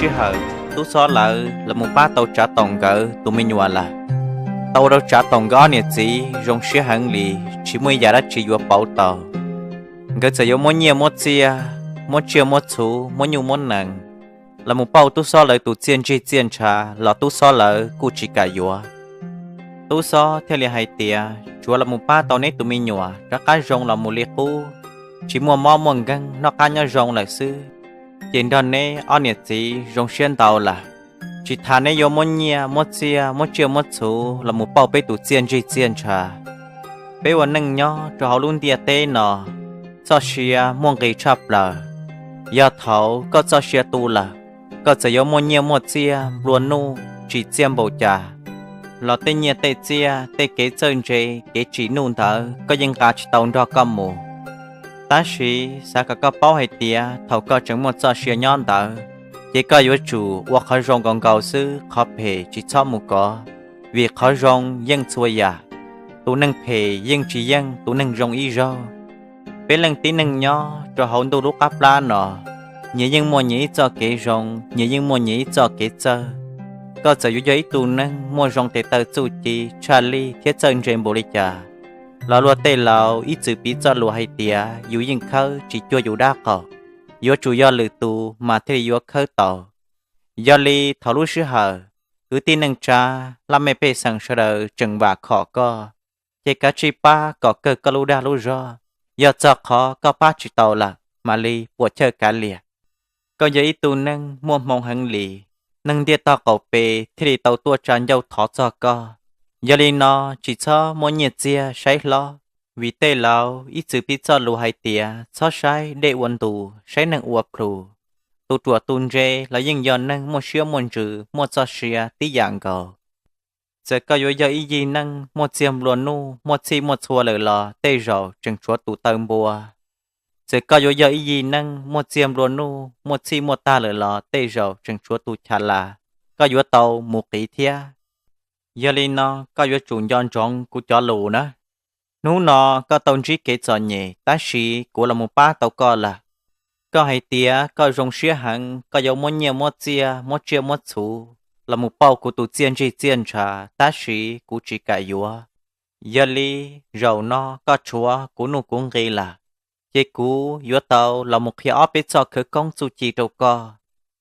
sij hawm Tub Xob lawv los mus pab tau Tsav Toom nkawd tus me nyuam lawm. Tau ua rau Tsav Toom nkawd ob niam txiv zoo siab heev li, tsis muaj ib yam dab tsi yuav pauv tau. Nkawd txawm yuav muab nyiaj muab txiaj, muab tsiaj muab txhuv, muab nyuj muab nees los mus pauj Tub Xob lawv tus txiaj ntsig txiaj ntshav los Tub Xob lawv kuj tsis kam yuav. Tub Xob thiaj li hais tias, tsuav los mus pab tau neb tus me nyuam rov qab zoo los mus li qub, tsis muaj mob muaj nkeeg, noj qab nyob zoo lawm xwb, ces nrog neb ob niam txiv zoo siab ntau lawm. Tsis tas neb yuav muab nyiaj muab txiaj, muab tsiaj muab txhuv los mus pauj peb tus txiaj ntsig txiaj ntshav. Peb ua neej nyob rau hauv lub ntiaj teb no, txoj sia muaj nqis tshaj plaws. Yog thaum koj txoj sia tu lawm, koj txawm yuav muaj nyiaj muaj txiaj nplua nuj tsim txiaj npaum cas los tej nyiaj tej txiaj, tej kev txawj ntse, kev tsim nuj ntawd koj yeej nqa tsis tau nrog koj mus. Tab sis xav kom koj paub hais tias thaum koj tseem muaj txoj sia nyob ntawd, ces koj yuav tsum ua qhov zoo nkaus nkaus xwb, qhov phem tsis txhob mus kov, vim qhov zoo yeej txhua yam. Tus neeg phem yeej tsis yeej tus neeg zoo ib zaug. Peb leej tib neeg nyob rau hauv ntuj lub qab plab no, nyias yeej muaj nyias ib txoj kev zoo, nyias yeej muaj nyias ib txoj kev txawj. Koj txawm yuav yog ib tug neeg muaj zoo tes taw txuj ci tshaj lij thiab txawj ntse npaum li cas los luag tej laus ib txwm piv txoj lus hais tias yus yeej khawb tsis cuag yus dab qaum, yuav tsum yog lwm tus mas thiaj li yuav khawb tau. Yog li thaum lub sij hawm kwv tij neej tsa, laj mej pej xeem sawv daws tseem vam khom koj, ces kav tsij pab kom kawg koj lub dag lub zog, yog txog qhov koj pab tsis tau lawm mam li puam chawj kav liam. Koj yog ib tug neeg muaj hmoo heev li, neeg ntiaj teb qaum pes thiaj li tau tuaj tsa ncauj thov txog koj. Yog li no tsis txhob muab nyiaj txiag saib hlob, vim tej laus ib txwm piv txoj lus hais tias txhob saib dej ua ntus, saib neeg ua plhus. Tus ruam tus ntse los yeej yog neeg muaj siab muaj ntsws muaj txoj sia tib yam nkaus. Txawm koj yuav yog ib yig neej muaj txiag nplua nuj muaj txhij muaj txhua lawm los tej zaum tseem tshuav tus taw npua. Txawm koj yuav yog ib yig neej muaj txiag nplua nuj muaj txhij muaj tag lawm los tej zaum tseem tshuav tus chav las koj yuav tau mus qiv thiab. Yog li no koj yuav tsum nco ntsoov kuv cov lus na. Hnub no koj tau ntsib kev txom nyem tab sis kuv los mus pab tau koj lawm. Koj hais tias koj zoo siab heev, koj yuav muab nyiaj muab txiaj muab tsiaj muab txhuv los mus pauj kuv tus txiaj ntsig txiaj ntshav tab sis kuv tsis kam yuav. Yog li zaum no koj tshuav kuv nuj kuv nqi lawm, ces kuv yuav tau los mus qhia ob peb txoj khawv koob txuj ci rau koj,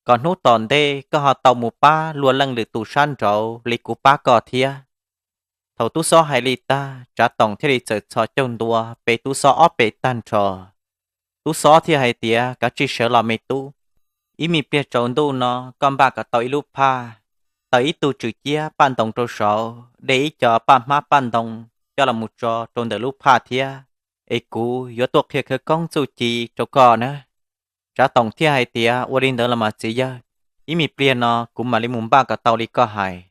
kom hnub tom ntej koj ho tau mus pab luag leej lwm tus sab nraud li kuv pab koj thiab. Thaum tub xob hais li tag, Tsav Toom thiaj li txawm txhos caug ntua pe tub xob ob peb tag nrho. Tub xob thiaj hais tias, kav tsij sawv los me tub, ib me pliag tsaus ntuj no koj npaj kom tau ib lub phaj, taws ib tug tswm ciab paj ntoo rau saud, de ib co paj hmab paj ntoo coj los mus tso rau ntawm lub phaj thiab, es kuv yuav tuaj qhia khawv koob txuj ci rau koj na. Tsav Toom thiaj hais tias, ua li ntawd los mas txiv yawg, ib me pliag no kuv mam li mus npaj kom tau li koj hais.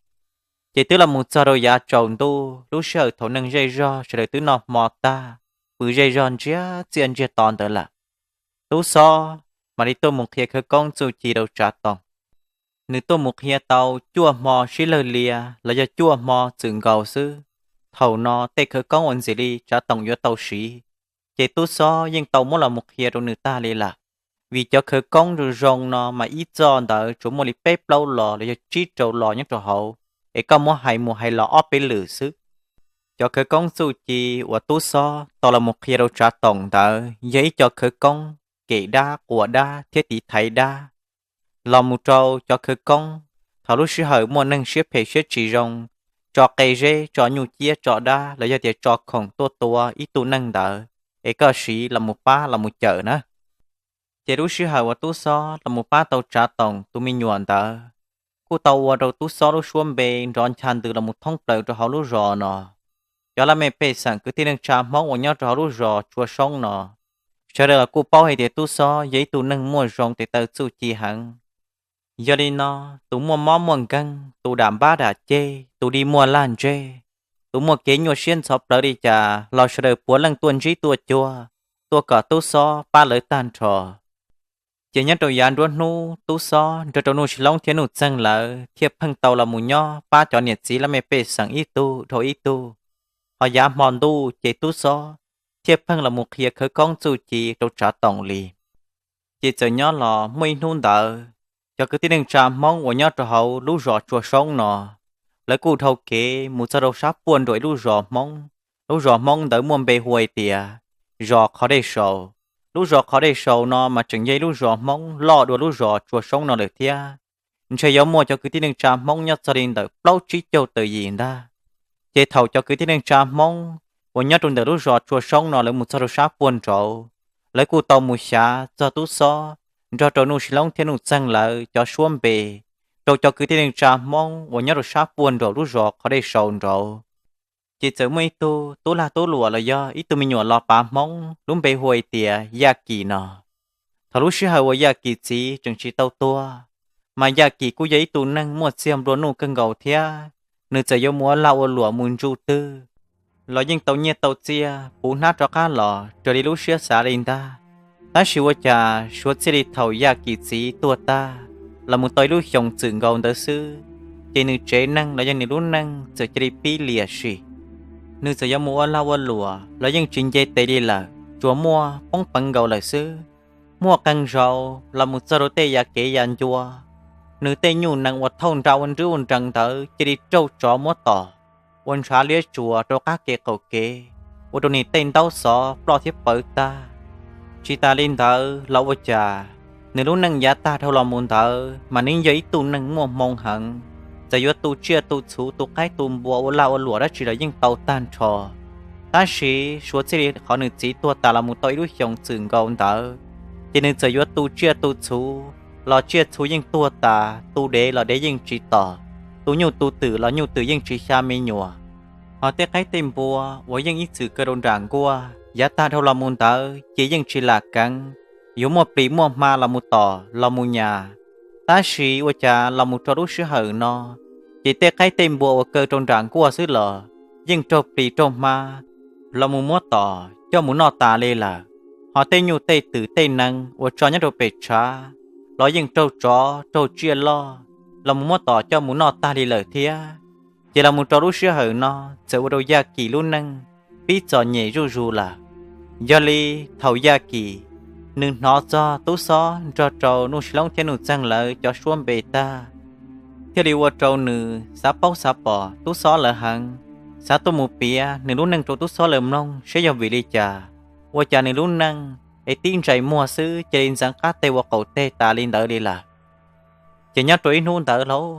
Ces twb los mus txog rau yav tsaus ntuj, lub sij hawm thaum neeg zej zog sawv daws twb noj hmo tag, pw zej zog ntsiag txiaj ntsiag to ntawd lawm, tub xob mam li tuaj mus qhia khawv koob txuj ci rau Tsav Toom. Nws tuaj mus qhia tau cuaj hmo sib lawg lias los yog cuaj hmo txwm nkaus xwb. Thaum no tej khawv koob uas ntxim li Tsav Toom yuav tau siv, ces tub xob yeej tau muab los mus qhia rau nws tag li lawm. Vim cov khawv koob zoo zoo no mas ib txoj ntawd tsuas muaj li peb plaub los los yog tsib rau los nyob rau hauv, es koj muab hais mus hais los ob peb lwm xwb. Cov khawv koob txuj ci uas tub xob tau los mus qhia rau Tsav Toom ntawd yog ib co khawv koob kem dab, quas dab thiab tiv thaiv dab. Los mus rau cov khawv koob, thaum lub sij hawm muaj neeg siab phem siab tsis zoo, tso qe zeb, tso nyuj ciab, tso dab los yog tias tso khoom tuaj tua ib tug neeg ntawd, es koj siv los mus pab los mus cawm na. Ces lub sij hawm uas tub xob los mus pab tau Tsav Toom tus me nyuam ntawd, kuj tau ua rau tub xob lub suab npe nrov ncha ntws los mus thoob plaws rau hauv lub zos no. Cov laj mej pej xeem kwv tij neej tsa Hmoob uas nyob rau hauv lub zos Tsua Soob no, sawv daws los kuj paub hais tias tub xob yog ib tug neeg muaj zoo tes taw txuj ci heev. Yog li no, tus muaj mob muaj nkeeg, tus dam npab dam ceg, tus dig muaj lag ntseg, tus muaj kev nyuaj siab ntxhov plawv li cas los sawv daws puav leej tuaj ntsib tuaj cuag, tuaj kom tub xob pab lawv tag nrho. Ces nyob rau yav nruab hnub tub xob nrog rau Nuj Sis Loob thiab Nuj Txeeg lawv thiaj pheej tau los mus nyob pab cov niam txiv laj mej pej xeem ib tug dhau ib tug. Ho yav hmo ntuj ces tub xob thiaj pheej los mus qhia khawv koob txuj ci rau Tsav Toom li. Ces txawm nyob los muaj ib hnub ntawd, Cov kwv tij neej tsa Hmoob uas nyob rau hauv lub zos Tsua Soob no, lawv kuj dhau kev mus txog rau sab puag nraum ib lub zos Hmoob. Lub zos Hmoob ntawd muaj npe hu hais tias zos Qhov Dej Sau. Lub zos Qhov Dej Sau no mas tseem yog ib lub zos Hmoob loj dua lub zos Tsua Soob no lawm thiab. Ntshe yuav muaj cov kwv tij neej tsa Hmoob nyob txog li ntawm plaub tsib caug tawm yim ntag. Ces thaum cov kwv tij neej tsa Hmoob uas nyob rau ntawm lub zos Tsua Soob no lawv mus txog rau sab puag nraud, lawv kuj tau mus xyav txog tub xob nrog rau Nuj Sis Loob thiab Nuj Txeeg lawv cov suab npe rau cov kwv tij neej tsa Hmoob uas nyob rau sab puag nraum lub zos Qhov Dej Sau nraud. Ces txawm muaj ib tug tub lag tub luam los yog ib tug me nyuam los pav Hmoob lub npe hu hais tias Yaj Kim no. Thaum lub sij hawm uas Yaj Kim txiv tseem tsis tau tuag, mas Yaj Kim kuj yog ib tug neeg muaj txiag nplua nuj kawg nkaus thiab. Nws txawm yuav mus ua lag ua luam mus ntu twg los yeej tau nyiaj tau txiaj puv hnab rov qab los raws li lub siab xav li ntag. Tab sis ua cas suav txij li thaum Yaj Kim txiv tuag tag los mus tau ib lub xyoos txwm nkaus ntawd xwb, ces nws tsev neeg los yog nws lub neej txawm cia li pib liam sim. Nws txawm yuav mus ua lag ua luam los yeej tsis nce tes li lawm, tsuas muaj poob peev nkaus lawm xwb. Muaj qee zaus los mus txog rau tej yav kev yav ncua, nws tej nyuj nees uas thauj nra ua nrwb ua nrees ntawd cia li raug tsov muab tom ua ntshav liab tsuas rau qab kev qaum kev, ua rau nws tej ntaub xov ploj thiab pawv tag. Tsis tas li ntawd los ua cas nws lub neej yav tag dhau los mus ntawd mas nws yog ib tug neeg muaj hmoo heev, txawm yuav tu tsiaj tu txhuv tu qaib tu npua ua lag ua luam dab tsi los yeej tau tag nrho. Tab sis suav txij li qhov nws txiv tuag tas los mus tau ib lub xyoos txwm nkaus ntawd, ces nws txawm yuav tu tsiaj tu txhuv los tsiaj txhu yeej tuag tas, tu dev los dev yeej tsis tom, tu nyuj tu twm los nyuj twm yeej tsis xya me nyuam. Hos tej qaib tej npua uas yeej ib txwm kaw rau nram nkuaj yav tag dhau los mus ntawd ces yeej tsis lam keev, yuav muaj plis muaj hma los mus tom los mus nyas. Tab sis ua cas los mus rau lub sij hawm no, ces tej qaib tej npua uas kaw rau nram nkuaj xwb los yeej raug plis raug hma los mus muab tom coj mus noj tas li lawm. Hos tej nyuj tej twm tej nees uas tso nyob rau pem tshav los yeej raug tsov raug tsiaj loj los mus muab tom coj mus noj tag li lawm thiab. Ces los mus rau lub sij hawm no txawm ua rau Yaj Kim lub neej pib txom nyem zuj zus lawm. Yog li thaum Yaj Kim nws hnov txog tub xob nrog rau Nuj Sis Loob thiab Nuj Txeeg lawv cov suab npe tag, thiaj li ua rau nws xav paub xav pom tub xob lawv heev, xav tuaj mus piav nws lub neej rau tub xob lawv mloog saib yog vim li cas ua cas nws lub neej es tib ntsais muag xwb cia li ntxeev qab teg ua qaum teg tas li ntawd li lawm. Ces nyob rau ib hnub ntawd lauj,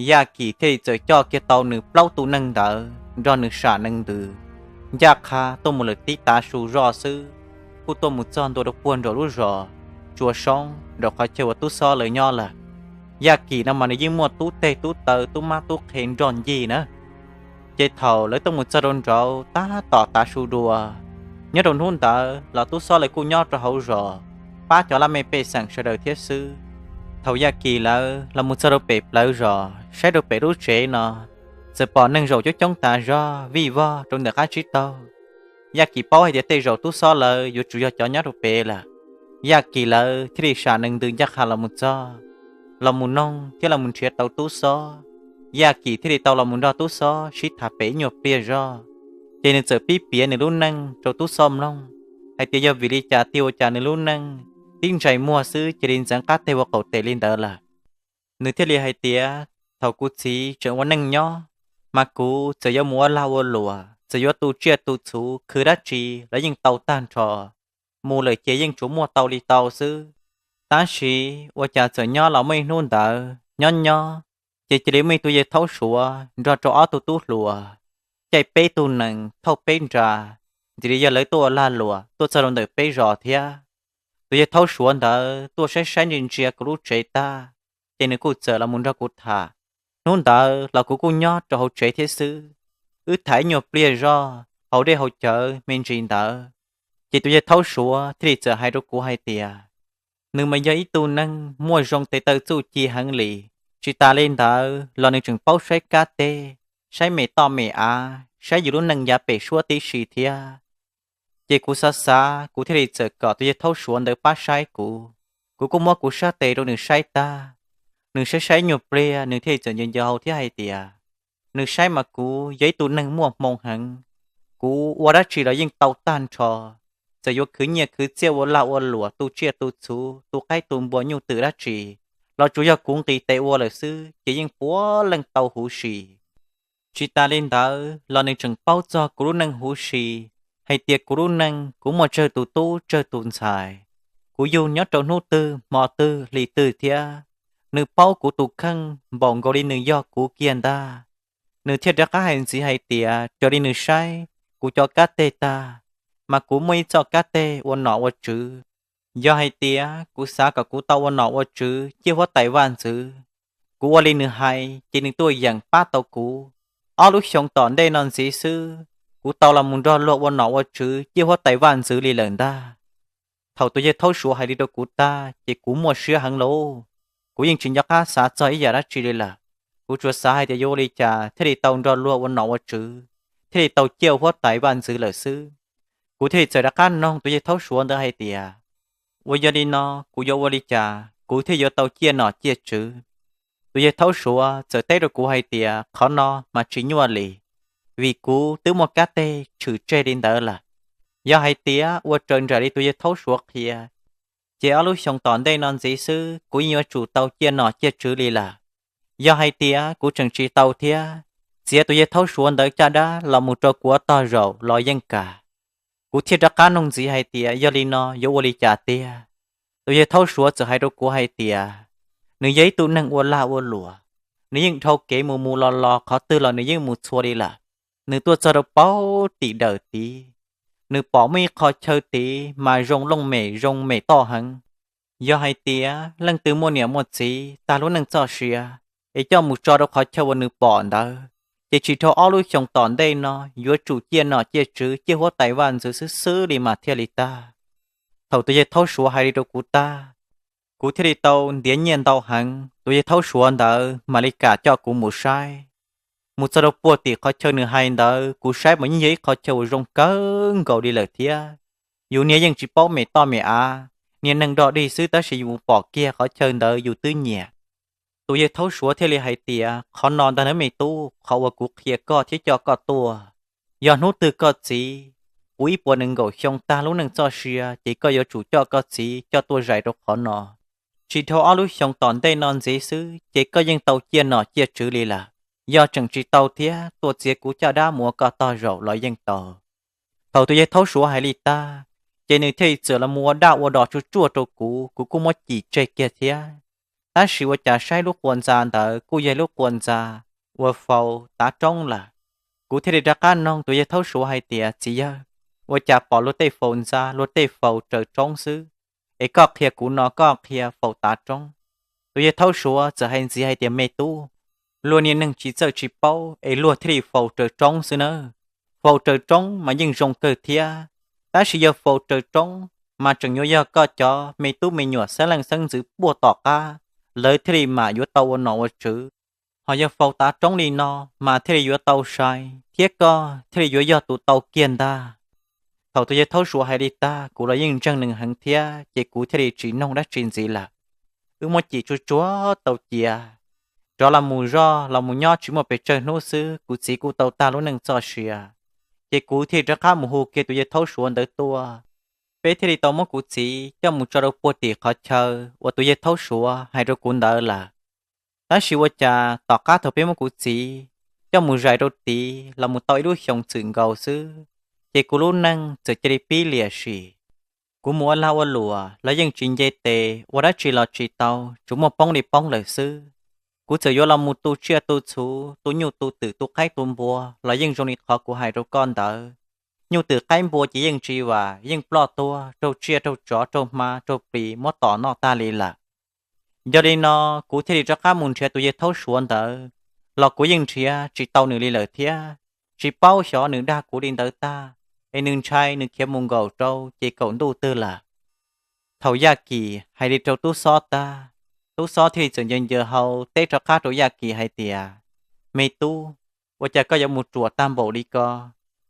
Yaj Kim thiaj li txawm coj kiag tau nws plaub tug neeg ntawd nrog nws sam nees ntws ncaj qha tuaj mus lawm tib tav su zoj xwb, kuj tuaj mus txog ntua rau puag nraum lub zos Tsua Soob nraum qhov chaw uas tub xob lawv nyob lawm. Yaj Kim no mas nws yeej muaj tub teg tub taw tub mab tub qhe nroj ncig na. Ces thaum lawv tuaj mus txog rau nraud tab tom tav su dua, nyob rau hnub ntawd los tub xob lawv kuj nyob rau hauv zos pab cov laj mej pej xeem sawv daws thiab xwb. Thaum Yaj Kim lawv los mus txog rau pem plawv zos saib rau pem lub tsev no, txawm pom neeg zaum coob coob tas zog vij vog rau ntawm qab tsib taug. Yaj Kim paub hais tias tej zaum tub xob lawv yuav tsum yog cov nyob rau pem lawm. Yaj Kim lawv thiaj li sam nees ntws ncaj qha los mus txog, los mus noog thiab los mus nrhiav tau tub xob. Yaj Kim thiaj li tau los mus nrog tub xob sib tham pem ib nyuag pliag zog, ces nws txawm pib piav nws lub neej rau tub xob mloog hais tias yog vim li cas thiaj ua cas nws lub neej tib ntsais muag xwb cia li ntxeev qab teg ua qaum teg li ntawd lawm. Nws thiaj li hais tias, thaum kuv txiv tseem ua neej nyob, mas kuv txawm yuav mus ua lag ua luam, txawm yuav tu tsiaj tu txhuv khwv dab tsi los yeej tau tag nrho, mus lawm ces yeej tsuas muaj tau li tau xwb. Tab sis ua cas txawm nyob los muaj ib hnub ntawd nyob nyob, ces cia li muaj ib tug yawg thaub Suav nrog rau ob tug tub hluas caij peb tug nees thauj peb nra, ntxim li yog lawv tuaj ua lag luam tuaj txog rau ntawm peb zos thiab. Tus yawg thaub Suav ntawd tuaj saib saib ntsia ntsia kuv lub tsev tag, ces nws kuj txawm los mus nrog kuv tham. Hnub ntawd los kuv kuj nyob rau hauv tsev thiab xwb, wb tham ib nyuag pliag zoj hauv dej hauv cawv me ntsis ntawd, ces tus yawg thaub Suav thiaj li txawm hais rau kuv hais tias, nws mas yog ib tug neeg muaj zoo tes taw txuj ci heev li, tsis tas li ntawd los nws tseem paub saib kab teb, saib me toj me av, saib yus lub neej yav pem suab tib si thiab. Ces kuv xav xav kuv thiaj li txawm kom tus yawg thaub Suav ntawd pab saib kuv. Kuv kuj muab kuv sab tes rau nws saib tag, nws saib saib nyuag pliag nws thiaj li txawm nco nco hau thiab hais tias, nws saib mas kuv yog ib tug neeg muaj hmoo heev, kuv ua dab tsi los yeej tau tag nrho, txawm yuav khwv nyiaj khwv txiaj ua lag ua luam tu tsiaj tu txhuv tu qaib tu npua nyuj twm dab tsi los tsuas yog kuv nqis tes ua lawm xwb ces yeej puav leej tau huv si. Tsis tas li ntawd los nws tseem paub txog kuv lub neej huv si, hais tias kuv lub neej kuv muaj tsawg tus tub tsawg tus ntxhais, kuv yug nyob rau hnub twg hmo twg hli twg thiab. Nws paub kuv tus kheej npaum nkaus li nws yog kuv kiag ntag. Nws thiaj rov qab hais ntxiv hais tias raws li nws saib kuv cov kab teg tag, mas kuv muaj ib txoj kab teg ua nom ua tswv. Yog hais tias kuv xav kom kuv tau ua nom ua tswv ciaj huab tais vaj ntxwv, kuv ua li nws hais ces nws tuaj yeem pab tau kuv. Ob lub xyoo tom ntej no ntxiv xwb, kuv tau los mus nrog luag ua nom ua tswv ciaj huab tais vaj ntxwv li lawm ntag. Thaum tus yawg Thaub Suav hais li rau kuv tag ces kuv muaj siab heev lauj. Kuv yeej tsis nco qab xav txog ib yam dab tsi li lawm. Kuv tsuas xav hais tias yuav ua li cas thiaj li tau nrog luag ua nom ua tswv, thiaj li tau ciaj huab tais vaj ntxwv lawm xwb. Kuv thiaj li txawm rov qab noog tus yawg Thaub Suav ntawd hais tias, uas yog li no kuv yuav ua li cas kuv thiaj yuav tau ciaj nom ciaj tswv? Tus yawg Thaub Suav txawm teb rau kuv hais tias qhov no mas tsis nyuaj li, vim kuv twb muaj kab teg tshwm tseg li ntawd lawm. Yog hais tias ua raws nraim li tus yawg Thaub Suav qhia, ces ob lub xyoo tom ntej no ntxiv xwb kuv yeej yuav tsum tau ciaj nom ciaj tswv li lawm. Yog hais tias kuv tseem tsis tau thiab, txiav tus yawg Thaub Suav ntawd caj dab los mus rau kuv ua tog zaum los yeej kam. Kuv thiaj rov qab noog ntxiv hais tias yog li no yuav ua li cas tiag? Tus yawg Thaub Suav txawm hais rau kuv hais tias, nws yog ib tug neeg ua lag ua luam, nws yeej dhau kev mus mus los los qhov twg los nws yeej mus txhua li lawm. Nws tuaj txog rau paub tim dawm tid, nws pom muaj ib qho chaw tid mas zoo looj mem zoo mem toj heev. Yog hais tias leej twg muaj niam muaj txiv tag lub neej txoj sia, es coj mus tso rau qhov chaw uas nws pom ntawd, ces tsis dhau ob lub xyoo tom ntej no yuav tsum ciaj nom ciaj tswv ciaj huab tais vaj ntxwv xwb xwb li mas thiaj li tag. Thaum tus yawg Thaub Suav hais li rau kuv tag, kuv thiaj li tau ntiav nyiaj ntau heev, tus yawg Thaub Suav ntawd mam li kam coj kuv mus saib. Mus txog rau puag tim qhov chaw nws hais ntawd kuv saib mas yeej yog ib qhov chaw uas zoo kawg nkaus li lawm thiab. Yus niag yeej tsis paub me toj me av, niag neeg dog dig xwb tab sis yus mus pom kiag qhov chaw ntawd yus twb nyiam. Tus yawg Thaub Suav thiaj li hais tias qhov no ntag nawb me tub, qhov uas kuv qhia koj thiab coj koj tuaj. Yog hnub twg koj txiv puv ib puas nees nkaum xyoo tag lub neej txoj sia ces koj yuav tsum coj koj txiv coj tuaj zais rau qhov no. Tsis dhau ob lub xyoo tom ntej no ntxiv xwb ces koj yeej tau ciaj nom ciaj tswv li lawm. Yog tseem tsis tau thiab tuaj txiav kuv caj dab mus ua koj tog zaum los yeej tau. Thaum tus yawg Thaub Suav hais li tag, ces nws thiaj li txawm los mus ua daj ua dos tsuj tsuaj rau kuv, kuv kuj muab cim tseg kiag thiab. Tab sis ua cas saib lub quas ntxa ntawd kuj yog lub quas ntxa uas faus tav roob lawm. Kuv thiaj li rov qab noog tus yawg Thaub Suav hais tias txiv yawg, ua cas pom luag tej faus ntxa luag tej faus raws roob xwb, es koj qhia kuv no koj qhia faus tav roob? Tus yawg Thaub Suav txawm hais ntxiv hais tias me tub, luag niag neeg tsis txawj tsis paub es luag thiaj li faus raws roob xwb nawb. Faus raws roob mas yeej zoo kawg thiab, tab sis yog faus raws roob mas tseem yuav yog koj cov me tub me nyuam xeeb leej xeeb ntxwv puag tom qab, lawv thiaj li mam yuav tau ua nom ua tswv. Ho yog faus tav roob li no mas thiaj li yuav tau sai thiab koj thiaj li yuav yog tus tau kiag ntag. Thaum tus yawg Thaub Suav hais li tag kuv los yeej ntseeg nws heev thiab ces kuv thiaj li tsis noog dab tsi ntxiv lawm. Wb muab cim tsuj tsuav tau cia, rov los mus zoj los mus nyob tsis muaj pes tsawg hnub xwb kuv txiv kuj tau tag lub neej txoj sia. Ces kuv thiaj li rov qab mus hu kiag tus yawg Thaub Suav ntawd tuaj, peb thiaj li tau muab kuv txiv coj mus tso rau puag tim qhov chaw uas tus yawg Thaub Suav hais rau kuv ntawd lawm. Tab sis ua cas tom qab thaum peb muab kuv txiv coj mus zais rau tid los mus tau ib lub xyoos txwm nkaus xwb, ces kuv lub neej txawm cia li pib liam sim. Kuv mus ua lag ua luam los yeej tsis nce tes, ua dab tsi los tsis tau, tsuas muaj poob li poob lawm xwb. Kuv txawm yuav los mus tu tsiaj tu txhu, tu nyuj tu twm tu qaib tu npua los yeej zoo li qhov kuv hais rau koj ntawd. Nyuj twm qaib npua ces yeej tsis vam, yeej ploj tuag raug tsiaj raug tsov raug hma raug plis muab tom noj tag li lawm. Yog li no, kuv thiaj li rov qab mus nrhiav tus yawg Thaub Suav ntawd, los kuv yeej nrhiav tsis tau nws li lawm thiab. Tsis paub xyov nws dag kuv li ntawd tag, es nws ntshai nws khiav mus nkaum rau ces kaum ntuj twg lawm. Thaum Yaj Kim hais li rau Tub Xob tag, Tub Xob thiaj li txawm ncaws ncaws hau teb rov qab rau Yaj Kim hais tias, me tub, ua cas koj yuav mus ruam tag npaum li ko?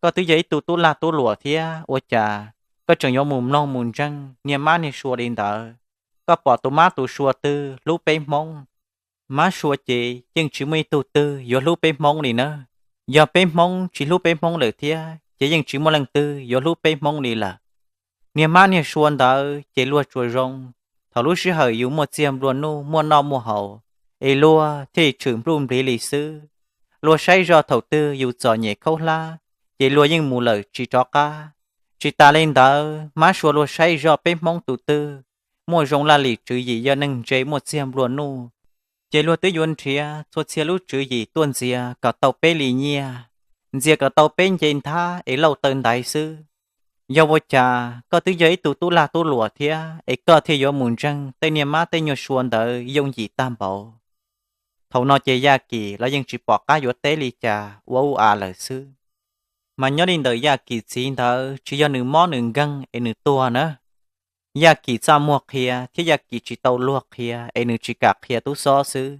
Koj twb yog ib tug tub lag tub luam thiab ua cas koj tseem yuav mus mloog mus ntseeg niag mab niag sua li ntawd? Koj pom tus mab tus sua twg hlub peb Hmoob? Mab sua ces yeej tsis muaj ib tug twg yuav hlub peb Hmoob li nawb. Yog peb Hmoob tsis hlub peb Hmoob lawm thiab ces yeej tsis muaj leej twg yuav hlub peb Hmoob li lawm. Niag mab niag sua ntawd ces luag tsuas zoo Thaum lub sij hawm yus muaj txiag nplua nuj muaj noj muaj haus, es luag thiaj li tshwm npluj npliv li xwb. Luag saib zoj thaum twg yus txom nyem khaub hlab, ces luag yeej mus lawm tsis rov qab. Tsis tas li ntawd, mab sua luag saib zoj peb Hmoob tus twg muaj zoo laj lim tswv yim yog neeg ntse muaj txiag nplua nuj, ces luag twb yuav nrhiav txhua txhia lub tswv yim tuaj ntxias kom tau peb li nyiaj, ntxias kom tau peb nce nthab es lauj taw ntaiv xwb. Yog ua cas koj twb yog ib tug tub lag tub luam thiab es koj thiaj yuav mus ntseeg tej niag mab tej nyuag sua ntawd yooj yim tag npaum? Thaum no ces Yaj Kim los yeej tsis pom qab yuav teb li cas ua u a lawm xwb. Mas nyob li ntawm Yaj Kim txiv ntawd tsis yog nws mob nws nkeeg es nws tuag na. Yaj Kim txaj muag qhia thiab Yaj Kim tsis tau luag qhia es nws tsis kam qhia Tub Xob xwb.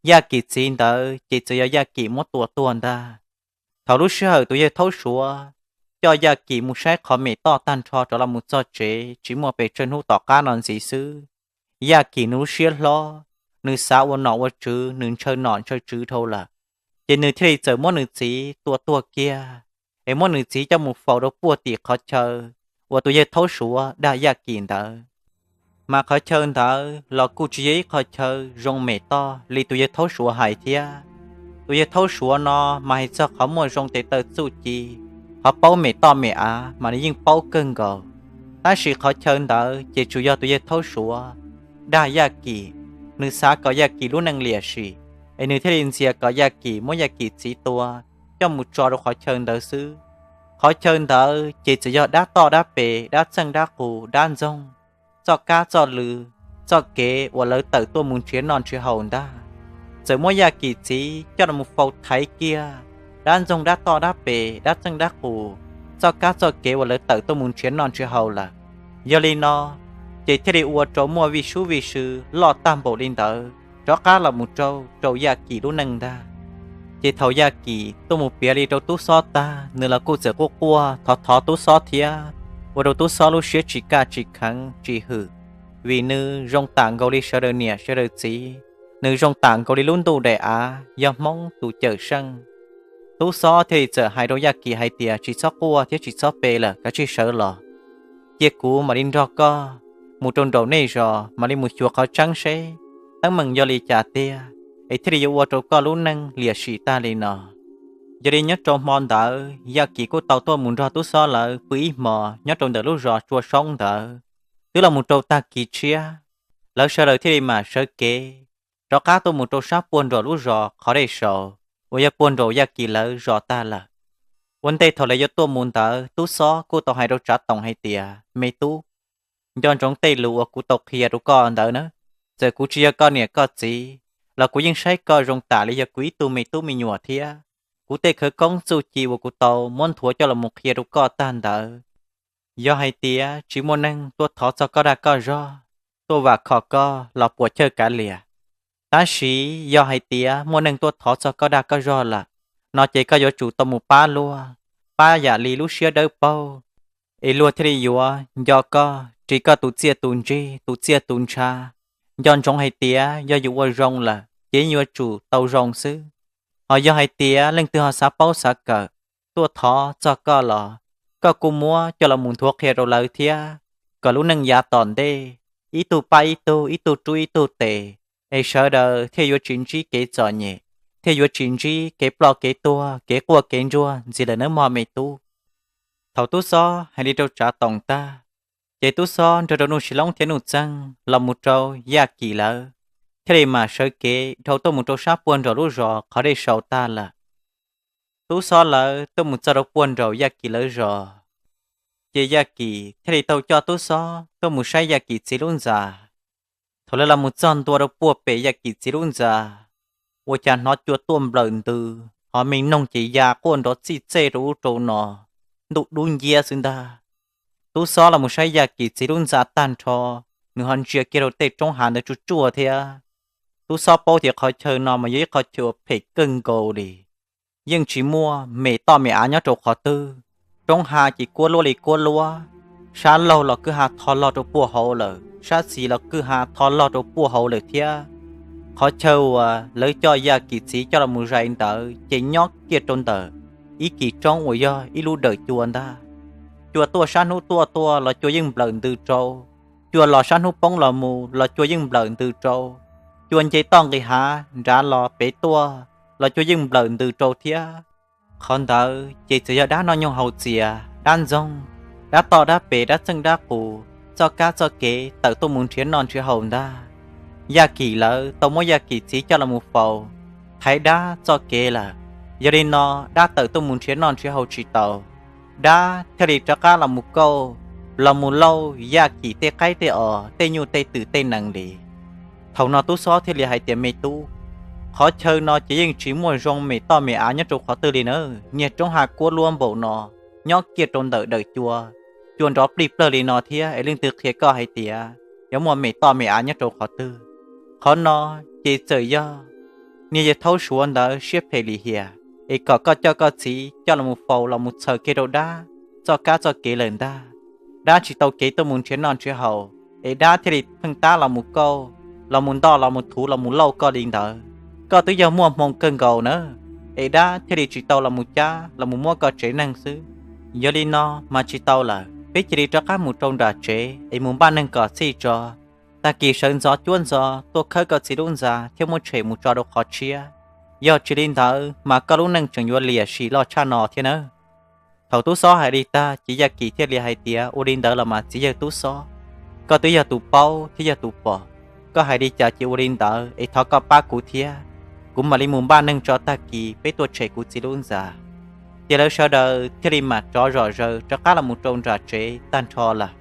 Yaj Kim txiv ntawd ces txawm yog Yaj Kim muab tua tuag ntag. Thaum lub sij hawm tus yawg Thaub Suav coj Yaj Kim mus saib qhov mem toj tag nrho rov los mus txog tsev tsis muaj pes tsawg hnub tom qab no ntxiv xwb, Yaj Kim nws lub siab hlob, nws xav ua nom ua tswv, nws ntshaw nom ntshaw tswv dhau lawm, ces nws thiaj li txawm muab nws txiv tua tuag kiag, es muab nws txiv coj mus faus rau puag tim qhov chaw uas tus yawg Thaub Suav dag Yaj Kim ntawd. Mas qhov chaw ntawd los kuj tsis yog ib qhov chaw zoo mem toj li tus yawg Thaub Suav hais thiab. Tus yawg Thaub Suav no mas hais txog qhov muaj zoo tes taw txuj ci, qhov paub mem toj mem av mas nws yeej paub kawg nkaus. Tab sis qhov chaw ntawd ces tsuas yog tus yawg Thaub Suav dag Yaj Kim, nws xav kom Yaj Kim lub neej liam sim, es nws thiaj li ntxias kom Yaj Kim muab Yaj Kim txiv tua, coj mus tso rau qhov chaw ntawd xwb. Qhov chaw ntawd ces txawm yog dab toj dab pes, dab txeej dab qus, dab ntxoog, txoj kab txoj lw, txoj kev uas lawv tawm tuaj mus nrhiav noj nrhiav haus ntag. Txawm muab Yaj Kim txiv coj los mus faus thaiv kiag dab ntxoog dab toj dab pes, dab txeej dab qus, txoj kab txoj kev uas lawv tawm tuaj mus nrhiav noj nrhiav haus lawm. Yog li no, ces thiaj li ua rau muaj vij sub vij sw loj tag npaum li ntawd rov qab los mus rau rau Yaj Kim lub neej ntag. Ces thaum Yaj Kim tuaj mus piav li rau Tub Xob tag, nws los kuj txawm quaj quaj thov thov Tub Xob thiab, ua rau Tub Xob lub siab tsis kaj tsis kheev tsis hwm, vim nws zoo tam nkaus li sawv daws niam sawv daws txiv, nws zoo tam nkaus li lub ntuj daim av yog Hmoob tus cawm seej. Tub Xob thiaj li txawm hais rau Yaj Kim hais tias, tsis txhob quaj thiab tsis txhob pe lawm, kav tsij sawv los, cia kuv mam li nrog koj mus rau nraum nej zos mam li mus xyuas qhov tseeb seb teeb meem yog li cas tiag, es thiaj li yuav ua rau koj lub neej liam sim tag li no. Yog li nyob rau hmo ntawd Yaj Kim kuj tau tuaj mus nrog Tub Xob lawv pw ib hmos nyob rau ntawm lub zos Tsua Soob ntawd. Twb los mus rau tag kis tshiab, lawv sawv daws thiaj li mam sawv kev rov qab tuaj mus rau sab puag nraum lub zos Qhov Dej Saus uas yog puag nraum Yaj Kim lawv zos tag lawm. Ua ntej thaum lawv yuav tuaj mus ntawd, Tub Xob kuj tau hais rau Tsav Toom hais tias, me tub, nco ntsoov tej lus uas kuv tau qhia rau koj ntawd na. Txawm kuv tsis yog koj niam koj txiv los kuv yeej saib koj zoo tam li yog kuv ib tug me tub me nyuam thiab. Kuv tej khawv koob txuj ci uas kuv tau muab nthuav coj los mus qhia rau koj tag ntawd, yog hais tias tsis muaj neeg tuaj thov txog koj dag koj zog, tuaj vam khom koj los puas chawj kav liam. Tab sis yog hais tias muaj neeg tuaj thov txog koj dag koj zog lawm, no ces koj yuav tsum tau mus pab luag, pab yam li lub siab dawb paug, es luag thiaj li yuav nco koj, ris koj tus txiaj tus ntsig tus txiaj tus ntsha. Nco ntsoov hais tias yog yus ua zoo lawm ces yeej yuav tsum tau zoo xwb. Ho yog hais tias leej twg ho xav paub xav kawm, tuaj thov txog koj los, koj kuj muab coj los mus nthuav qhia rau lawv thiab, kom lub neej yav tom ntej ib tug pab ib tug, ib tug rub ib tug tes, es sawv daws thiaj yuav tsis ntsib kev txom nyem, thiaj yuav tsis ntsib kev ploj kev tuag kev quaj kev ntsuag ntxiv lawm nawb mog me tub. Thaum Tub Xob hais li rau Tsav Toom tag, ces Tub Xob nrog rau Nuj Sis Loob thiab Nuj Txeeg los mus rau Yaj Kim lawv, thiaj li mam sawv kev dhau tuaj mus rau sab puag nraum lub zos Qhov Dej Saus tag lawm. Tub Xob lawv tuaj mus txog rau puag nraum Yaj Kim lawv zos, ces Yaj Kim thiaj li tau coj Tub Xob tuaj mus saib Yaj Kim txiv lub ntxa. Thaum lawv los mus txog ntua rau puag pem Yaj Kim txiv lub ntxa, ua cas hnov cua tuaj nplawm ntws, ho me noog ces ya quaj nrov txij txej rau ub rau no, ntuj dub nciab xwb ntag. Tub Xob los mus saib Yaj Kim txiv lub ntxa tag nrho, nws ho ntsia kiag rau tej roob hav ntawd tsuj tsuaj thiab. Tub Xob paub tias qhov chaw no mas yog ib qhov chaw uas phem kawg nkaus li, yeej tsis muaj me toj me av nyob rau qhov twg. Roob hav ces kuab luab li kuab luab, sab laug los kwj ha tho log rau puag hauv lawm, sab xis los kwj ha tho log rau puag hauv lawm thiab. Qhov chaw uas lawv coj Yaj Kim txiv coj los mus zais ntawd ces nyob kiag rau ntawm ib kis roob uas yog ib lub dawm cua ntag. Cua tuaj sab hnub tuaj tuaj los cua yeej nplawm ntws rau, cua los sab hnub poob los mus los cua yeej nplawm ntws rau, cua nce toj nqis hav nrad los pem tuaj los cua yeej nplawm ntws rau thiab. Qhov ntawd ces txawm yog dab noj nyoog haus txias, dab ntxoog, dab toj dab pes, dab txeej dab qus, txoj kab txoj kev tawm tuaj mus nrhiav noj nrhiav haus ntag. Yaj Kim lawv tau muab Yaj Kim txiv coj los mus faus, thaiv dab txoj kev lawm. Yog li no, dab tawm tuaj mus nrhiav noj nrhiav haus tsis tau, dab thiaj li rov qab los mus kauj, los mus lauj Yaj Kim tej qaib tej os, tej nyuj tej twm tej nees li. Thaum no tub xob thiaj li hais tias, Me tub, qhov chaw no ces yeej tsis muaj zoo mem toj mem av nyob rau qhov twg li na. Niag roob hav kuab luab npaum no nyob kiag rau ntawm dawm cua, cua nrov plij plawg li no thiab es leej twg qhia koj hais tias yuav muaj mem toj mem av nyob rau qhov twg? Qhov no ces txawm yog niag yawg Thaub Suav ntawd siab phem lim hiam, es kom koj coj koj txiv coj los mus faus los mus txhaws kiag rau dab txoj kab txoj kev lawm ntag. Dab tsis tau kev tuaj mus nrhiav noj nrhiav haus, es dab thiaj li pheej tab los mus kauj, los mus ntoj los mus thuv los mus lauj koj li ntawd. Koj twb yog muaj hmoo kawg nkaus na, es dab thiaj li tsis tau los mus cab los mus muab koj tsev neeg xwb. Yog li no mas tsis tau lawm, peb cia li rov qab mus rau nram tsev es mus npaj neeg kom txhij tso. Tag kis sawv ntxov cuab ntxov tuaj khawb koj txiv lub ntxa thiab muab tshem mus tso rau qhov tshiab, yog tsis li ntawd mas koj lub neej tseem yuav liam sim loj tshaj no thiab nawb. Thaum tub xob hais li tag ces Yaj Kim thiaj li hais tias, Ua li ntawd los mas txiv yawg tub xob, koj twb yog tus paub thiab yog tus pom, koj hais li cas ces ua li ntawd es thov koj pab kuv thiab, kuv mam li mus npaj neeg tso tag kis peb tuaj tshem kuv txiv lub ntxa. Ces lawv sawv daws thiaj li mam rov zom zaws rov qab los mus rau nram tsev tag nrho lawm.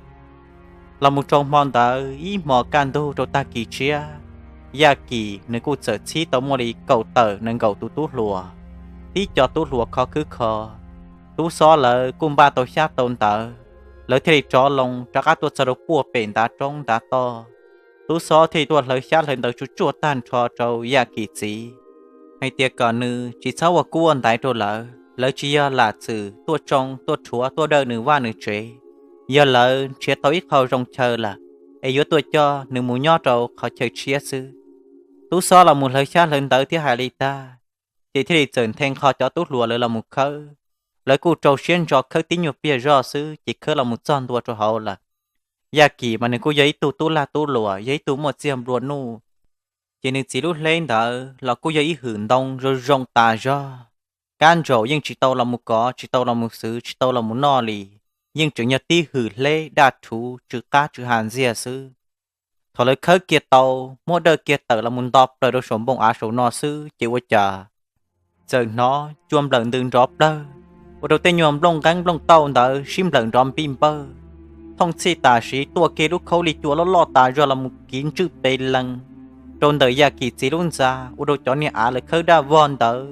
Los mus rau hmo ntawd ib hmos kaj ntug rau tag kis tshiab, Yaj Kim nws kuj txawm txhib tau muaj li kaum tawm nees nkaum tus tub hluas, tib co tub hluas khov khwb kho. Tub xob lawv kuj npaj tau xyab tau ntawv, lawv thiaj li rov loo rov qab tuaj txog rau puag pem ntav roob ntav toj. Tub xob thiaj li tuaj hlawv xyab hlawv ntawv tsuj tsuaj tag nrho rau Yaj Kim txiv, hais tias kom nws tsis txhob ua kub ua ntaiv rau lawv, lawv tsis yog lam txwm tuaj tsoo tuaj rhuav tuaj dawj nws vaj nws tsev, yog lawv nrhiav tau ib qho zoo chaw lawm, es yuav tuaj coj nws mus nyob rau qhov chaw tshiab xwb. Tub xob los mus hlawv xyab hlawv ntawv thiab hais li tag, ces thiaj li txawm nthe nqho cov tub hluas lawv los mus khawb. Lawv kuj rau siab ntso khawb tib nyuag pliag zog xwb ces khawb los mus txog ntua rau hauv lawm. Yaj Kim mas nws kuj yog ib tug tub lag tub luam, yog ib tug muaj txiag nplua nuj, ces nws txiv lub hleb ntawd los kuj yog ib hwm ntoo zoo zoo tas zog. Kab ntsaum yeej tsis tau los mus kov, tsis tau los mus xwv, tsis tau los mus noj li, yeej tseem yog tib hwm hleb daj rhuv tsw qab tsw ha ntxiag xwb. Thaum lawv khawb kiag tau, muab dawj kiag tawm los mus nto plaws rau saum npoo av saum no xwb ces ua cas txawm hnov cua nplawm ntws nrov plawg, ua rau tej nyuag nplooj nqeeb nplooj tauj ntawd sib nplawm nrov npij npawj. Thooj txhij tam sim tuaj kiag lub khaub lig cua loj loj tas zog los mus kiv ntswj pes lees rau ntawm Yaj Kim txiv lub ntxa, ua rau cov niag av lawv khawb daj vog ntawd,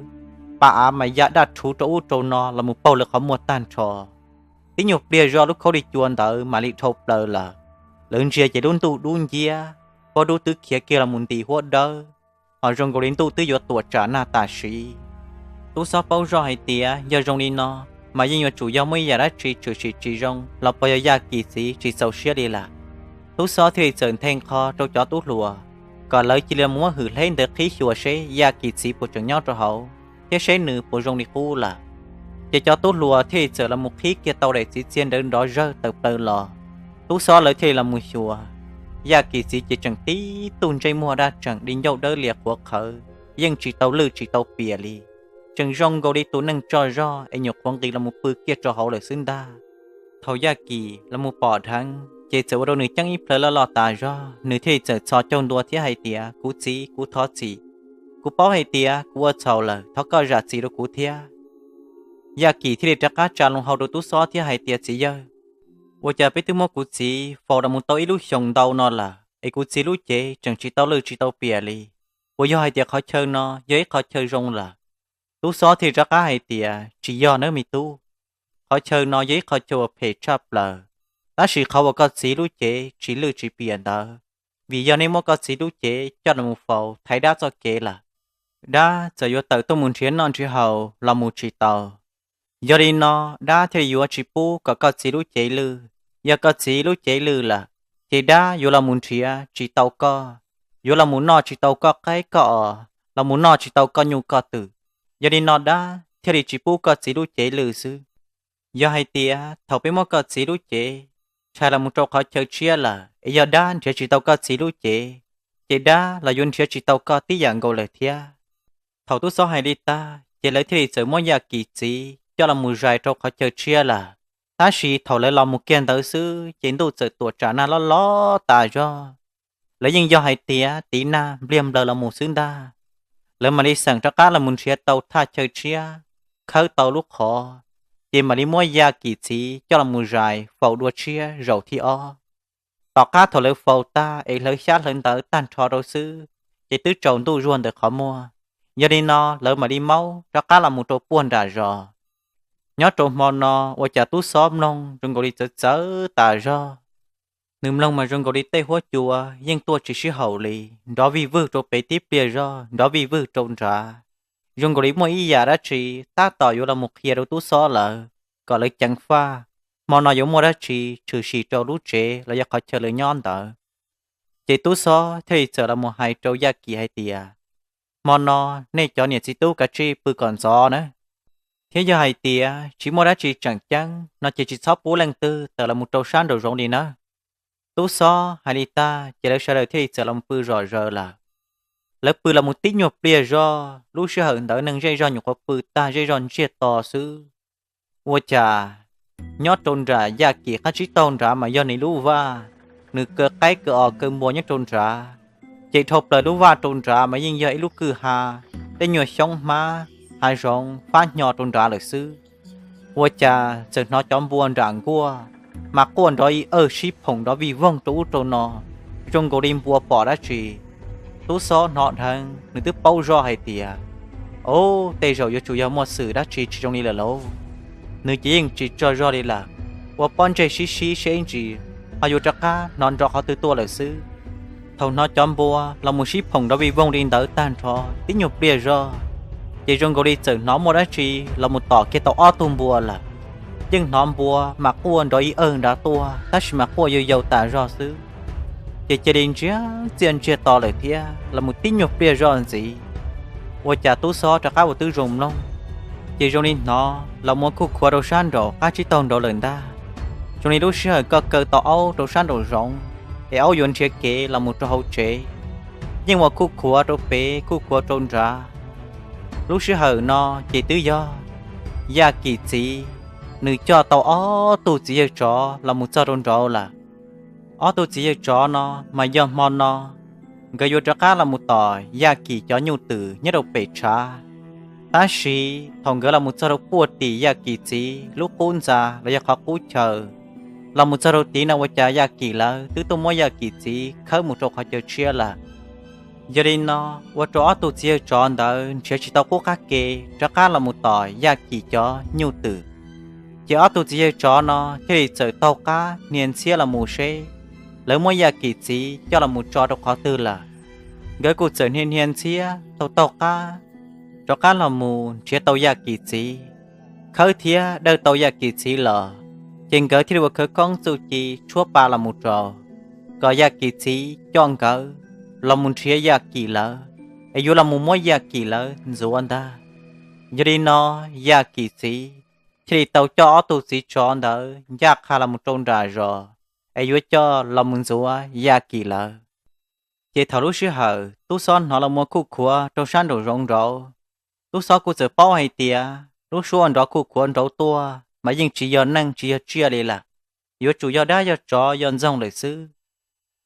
pa av mas ya daj rhuv rau ub rau no los mus paug lawv qhov muag tag nrho. Tib nyuag pliag zog lub khaub lig cua ntawd mam li dhau plaws lawm. Lawv ntsia ces lub ntuj dub nciab, pob dub twb khiav kiag los mus nti huab dawb, ho zoo nkaus li ntuj twb yuav tuam tsam nag tam sim. Tub xob paub zoj hais tias yog zoo li no, mas yeej yuav tsum yog muaj ib yam dab tsi tshwm sim tsis zoo los puas yog Yaj Kim txiv tsis txaus siab li lawm. Tub xob thiaj li txawm nthe nqho rau cov tub hluas, kom lawv cia li muab hwm hleb ntawd qhib xyuas seb Yaj Kim txiv puas tseem nyob rau hauv thiab seb nws puas zoo li qub lawm. Ces cov tub hluas thiaj li txawm los mus qhib kiag tau daim txiv txiag nrawv nrov zawg tawm plaws los. Tub xob lawv thiaj li los mus xyuas, Yaj Kim txiv ces tseem tib tug ntsej muag daj tseem di ncauj dawb lias qhuav qhawv, yeej tsis tau lwj tsis tau piam li, tseem zoo nkaus li tus neeg tsaug zog es nyuam qhuav nqis los mus pw kiag rau hauv lawm xwb ntag. Thaum Yaj Kim los mus pom dheev ces txawm ua rau nws ceeb ib plhaw loj loj tas zog, nws thiaj li txawm txhos caug ntua thiab hais tias, Kuv txiv, kuv thov txim. Kuv paub hais tias kuv ua txhaum lawm, thov koj zam txim rau kuv thiab. Yaj Kim thiaj li rov qab tsa loo hau rau tub xob thiab hais tias, Txiv yawg, ua cas peb twb muab kuv txiv faus los mus tau ib lub xyoos ntau no lawm es kuv txiv lub cev tseem tsis tau lwj tsis tau piam li? Puas yog hais tias qhov chaw no yog ib qhov chaw zoo lawm? Tub xob thiaj li rov qab hais tias, Tsis yog nawb me tub, qhov chaw no yog ib qhov chaw uas phem tshaj plaws, tab sis qhov uas koj txiv lub cev tsis lwj tsis piam ntawd, vim yog nej muab koj txiv lub cev coj los mus faus thaiv dab txoj kev lawm. Dab txawm yuav tawm tuaj mus nrhiav noj nrhiav haus los mus tsis tau. Yog li no dab thiaj li yuav tsis pub kom koj txiv lub cev lwj. Yog koj txiv lub cev lwj lawm, ces dab yuav los mus nrhiav tsis tau koj, yuav los mus noj tsis tau koj qaib koj os, los mus noj tsis tau koj nyuj koj twm. Yog li no dab thiaj li tsis pub koj txiv lub cev lwj xwb. Yog hais tias thaum peb muab koj txiv lub cev tshais los mus rau qhov chaw tshiab lawm, es yog dab nrhiav tsis tau koj txiv lub cev, ces dab los yuav nrhiav tsis tau koj tib yam nkaus lawm thiab. Thaum tub xob hais li tag ces lawv thiaj li txawm muab Yaj Kim txiv coj los mus zais rau qhov chaw tshiab lawm. Tab sis thaum lawv los mus kiag ntawd xwb ces ntuj txawm tuam tsam nag loj loj tas zog. Lawv yeej yog hais tias tiv nag npliag nplaws los mus xwb ntag. Lawv mam li xeem rov qab los mus nrhiav tau thaj chaw tshiab, khawb tau lub qhov, ces mam li muab Yaj Kim txiv coj los mus zais faus dua tshiab zaum thib ob. Tom qab thaum lawv faus tag es hlawv xyab hlawv ntawv tag nrho rau xwb, ces twb tsaus ntuj zuag ntawm qhov muag. Yog li no lawv mam li maub rov qab los mus rau puag nram zos. Nyob rau hmo no ua cas tub xob mloog zoo nkaus li txawv txawv tas zog. Nws mloog mas zoo nkaus li tej huab cua yeej tuaj tsis sib haum li, nrov vij vwg rau pem tib pliag zog, nrov vij vwg rau nrad. Zoo nkaus li muaj ib yam dab tsi tab tom yuav los mus qhia rau tub xob lawv kom lawv ceev faj, hmo no yuav muaj dab tsi tshwm sim rau lub tsev los yog qhov chaw lawv nyob ntawd. Ces tub xob thiaj li txawm los mus hais rau Yaj Kim hais tias, hmo no nej cov niam txiv tub kav tsij pw kom ntxov na, thiab yog hais tias tsis muaj dab tsi tseem ceeb no ces tsis txhob pub leej twg tawm los mus rau sab nraum zoov li nawb. Tub xob hais li tag ces lawv sawv daws thiaj li txawm los mus pw zom zaws lawm. Lawv pw los mus tib nyuag pliag zog, lub sij hawm ntawd neeg zej zog nyuam qhuav pw tag zej zog ntsiag to xwb. Ua cas nyob rau nram Yaj Kim qab tsib taug nrad mas yog nws lub vaj, nws kaw qaib kaw os kaw npua nyob rau nrad. Ces dhau plaws lub vaj rau nrad mas yeej yog ib lub kwj ha, tej nyuag xyoob hmab, hav zoov fab hnyo rau nrad lawm xwb. Ua cas txawm hnov cov npua nram nkuaj mas quaj nrov ib awg sib phoom nrov vij voog rau ub rau no, zoo nkaus li npua pom dab tsi. Tub xob hnov dheev nws twb paub zoj hais tias, o, tej zaum yuav tsum yog muaj xwm dab tsi tsis zoo li lawm lauj. Nws ces yeej tsis tsaug zog li lawm, ua pob ntseg sib sib seb ib ntsis ho yuav rov qab hnov nrov qhov twg tuaj lawm xwb. Thaum hnov cov npua los mus sib phoom nrov vij voog li ntawd tag nrho tib nyuag pliag zog, ces zoo nkaus li txawm hnov muaj dab tsi los mus tom kiag tau ob tug npua lawm. Yeej hnov npua mas quaj nrov ib awg nrad tuaj tab sis mas quaj yau yau tas zog xwb. Ces cia li ntsiag txiaj ntsiag to lawm thiab los mus tib nyuag pliag zoj ntxiv. Ua cas tub xob rov qab ua tib zoo mloog, ces zoo li hnov los mus khuj khuav rau sab nraum qab tsib taug nraud lawm ntag. Zoo li lub sij hawm koj kaw tau aub rau sab nraum zoov, es aub yuav nrhiav kev los mus rau hauv tsev, yeej ua khuj khuav rau pem khuj khuav rau nrad. Lub sij hawm no ces twb yog Yaj Kim txiv, nws coj tau ob tug txiv yawg tsov los mus txog rau nraud lawm. Ob tug txiv yawg tsov no mas yog hmo no nkawd yuav rov qab los mus tom Yaj Kim cov nyuj twm nyob rau pem tshav. Tab sis thaum nkawd los mus txog rau puag tim Yaj Kim txiv lub qub ntxa los yog qhov qub chaw, los mus txog rau tid no ua cas Yaj Kim lawv twb tuaj muab Yaj Kim txiv khawb mus rau qhov chaw tshiab lawm. Yog li no, ua rau ob tug txiv yawg tsov ntawd nrhiav tsis tau qub qab ke rov qab los mus tom Yaj Kim cov nyuj twm. Ces ob tug txiv yawg tsov no thiaj li txawm taug qab hnia ntxhiab los mus seb lawv muab Yaj Kim txiv coj los mus tso rau qhov twg lawm. Nkawd kuj txawm hnia hnia ntxhiab taug taug qab rov qab los mus nrhiav tau Yaj Kim txiv, khawb thiab dawj tau Yaj Kim txiv los, ces nkawd thiaj li ua khawv koob txuj ci tshuab pa los mus rau, kom Yaj Kim txiv coj nkawd los mus nrhiav Yaj Kim lawv, es yuav los mus muab Yaj Kim lawv ntxuav ntag. Yog li no, Yaj Kim txiv thiaj li tau coj ob tug txiv tsov ntawd ncaj qha los mus rau nram zos, es yuav coj los mus ntxuav Yaj Kim lawv. Ces thaum lub sij hawm tub xob hnov los mus khuj khuav rau sab nraum zoov nraud, tub xob kuj txawm paub hais tias lub suab nrov khuj khuav nraud tuaj mas yeej tsis yog neeg tsis yog tsiaj li lawm, yuav tsum yog dab yog tsov yog ntxoog lawm xwb.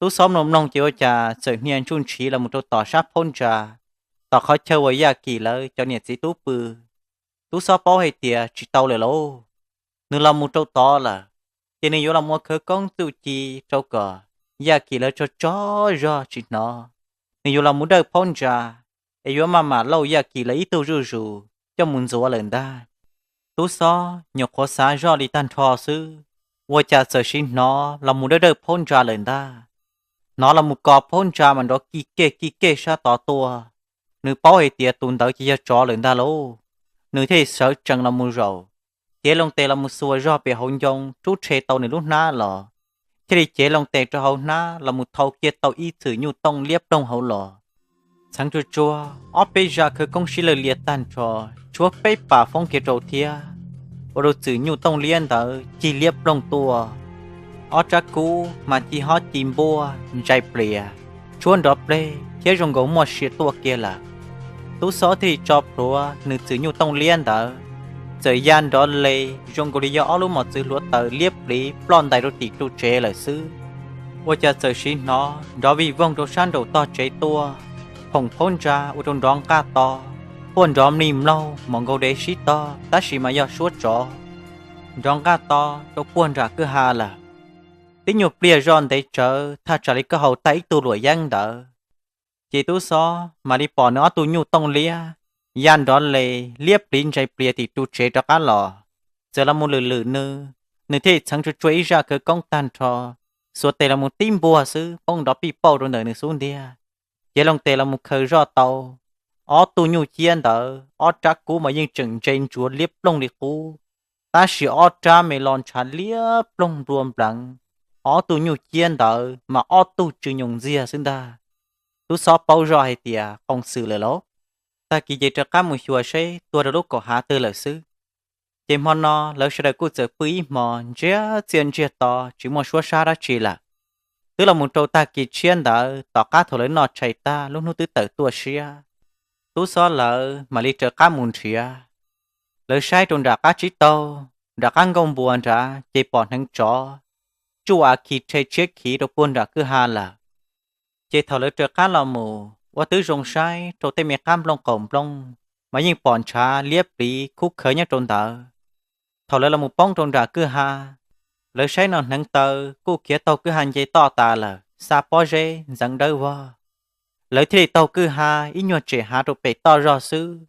Tub xob mloog mloog ces ua cas txawm hnia ntsuj ntshiv los mus rau tom sab phab ntsa, tom qhov chaw uas Yaj Kim lawv cov niam txiv tub pw. Tub xob paub hais tias tsis tau lawm lauj, nws los mus rau tod lawm, ces nws yuav los mus ua khawv koob txuj ci rau kom Yaj Kim lawv tso tso zog tsis hnov. Nws yuav los mus dawj phab ntsa, es yuav maj mam lauj Yaj Kim lawv ib tug zuj zus coj mus ntxuav lawm ntag. Tub xob nyuam qhuav xav zoj li tag nrho xwb, ua cas txawm sim hnov los mus dawj dawj phab ntsa lawm ntag. Hnov los mus ko phab ntsa mas nrov kij kej kij kej sab tod tuaj. Nws paub hais tias tus ntawd ces yog tsov lawm ntag lauj. Nws thiaj li sawv tsees los mus zaum, cev loo tes los mus xuas zog pem hauv ncoo rub rhe tau nws lub hnab los, thiaj li cev loo tes rau hauv hnab los mus thau kiag tau ib txwm nyuj tooj liab ploog hauv los. Txheev tsuag tsuag ob peb zaj khawv koob sib lawg lias tag nrho, tshuab peb pas foob kiag rau thiab, ua rau txwm nyuj tooj liab ntawd cig liab ploog tuaj. ob rab kub mas ci hob ci npuaj ntsais plias, tshuab nrov pleg thiab zoo nkaus muaj sia tuaj kiag lawm. Tub Xob thiaj li tso plhuav nws txwm nyuj tooj liab ntawd, txawm ya nrov le zoo nkaus li yog ob lub mos txwv hluav taws liab pliv ploj ntais rau tim ru tsev lawm xwb. Ua cas txawm siv hnov nrov vij voog rau sab nraum tog tsev tuaj, phoom phaub ntsa ua rau nrov nqaj to, quaj nrov mlig mloog mos nkaus dev sib tog tab sis mas yog suab tsov, nrov nqaj to rau puag nram kwj ha lawm. Tib nyuag pliag zoj ntev tsawv thaj tsam li koj haus tag ib tug luam yeeb ntawd, ces Tub Xob mam li pom nws ob tug nyuj tooj liab ya nrov le, liab pliv ntsais plias tim ru tsev rov qab los. Txawm los mus lwm lwm nws, nws thiaj li txheev tsuag tsuag ib zaj khawv koob tag nrho, xuas tes los mus tib npuag xwb poob nrov pij pauj rau ntawm nws xub ntiag. Ces loo tes los mus khaws zoj tau, ob tug nyuj ciab ntawd ob rab kub mas yeej tseem ntse ntsuav liab ploog li qub, tab sis ob rab me lo ntshav liab ploog nplua npleev. Ob tug nyuj ciab ntawd mas ob tug tsw nyoos ntxiag xwb ntag. Tub Xob paub zoj hais tias qoos xwm lawm lauj, tag kis ces rov qab mus xyuas seb tuag rau lub kaum hav twg lawm xwb. Ces hmo no lawv sawv daws kuj txawm pw ib hmos ntsiag txiaj ntsiag to tsis muaj suab sab dab tsi lawm. Twb los mus rau tag kis tshiab ntawd tom qab thaum lawv noj tshais tag lub hnub twb tawm tuaj siab, Tub Xob lawv mam li rov qab mus nrhiav. Lawv saib rau nram qab tsib taug, nram qab nkuaj npua nrad ces pom hneev tsov tsuj a khi rhe tshiab khiv rau puag nram kwj ha lawm. Ces thaum lawv rov qab los mus ua twb zoo saib rau tej me qab nplooj qaum nplooj, mas yeej pom ntshav liab pliv khub khawv nyob rau ntawd. Thaum lawv los mus poob rau nram kwj ha, lawv saib no hneev taw kuj khiav taug kwj ha nce toj tas lawm, xa pob zeb ntxeev dawb vog. Lawv thiaj li taug kwj ha ib nyuag tsem hav rau pem toj zog xwb,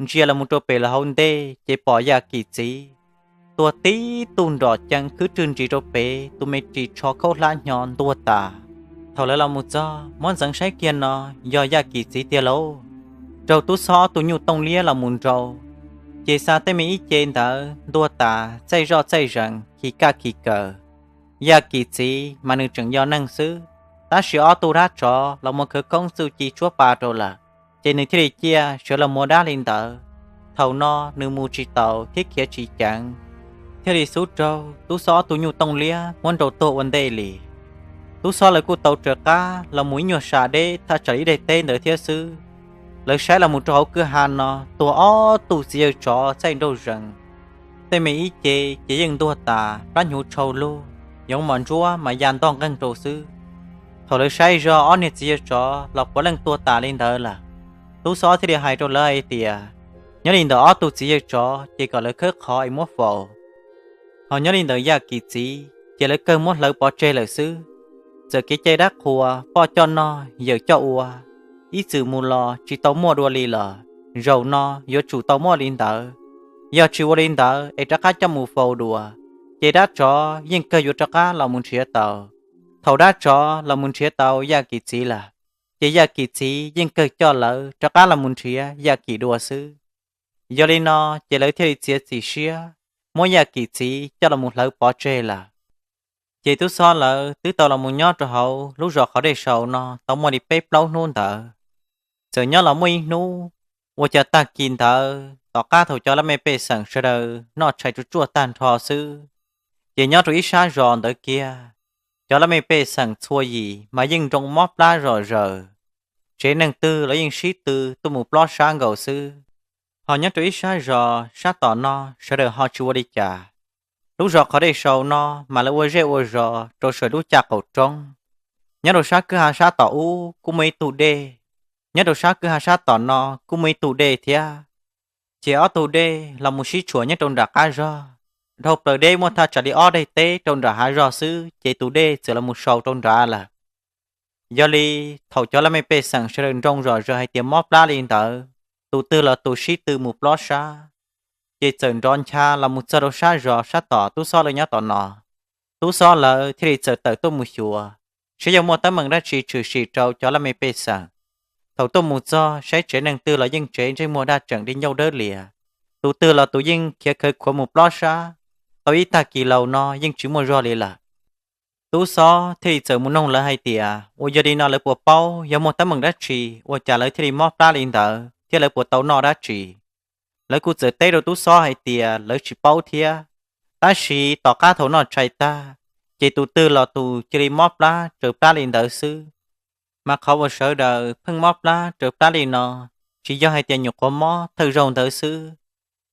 ntsia los mus rau pem lawv hauv ntej ces pom Yaj Kim txiv tuag tib tug nrom cees khwb rwg nris rau pem, tus me ris tsho khaub hlab hnyo ntuag tas. Thaum lawv los mus txog muab ntxeev saib kiag no, yog Yaj Kim txiv tiag lauj. Raug Tub Xob ob tug nyuj tooj liab los mus nrau, ces xa tej me ib ce ntawd ntuag tas txaij zoj txaij zees khi kaj khi kaws. Yaj Kim txiv mas nws tseem yog neeg xwb, tab sis ob tug dab tsov los muaj khawv koob txuj ci tshuab pa rau lawm, ces nws thiaj li ciaj sawv los mus ua dab li ntawd. Thaum no nws mus tsis taus thiab khiav tsis ceev, thiaj li xub raug Tub Xob ob tug nyuj tooj liab muab nrau tuag ua ntej li. Tub Xob lawv kuj tau raws qab los mus ib nyuag sa deb thaj tsam ib daim teb ntawd thiab xwb. Lawv saib los mus rau hauv kwj ha no tuag ob tug txiv yawg tsov txaij nraug zees. Tej me ib ce ces yeej ntuag tas plab hnyuv tshau lug, yoov mos ntsuab mas ya ntog nqeeg rau xwb. Thaum lawv saib zog ob niag txiv yawg tsov los puav leej tuag tas li ntawd lawm, Tub Xob thiaj li hais rau lawv hais tias, nyob li ntawm ob tug txiv yawg tsov ces kom lawv khawb qhov es muab faus. Ho nyob li ntawm Yaj Kim txiv ces lawv kawg muab hlawv pov tseg lawm xwb. Txawm kev cai dab qhuas poj coj noj yawm coj ua, ib txwm mus los tsis tau muaj dua li los, zaum no yuav tsum tau muaj li ntawd. Yog tsis ua li ntawd es rov qab coj mus faus dua, ces dab tsov yeej kawg yuav rov qab los mus nrhiav tau. Thaum dab tsov los mus nrhiav tau Yaj Kim txiv lawm, ces Yaj Kim txiv yeej kawg coj lawv rov qab los mus nrhiav Yaj Kim dua xwb. Yog li no ces lawv thiaj li txiav txim siab muab Yaj Kim txiv coj los mus hlawv pov tseg lawm. Ces Tub Xob lawv twb tau los mus nyob rau hauv lub zos qhov dej sau no tau muaj li peb plaub hnub ntawd. Txawm nyob los muaj ib hnub, ua cas tag kis ntawd tom qab thaum cov laj mej pej xeem sawv daws noj tshais tsuaj tsuaj tag nrho xwb, ces nyob rau ib sab zos ntawd kiag, cov laj mej pej xeem txhua yim mas yeej nroo mob plab zom zaws, tsev neeg twg los yeej sib tw tuaj mus plob sab nkaus xwb. Ho nyob rau ib sab zos sab tom no sawv daws ho tsis ua li cas. Lub zos qhov dej sau no mas lawv ua zej ua zos rau saum lub caj qaum roob. Nyob rau sab kwj ha sab tom ub kuj muaj ib tug dej, nyob rau sab kwj ha sab tom no kuj muaj ib tug dej thiab. Ces ob tug dej los mus sib tshuam nyob rau nram qab zog, dhau plaws deb muaj thaj tsam li ob daim teb rau nram hav zog xwb ces tus dej txawm los mus sau rau nrad lawm. Yog li, thaum cov laj mej pej xeem sawv daws nroo zom zaws hais tias mob plab li ntawd, tus twg los tus sib tw mus plob sab, ces txawm nrov ncha los mus txog rau sab zos sab tom Tub Xob lawv nyob tom no. Tub Xob lawv thiaj li txawm tawm tuaj mus xyuas, saib yog muaj teeb meem dab tsi tshwm sim rau cov laj mej pej xeem. Thaum tuaj mus txog saib tsev neeg twg los yeej tsev ntsej muag daj tseem di ncauj dawb lias, tus twg los tus yeej khiav khawv khuav mus plob sab, tau ib tag kis laus no yeej tsis muaj zog li lawm. Tub Xob thiaj li txawm mus noog lawv hais tias uas yog li no lawv puas paub yog muaj teeb meem dab tsi ua cas lawv thiaj li mob plab li ntawd thiab lawv puas tau noj dab tsi. Lawv kuj txawm teb rau Tub Xob hais tias lawv tsis paub thiab, tab sis tom qab thaum noj tshais tag, Ces tus twg los tus cia li mob plab raws plab li ntawd xwb. Mas qhov uas sawv daws pheej mob plab raws plab li no, tsis yog hais tias nyuam qhuav mob thawj zaug ntawd xwb.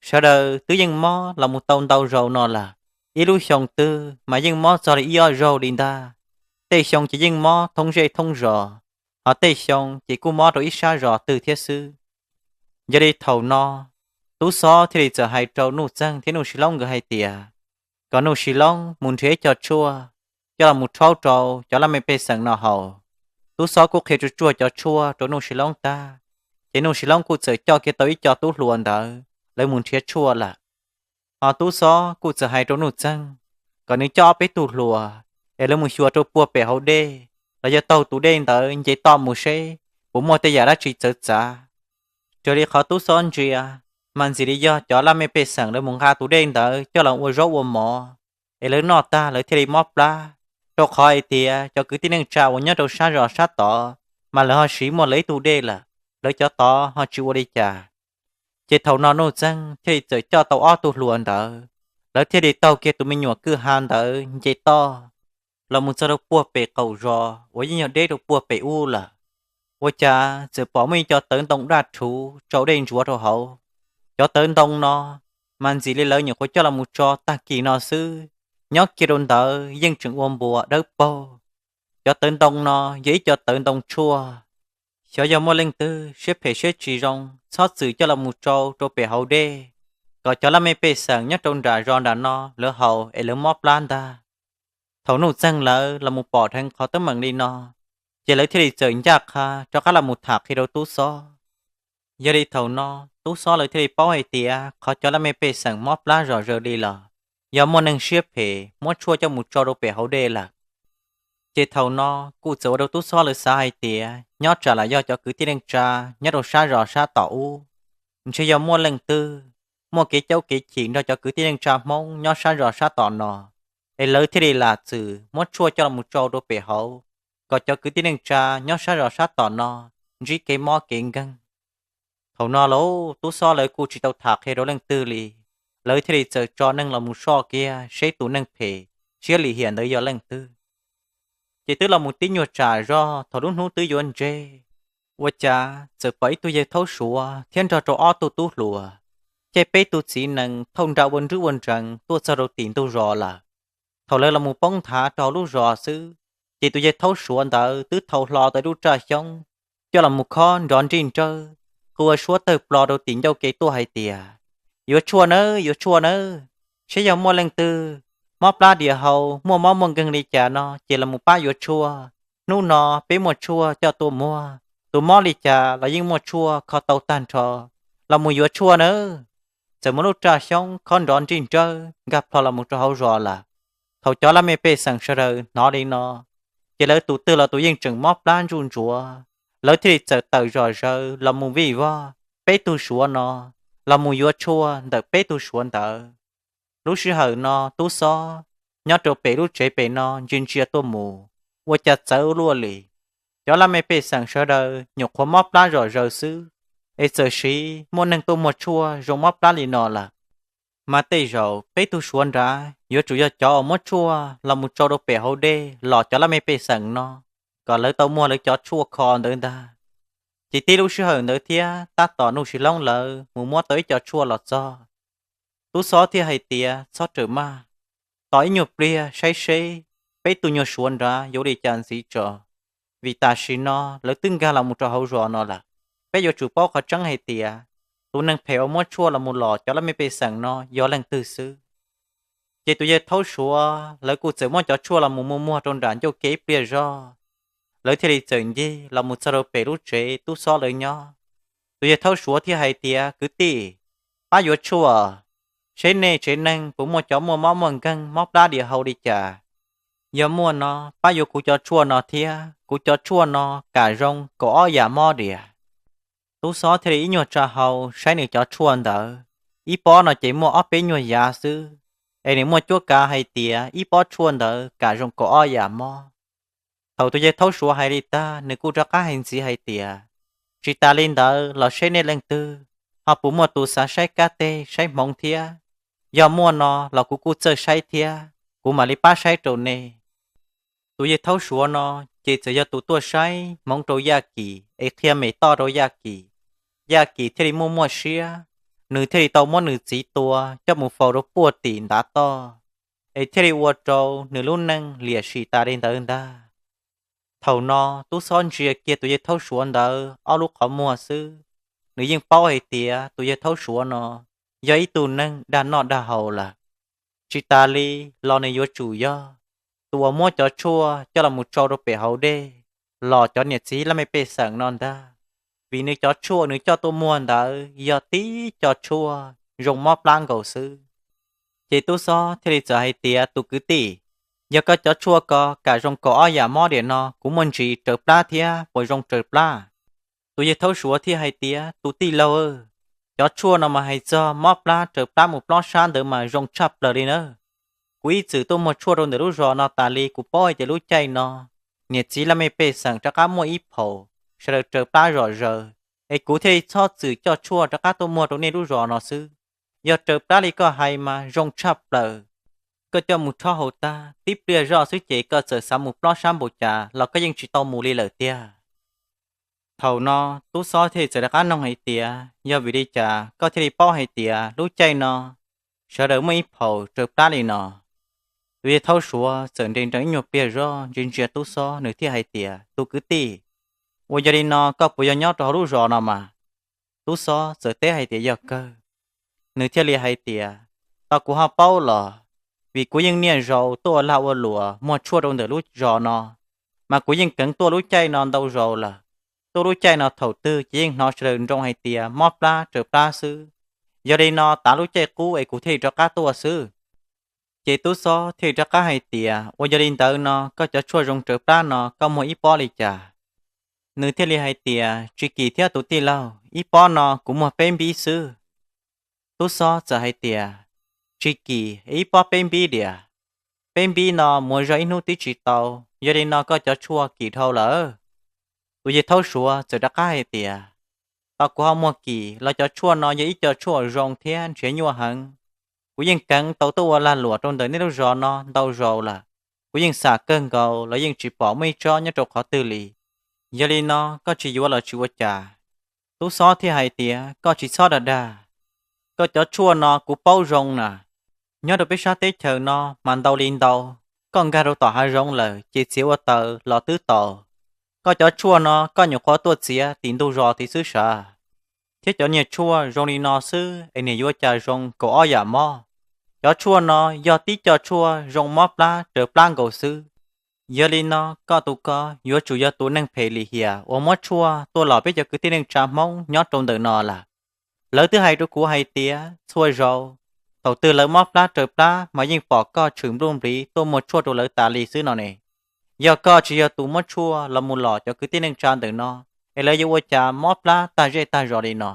Sawv daws twb yeej mob los mus tau ntau zaus no lawm. Ib lub xyoo twg mas yeej mob txog li ib ob zaug li ntag. Tej xyoo ces yeej mob thoob zej thoob zos, ho tej xyoo ces kuj mob rau ib sab zos twg thiab xwb. Yog li thaum no, Tub Xob thiaj li txawm hais rau Nuj Txeeg thiab Nuj Sis Loob nkawd hais tias kom Nuj Sis Loob mus nrhiav ib co tshuaj coj los mus rhaub rau cov laj mej pej xeem no haus. Tub Xob kuj qhia tsuaj tsuaj cov tshuaj rau Nuj Sis Loob tag, ces Nuj Sis Loob kuj txawm coj kiag tau ib co tub hluas ntawd lawv mus nrhiav tshuaj lawm. Ho Tub Xob kuj txawm hais rau Nuj Txeeg kom nws coj ob peb tug hluas es lawv mus xyuas rau puag pem hauv dej, los yog taug tus dej ntawd nce toj mus seb puas muaj tej yam dab tsi txawv txav. Raws li qhov Tub Xob ntsia, mas ntxim li yog cov laj mej pej xeem lawv mus nqa tus dej ntawd coj los ua zaub ua mov, es lawv noj tag lawv thiaj li mob plab, rau qhov hais tias cov kwv tij neej tsa uas nyob rau sab zos sab tod, mas lawv ho siv muaj lawv ib tug dej lawm, lawv cov tod ho tsis ua li cas. Ces thaum no Nuj Txeeg thiaj li txawm coj tau ob tug hluas ntawd, lawv thiaj li taug kiag tus me nyuam kwj ha ntawd nce toj los mus txog rau puag pem qaum zos uas yeej yog deb rau puag pem ub lawm. Ua cas txawm pom muaj ib co tawv ntoo daj rhuv tsau dej ntsuav rau hauv. Cov tawv ntoo no mas ntxim li lawv nyuam qhuav coj los mus tso tag kis no xwb, nyob kiag rau ntawd yeej tseem ua npuas dawb paug. Cov tawv ntoo no yog ib co tawv ntoo tshuaj. Xyov yog muaj leej twg siab phem siab tsis zoo txhob txwm coj los mus tsau rau pem hauv dej, kom cov laj mej pej xeem nyob rau nram zos nram no lawv haus es lawv mob plab ntag. Thaum Nuj Txeeg lawv los mus pom dheev qhov teeb meem li no, ces lawv thiaj li txawm ncaj qha rov qab los mus tham qhia rau Tub Xob. Yog li thaum no, Tub Xob lawv thiaj li paub hais tias qhov cov laj mej pej xeem mob plab zom zaws li los yog muaj neeg siab phem muab tshuaj coj mus tsau rau pem hauv dej lawm. Ces thaum no kuj txawm ua rau Tub Xob lawv xav hais tias nyob tsam los yog cov kwv tij neej tsa nyob rau sab zos sab tom ub, ntshe yog muaj leej twg muaj kev caub kev chim nrog cov kwv tij neej tsa Hmoob nyob sab zos sab tom no, es lawv thiaj li lam txwm muab tshuaj coj los mus tsau rau pem hauv, kom cov kwv tij neej tsa nyob sab zos sab tom no ntsib kev mob kev nkeeg. Thaum no lauj, Tub Xob lawv kuj tsis tau tham qhia rau leej twg li, lawv thiaj li txawm tso neeg los mus soj kiag seb tus neeg phem siab lim hiam ntawd yog leej twg. Ces twb los mus tib nyuag tsam zog thaum lub hnub twb yuav ntseg, ua cas txawm pom ib tug yawg thaub Suav thiab nrog rau ob tug tub hluas caij peb tug txiv nees thauj nra ua nrwb ua nrees tuaj txog rau tim ntug zos lawm. Thaum lawv los mus poob nthav rau hauv lub zos xwb, ces tus yawg thaub Suav ntawd twb thau hlo tau ib lub raj xyoob coj los mus khob nrov nrij nrawb, qw ua suab tawg plo rau tim ncauj ke tuaj hais tias, Yuav tshuaj nawb, yuav tshuaj nawb, seb yog muaj leej twg mob plab dias hau muaj mob muaj nkeeg li cas no ces los mus pab yuav tshuaj. Hnub no peb muaj tshuaj coj tuaj muag, tus mob li cas los yeej muaj tshuaj kho tau tag nrho, los mus yuav tshuaj nawb. Txawm muaj lub raj xyoob khob nrov nrij nrawb nkag plho los mus rau hauv zos lawm. Thaum cov laj mej pej xeem sawv daws hnov li no, ces lawv tus twg los tus yeej tseem mob plab ntsuj ntsuav, lawv thiaj li txawm tawm zom zaws los mus vij vog peb tug Suav no, los mus yuav tshuaj ntawm peb tug Suav ntawd. Lub sij hawm no Tub Xob nyob rau pem lub tsev pem no ntsia ntsia tuaj mus, ua cas txawv ua luaj li. Cov laj mej pej xeem sawv daws nyuam qhuav mob plab zom zaws xwb, es txawm siv muaj neeg tuaj muag tshuaj zoo mob plab li no lawm. Mas tej zaum peb tug Suav nrad yuav tsum yog cov uas muab tshuaj los mus tsau rau pem hauv dej los cov laj mej pej xeem no, kom lawv tau muag lawv cov tshuaj kho ntawd ntag. Ces tib lub sij hawm ntawd thiab tab tom Nuj Sis Loob lawv mus muab tau ib co tshuaj los txog. Tub Xob thiaj hais tias, Txhob rawm maj, tos ib nyuag pliag saib seb peb tug nyuag Suav nrad yuav ua li cas ntxiv tso, vim tam sim no lawv twb nkag los mus rau hauv zos no lawm. Peb yuav tsum paub qhov tseeb hais tias tus neeg phem uas muab tshuaj los mus los cov laj mej pej xeem no yog leej twg xwb. Ces tus yawg thaub Suav lawv kuj txawm muab cov tshuaj los mus muag muag rau nram ncauj ke ib pliag zog, lawv thiaj li txawm ncig los mus txog rau pem lub tsev Tub Xob lawv nyob. Tus yawg thaub Suav thiaj hais tias, Kwv tij, pab yuav tshuaj, seb nej tsev neeg puas muaj cov muaj mob muaj nkeeg mob plab dias hau li cas. Yog muaj no pab yuav kuv cov tshuaj no thiab, kuv cov tshuaj no kam zoo kaum ob yam mob dias. Tub Xob thiaj li ib nyuag tsa hau saib nws cov tshuaj ntawd, ib pob no ces muaj ob peb nyuag yav xwb, es nws muaj cuab kav hais tias ib pob tshuaj ntawd kam zoo kaum ob yam mob. Thaum tus yawg thaub Suav hais li tag, nws kuj rov qab hais ntxiv hais tias, Tsis tas li ntawd los seb nej leej twg ho puas muaj tus xav saib kab teg saib hmoov thiab. Yog muaj no los kuv kuj txawj saib thiab. kuv mam li pab saib rau nej. Tus yawg Thaub Suav no ces txawm yog tus tuaj saib hmoov rau Yaj Kim es qhia mem toj rau Yaj Kim. Yaj Kim thiaj li muaj muaj siab, nws thiaj li tau muab nws txiv tua coj mus faus rau puag tim ntav toj, es thiaj li ua rau nws lub neej liam sim tas li ntawd ntag. Thaum no Tub Xob ntsia kiag tus yawg Thaub Suav ntawd ob lub qhov muag xwb, nws yeej paub hais tias tus yawg Thaub Suav no yog ib tug neeg dag noj dag haus lawm. Tsis tas li los nws yuav tsum yog tus uas muab cov tshuaj coj los mus tsau rau pem hauv dej los cov niam txiv laj mej pej xeem no ntag, vim nws cov tshuaj nws coj tuaj muag ntawd yog tib co tshuaj zoo mob plab nkaus xwb. Ces Tub Xob thiaj li txawm hais tias, tus kwv tij, yog koj cov tshuaj ko kam zoo kaum ob yam mob diam no kuv muaj ntsis raws plab thiab puas zoo raws plab? Tus yawg Thaub Suav thiaj hais tias, tus tij laug, cov tshuaj no mas hais txog mob plab raws plab mus plob sab ntawd mas zoo tshaj plaws li na. Kuv ib txwm tuaj muag tshuaj rau ntawm lub zos no tas li kuv paub hais tias lub caij no niam txiv laj mej pej xeem rov qab muaj ib phaum sawv daws raws plab zom zaws, es kuv thiaj li txhob txwm coj tshuaj rov qab tuaj muag rau nej lub zos no xwb. Yog raws plab li koj hais mas zoo tshaj plaws. Koj coj mus rhaub haus tag tib pliag zoj xwb ces koj txawm xav mus plob sab npaum cas los koj yeej tsis tau mus li lawm tiag. Thaum no Tub Xob thiaj li txawm rov qab noog hais tias, yog vim li cas koj thiaj li paub hais tias lub caij no sawv daws muaj ib phaum raws plab li no? Tus yawg Thaub Suav txawm nres nrees ib nyuag pliag zoj ntsia ntsia Tub Xob, nws thiaj hais tias, tus kwv tij, ua yog li no koj puas yog nyob rau hauv lub zos no mas? Tub Xob txawm teb hais tias, yog kawg. Nws thiaj li hais tias, tau kuv ho paub los, vim kuv yeej niaj zaus tuaj ua lag ua luam muag tshuaj rau ntawm lub zos no, mas kuv yeej keev tuaj lub caij no ntau zaus lawm. Tuaj lub caij no thaum twg ces yeej hnov sawv daws nroo hais tias mob plab raws plab xwb. Yog li no tav lub caij qub es kuv thiaj li rov qab tuaj xwb. Ces Tub Xob thiaj li rov qab hais tias, ua yog li ntawd no koj cov tshuaj zoo raws plab no koj muag ib pob li cas? Nws thiaj li hais tias, tsis kim thiab tus tij laug, ib pob no kuv muag peb npib xwb. Tub Xob txawm hais tias, tsis kim, ib pob peb npib diam. Peb npib no muag zog ib hnub twb tsis tau, yog li no koj cov tshuaj kim dhau lawm. Tus yawg Thaub Suav txawm rov qab hais tias, tau kuv ho muag kim los cov tshuaj no yog ib co tshuaj zoo thiab nrhiav nyuaj heev. Kuv yeej keev tau tuaj ua lag luam rau ntawm nej lub zos no ntau zaus lawm. Kuv yeej xam kawg nkaus los yeej tsis pom muaj ib tsob nyob rau qhov twg li. Yog li no koj tsis yuav los tsis ua cas. Tub Xob thiaj hais tias, koj tsis txhob dag dag. Koj cov tshuaj no kuv paub zoo na. Nyob rau peb sab teb chaws no mas ntau li ntau. Koj nkag rau tom hav zoov lawm ces txiav ua taws los twb tau. Koj cov tshuaj no koj nyuam qhuav tuaj txiav tim ntug zos tid xwb sav. Thiab cov niag tshuaj zoo li no xwb es niag yuav cas zoo kaum ob yam mob. Cov tshuaj no yog tib co tshuaj zoo mob plab raws plab nkaus xwb. Yog li no koj tus ko yuav tsum yog tus neeg phem lim hiam uas muab tshuaj tuaj los peb cov kwv tij neej tsa Hmoob nyob rau ntawm no lawm. Lawv twb hais rau kuv hais tias txhua zaus thaum twg lawv mob plab raws plab mas yeej pom koj tshwm npluj npliv tuaj muag tshuaj rau lawv tas li xwb no ne. Yog koj tsis yog tus muab tshuaj los mus los cov kwv tij neej tsa ntawm no, es lawv yuav ua cas mob plab tag zej tag zos li no?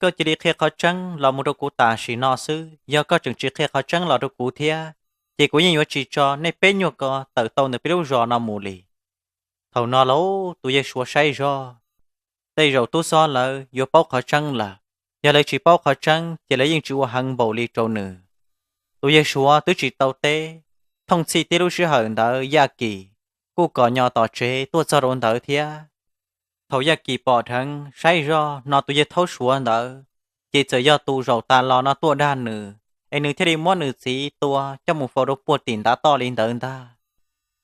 Koj cia li qhia qhov tseeb los mus rau kuv tam sim no xwb, yog koj tseem tsis qhia qhov tseeb los rau kuv thiab, ces kuv yeej yuav tsis tso nej peb nyuag ko tawm tau ntawm peb lub zos no mus li. Thaum no lauj tus yawg Suav saib zog, tej zaum Tub Xob lawv yuav paub qhov tseeb lawm. Yog lawv tsis paub qhov tseeb ces lawv yeej tsis ua heev npaum li rau nws. Tus yawg Suav twb tsis tau teb, thooj txhij tib lub sij hawm ntawd Yaj Kim kuj kom nyo tom tsev tuaj txog rau ntawd thiab. Thaum Yaj Kim pom dheev saib zog no tus yawg Thaub Suav ntawd, ces txawm yog tus zaum tas los no tuaj dag nws, es nws thiaj li muab nws txiv tua coj mus faus rau puag tim ntav toj li ntawd ntag.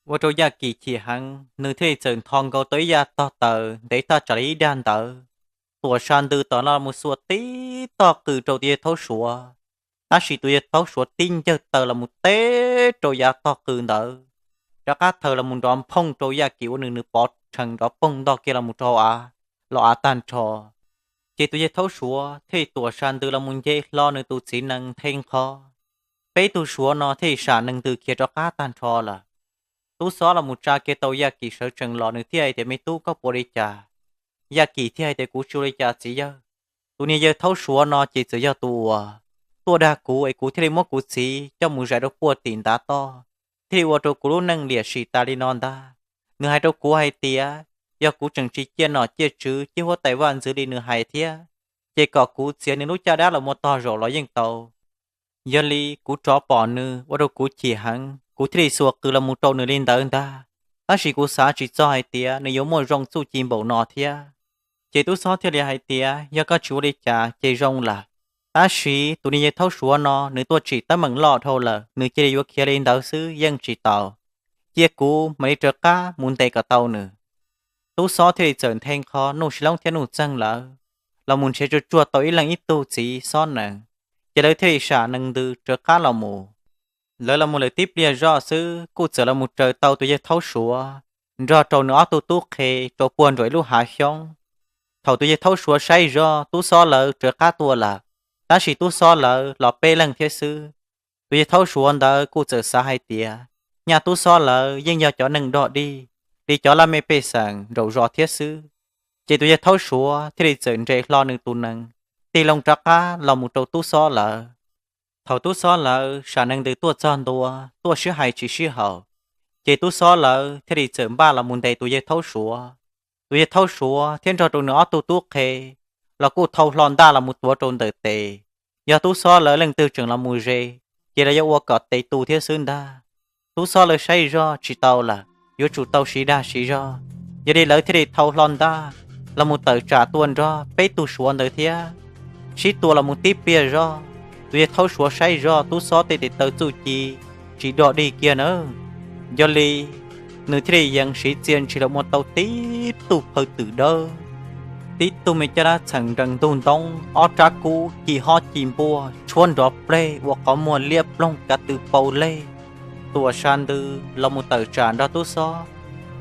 Ua rau Yaj Kim chim heev, nws thiaj li txawm ntho nkaus tau ib yam tog taws ntev thaj tsam li ib dag ntawd, tuam sa ntws tom no mus xuas tib tog qws rau tus yawg Thaub Suav. Tab sis tus yawg Thaub Suav tib ncawg taw los mus teb rau yav tog qws ntawd, rov qab thaws los mus nrov nphooj rau Yaj Kim ua nws nws pov rhees nrov poog ntog kiag los mus rau hauv av, los av tag nrho. Ces tus yawg Thaub Suav thiaj li tuam sa ntws los mus nce hlo nws tus txiv nees nthe nqho. Peb tug Suav no thiaj li sam nees ntws khiav rov qab tag nrho lawm. Tub Xob los mus tsa kiag tau Yaj Kim sawv tsees los nws thiaj hais tias, me tub, koj puas ua li cas? Yaj Kim thiaj hais tias, kuv tsis ua li cas txiv yawg. Tus niag yawg Thaub Suav no ces txawm yog tus uas tuaj dag kuv es kuv thiaj li muab kuv txiv coj mus zais rau puag tim ntav toj, thiaj li ua rau kuv lub neej liam sim tas li no ntag. Nws hais rau kuv hais tias, yog kuv tseem tsis ciaj nom ciaj tswv ciaj huab tais vaj ntxwv li nws hais thiab, ces kom kuv txiav nws lub caj dab los mus tog zaum los yeej tau. Yog li kuv rov pom nws ua rau kuv chim heev, kuv thiaj li xuas qws los mus rau nws li ntawd ntag. Tab sis kuv xav tsis txog hais tias nws yuav muaj zoo txuj ci npaum no thiab. Ces tub xob thiaj li hais tias, yog koj tsis ua li cas ces zoo lawm. Tab sis tus niag yawg thaub suav no nws tuaj tsim teeb meem loj dhau lawm, nws cia li yuav khiav li ntawd xwb yeej tsis tau. Cia kuv mam li rov qab mus ntes kom tau nws. Tub xob thiaj li txawm nthe nqho Nuj Sis Loob thiab Nuj Txeeg lawv los mus nrhiav tsuag tsuag tau ib leeg ib tug txiv xob nees, ces lawv thiaj li sam nees ntws rov qab los mus. Lawv los mus lawm tib pliag zoj xwb kuj txawm los mus raws tau tus yawg thaub suav nrog rau nws ob tug tub qhe rau puag nraum ib lub hav xyoob. Thaum tus yawg thaub suav saib zoj tub xob lawv rov qab tuaj lawm, tab sis tub xob lawv los peb leeg thiab xwb. Tus yawg thaub suav ntawd kuj txawm xav hais tias, nyaj tub xob lawv yeej yog cov neeg dog dig li cov laj mej pej xeem nraum zos thiab xwb. Ces tus yawg thaub suav thiaj li txawm nres hlo nws tus nees tig loo rov qab los mus rau tub xob lawv. Thaum tub xob lawv sam nees ntws tuaj txog ntua, tuaj sib hais tsis sib haum, ces tub xob lawv thiaj li txawm npaj los mus ntes tus yawg thaub suav. Tus yawg thaub suav thiab nrog rau nws ob tug tub qhe los kuj thau hlo ntaj los mus tuav rau ntawm tes. Yog tub xob lawv leej twg tseem los mus ze, ces lawv yuav ua kom tes tu thiab xwb ntag. Tub xob lawv saib zoj tsis tau lawm, yuav tsum tau siv dag siv zog, yog li lawv thiaj li thau hlo ntaj los mus tawm tsam tua nrog peb tug suav ntawd thiab. Sib tua los mus tib pliag zoj, tus yawg thaub suav saib zoj tub xob tej tes taw txuj ci tsis dog dig kiag na, yog li nws thiaj li yees siv txia ntshis los mus tau tib tug phaw twm dawb, tib tug me caj dab txheem nrees ntug ntoob, ob rab kub ci hob ci npuaj tshuab nrov pleg ua qhov muag liab ploog kav tw pau lej, tuam sa ntws los mus tawm tsam nrog tub xob.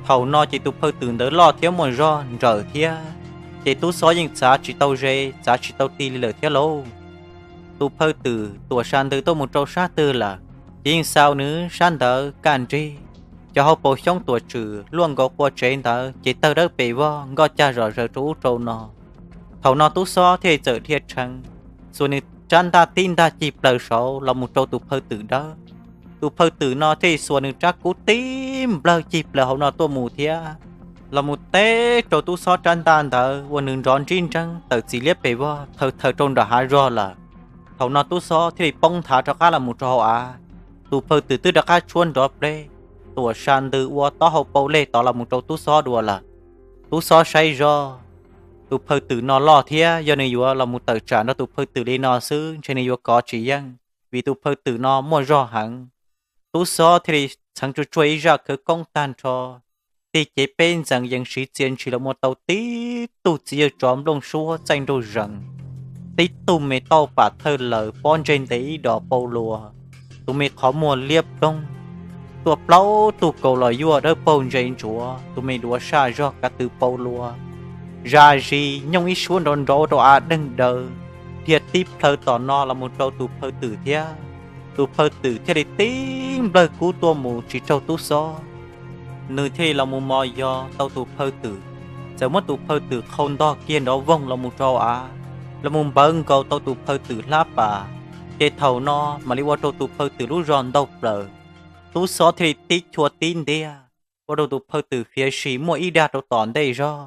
Thaum no ces tus phaw twm ntawd loj thiab muaj zog nrawm thiab, ces tub xob yeej txav tsis tau ze txav tsis tau ti li lawm thiab lauj. Tus phaw twm tuam sa ntws tuaj mus rau sab twg lawm, ces yeej xaus nws sab ntawd kaj nrig. Cov hauv paus xyoob tuam tswm luaj nkaus qua tsev ntawd ces tawg dawb pes vog nkoj cag zom zaws rau ub rau no. Thaum no tub xob thiaj li txawm dhia tshee, xuas nws rab ntaj tib ntaj cig plaws saud los mus rau tus phaw twm dawb. Tus phaw twm no thiaj li xuas nws rab kub tib nplawg cig plaws hauv no tuaj mus thiab, los mus teb rau tub xob rab ntaj ntawd ua nws nrov ntsib nreeb tawm txiv liab pes vog thaws thaws rau nram hav zog lawm. Thaum no tub xob thiaj li poob nthav rov qab los mus rau hauv av. Tus phaw twm twb rov qab tshuab nrov pleg, tuam sa ntws ua taub hau pau lej tod los mus rau tub xob dua lawm. Tub xob saib zoj, tus phaw twm no loj thiab, yog nws yuav los mus tawm tsam nrog tus phaw twm li no xwb ntshe nws yuav kov tsis yeej, vim tus phaw twm no muaj zog heev. Tub xob thiaj li txheev tsuag tsuag ib zaj khawv koob tag nrho, tig cev peb ntxees yees siv txia ntshis los mus tau tib tug txiv yawg tsov nplooj suab txaij nraug zees, tib tug me tauj pam thawj lawm pob ntseg ntev ib dos pau luas, tus me qhov muag liab ploog, tuaj plaub tug kaus los yuaj dawb paug ntse ntsuav, tus me duav saj zog kav tw pau luas, zaj zis nyooj ib suab nrov nrov rau av deeg daws, dhia tib plhaw tom no los mus rau tus phaw twm thiab. Tus phaw twm thiaj li tib nplawg kub tuaj mus tsis raug tub xob. Nws thiaj li los mus mos yos tau tus phaw twm, txawm muab tus phaw twm qhau ntog kiag nrov voog los mus rau av, los mus npawv nkaus tau tus phaw twm hlab pas. Ces thaum no mam li ua rau tus phaw twm lub zog ntaug plaws. Tub xob thiaj li tib chua tib ntiag, ua rau tus phaw twm fiav sim muaj ib dag rau tom ntej zog,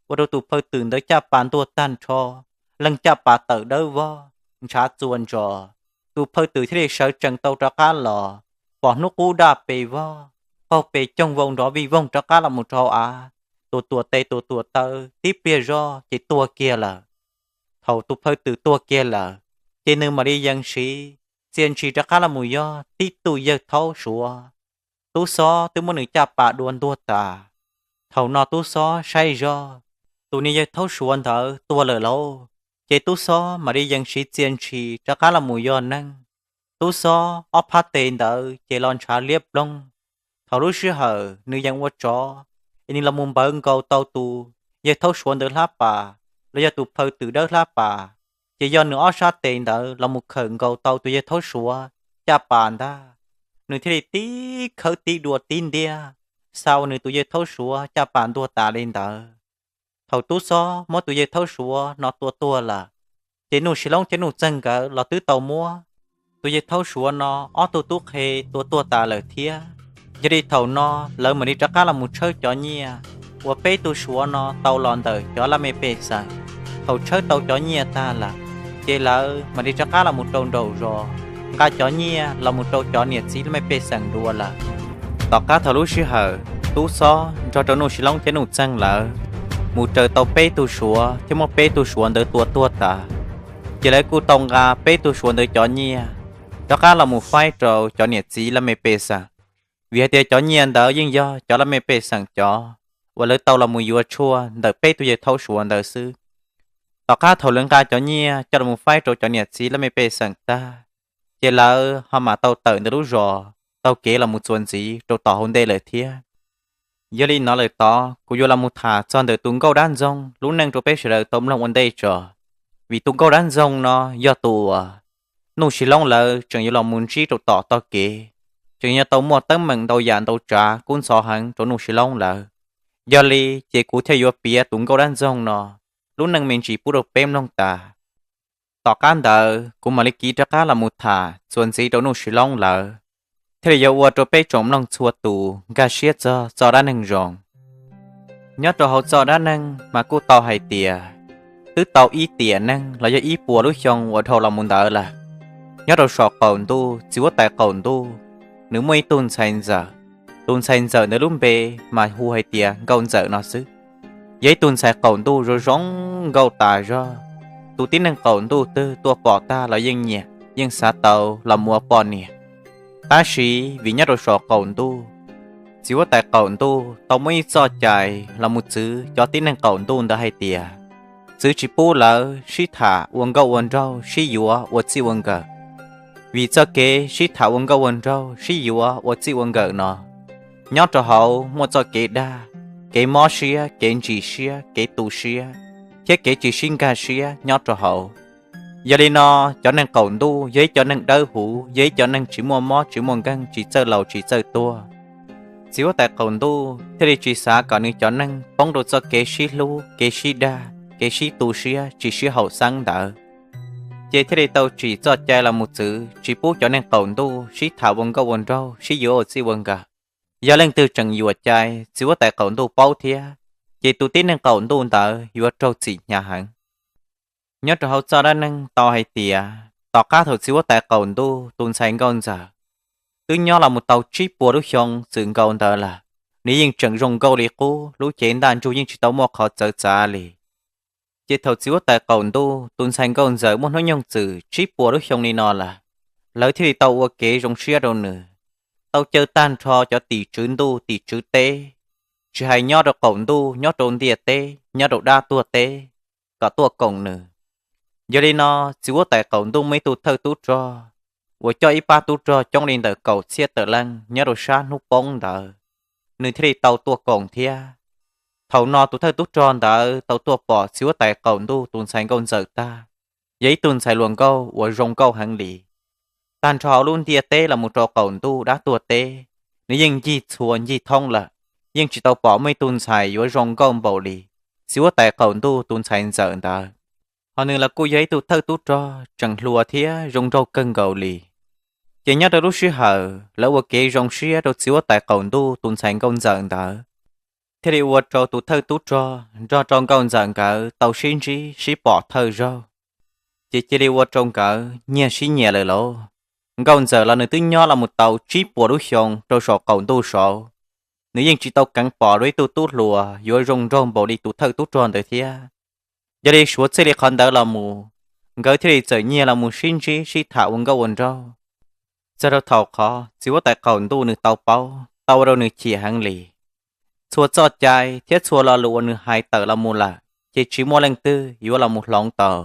ua rau tus phaw twm ntawd caj pas ntuag tag nrho, leeg caj pas tawm dawb vog, ntshav txuas ntsos. Tus phaw twm thiaj li sawv tsees tau rov qab los, pom hnub qub daj pes vog, paug pes coog vau nrov vij voog rov qab los mus rau hauv av, tuam tuam tes tuam tuam taw tib pliag zog ces tuag kiag lawm. Thaum tus phaw twm tuag kiag lawm, ces nws mam li yees siv txia ntshis rov qab los mus yog tib tug yawg thaub suav. Tub xob twb muab nws caj pas dua ntuag tas. Thaum no tub xob saib zog, tus niag yawg thaub suav ntawd tuag lawm lauj. Ces tub xob mam li yees siv txia ntshis rov qab los mus yog neeg. Tub xob ob phab tes ntawd ces los ntshav liab ploog. Thaum lub sij hawm nws yees ua tsov, es nws los mus npawv nkaus tau tus yawg thaub suav ntawd hlab pas, los yog tus phaw twm dawb hlab pas, ces yog nws ob sab tes ntawd los mus khawm nkaus tau tus yawg thaub suav caj pas ntag. Nws thiaj li tib khawb tib dua tib ntiag, xa ua nws tus yawg thaub suav caj pas ntuag tas li ntawd. Thaum tub xob muab tus yawg thaub suav no tua tuag lawm, ces Nuj Sis Loob thiab Nuj Txeeg nkawd los twb tau muab tus yawg thaub suav no ob tug tub qhe tua tuag tas lawm thiab. Yog li thaum no lawv mam li rov qab los mus tshawb cov nyiaj uas peb tug suav no tau los ntawm cov laj mej pej xeem. Thaum tshawb tau cov nyiaj tag lawm, ces lawv mam li rov qab los mus rau nraum zos. nqa cov nyiaj los mus rau cov niam txiv laj mej pej xeem dua lawm. Tom qab thaum lub sij hawm Tub Xob nrog rau Nuj Sis Loob thiab Nuj Txeeg lawv mus raws tau peb tug Suav thiab muab peb tug Suav ntawd tua tuag tas, ces lawv kuj tau nqa peb tug Suav ntawd cov nyiaj rov qab los mus faib rau cov niam txiv laj mej pej xeem, vim hais tias cov nyiaj ntawd yeej yog cov laj mej pej xeem cov uas lawv tau los mus yuav tshuaj ntawm peb tug yawg thaub Suav ntawd xwb. Tom qab thaum lawv nqa cov nyiaj coj los mus faib rau cov niam txiv laj mej pej xeem tag, ces lawv ho mam tau tawm ntawm lub zos taug kev los mus txuas ntxiv rau tom hauv ntej lawm thiab. Yog li no lawm tod kuv yuav los mus tham txog ntawm tus nkauj dab ntxoog lub neej rau peb sawv daws tau mloog ua ntej tso, vim tus nkauj dab ntxoog no yog tus uas Nuj Sis Loob lawv tseem yuav los mus ntsib rau tom tog kev, tseem yuav tau muaj teeb meem ntau yam ntau tsav kub ntxhov heev rau Nuj Sis Loob lawv. Yog li ces kuv thiaj yuav piav tus nkauj dab ntxoog no lub neej me ntsis pub rau peb mloog tas. Tom qab ntawd kuv mam li kiv rov qab los mus tham txuas ntxiv rau Nuj Sis Loob lawv, thiaj li yuav ua rau peb tsoom mloog txhua tus nkag siab txog txoj dab neeg zoo. Nyob rau hauv txoj dab neeg mas kuj tau hais tias twb tau ib tiam neeg los yog ib puas lub xyoo uas dhau los mus ntawd lawm, nyob rau saum qaum ntuj txiv huab tais qaum ntuj, nws muaj ib tug ntxhais ntxawm. Tus ntxhais ntxawm ntawd lub npe mas hu hais tias Nkauj Ntxawm no xwb. Yog ib tug ntxhais qaum ntuj zoo zoo nkauj tas zog, tus tib neeg qaum ntuj twg tuaj pom tag los yeej nyiam yeej xav tau los mus ua poj niam. Tab sis vim nyob rau saum qaum ntuj, txiv huab tais qaum ntuj tau muab ib txoj cai los mus txwv cov tib neeg qaum ntuj ntawd hais tias txwv tsis pub lawv sib tham ua nkauj ua nraug sib yuav ua txij ua nkawm. Vim txoj kev sib tham ua nkauj ua nraug sib yuav ua txij ua nkawm no nyob rau hauv muaj txoj kev dag, kev mob siab, kev ntsis siab, kev tu siab, thiab kev tsis sib nkag siab nyob rau hauv. Yog li no, cov neeg qaum ntuj yog ib cov neeg dawb huv, yog ib cov neeg tsis muaj mob tsis muaj nkeeg, tsis txawj laus tsis txawj tuag. Txiv huab tais qaum ntuj thiaj li tsis xav kom nws cov neeg poob rau txoj kev sib hlub, kev sib dag, kev sib tu siab tsis sib haum xeeb ntawd, ces thiaj li tau tsim txoj cai los mus txwv tsis pub cov neeg qaum ntuj sib tham ua nkauj ua nraug sib yuav ua txij ua nkawm. Yog leej twg tseem yuam cai txiv huab tais qaum ntuj paub thiab, ces tus tib neeg qaum ntuj ntawd yuav raug txim hnyav heev. Nyob rau hauv txoj dab neeg tau hais tias tom qab thaum txiv huab tais qaum ntuj tus ntxhais Nkauj Ntxawm twb nyob los mus tau tsib puas lub xyoo txwm nkaus ntawd lawm, nws yeej tseem zoo nkauj li qub, lub cev ntaj ntsug yeej tsis tau muaj qhov txawv txav li. Ces thaum txiv huab tais qaum ntuj tus ntxhais Nkauj Ntxawm muaj hnub nyoog txwm tsib puas lub xyoo li no lawm, lawv thiaj li tau ua kev zoo siab rau nws, tau caw tag nrho cov tim tswv ntuj tim tswv teb, tsis hais nyob rau qaum ntuj, nyob rau ntiaj teb, nyob rau dab tuag teb, kom tuaj koom nws. Yog li no, txiv huab tais qaum ntuj muaj ib tug thawj tub rog uas coj ib pab tub rog coob li ntawm kaum txhiab tawm leej nyob rau sab hnub poob ntawd, nws thiaj li tau tuaj koom thiab. Thaum no tus thawj tub rog ntawd tau tuaj pom txiv huab tais qaum ntuj tus ntxhais Nkauj Ntxawm tag, yog ib tug ntxhais hluas nkauj uas zoo nkauj heev li. Tag nrho hauv lub ntiaj teb los mus rau qaum ntuj dab tuag teb, nws yeej ncig txhua ncig thoob lawm, yeej tsis tau pom muaj ib tug ntxhais yuav zoo nkauj npaum li txiv huab tais qaum ntuj tus ntxhais Ntxawm ntawd. Ho nws los kuj yog ib tug thawj tub rog tseem hluas thiab zoo nraug kawg nkaus li. Ces nyob rau lub sij hawm lawv ua kev zoo siab rau txiv huab tais qaum ntuj tus ntxhais Nkauj Ntxawm ntawd, thiaj li ua rau tus thawj tub rog nrog rau Nkauj Ntxawm nkawd tau sib ntsib sib pom thawj zaug, ces cia li ua rau nkawd nyiag sib nyiam lawm lauj. Nkauj Ntxawm los nws twb nyob los mus tau tsib puas lub xyoo rau saum qaum ntuj saud, nws yeej tsis tau keev pom dua ib tug tub hluas yuav zoo nraug npaum li tus thawj tub rog ntawd thiab. Yog li suav txij li qhov ntawd los mus, nkawd thiaj li txawm nyiag los mus sib ntsib sib tham ua nkauj ua nraug. Txog rau thaum qhov txiv huab tais qaum ntuj nws tau paub, tau ua rau nws chim heev li. Txhua txoj cai thiab txhua lo lus uas nws hais tawm los mus lawm, ces tsis muaj leej twg yuav los mus hloov tau.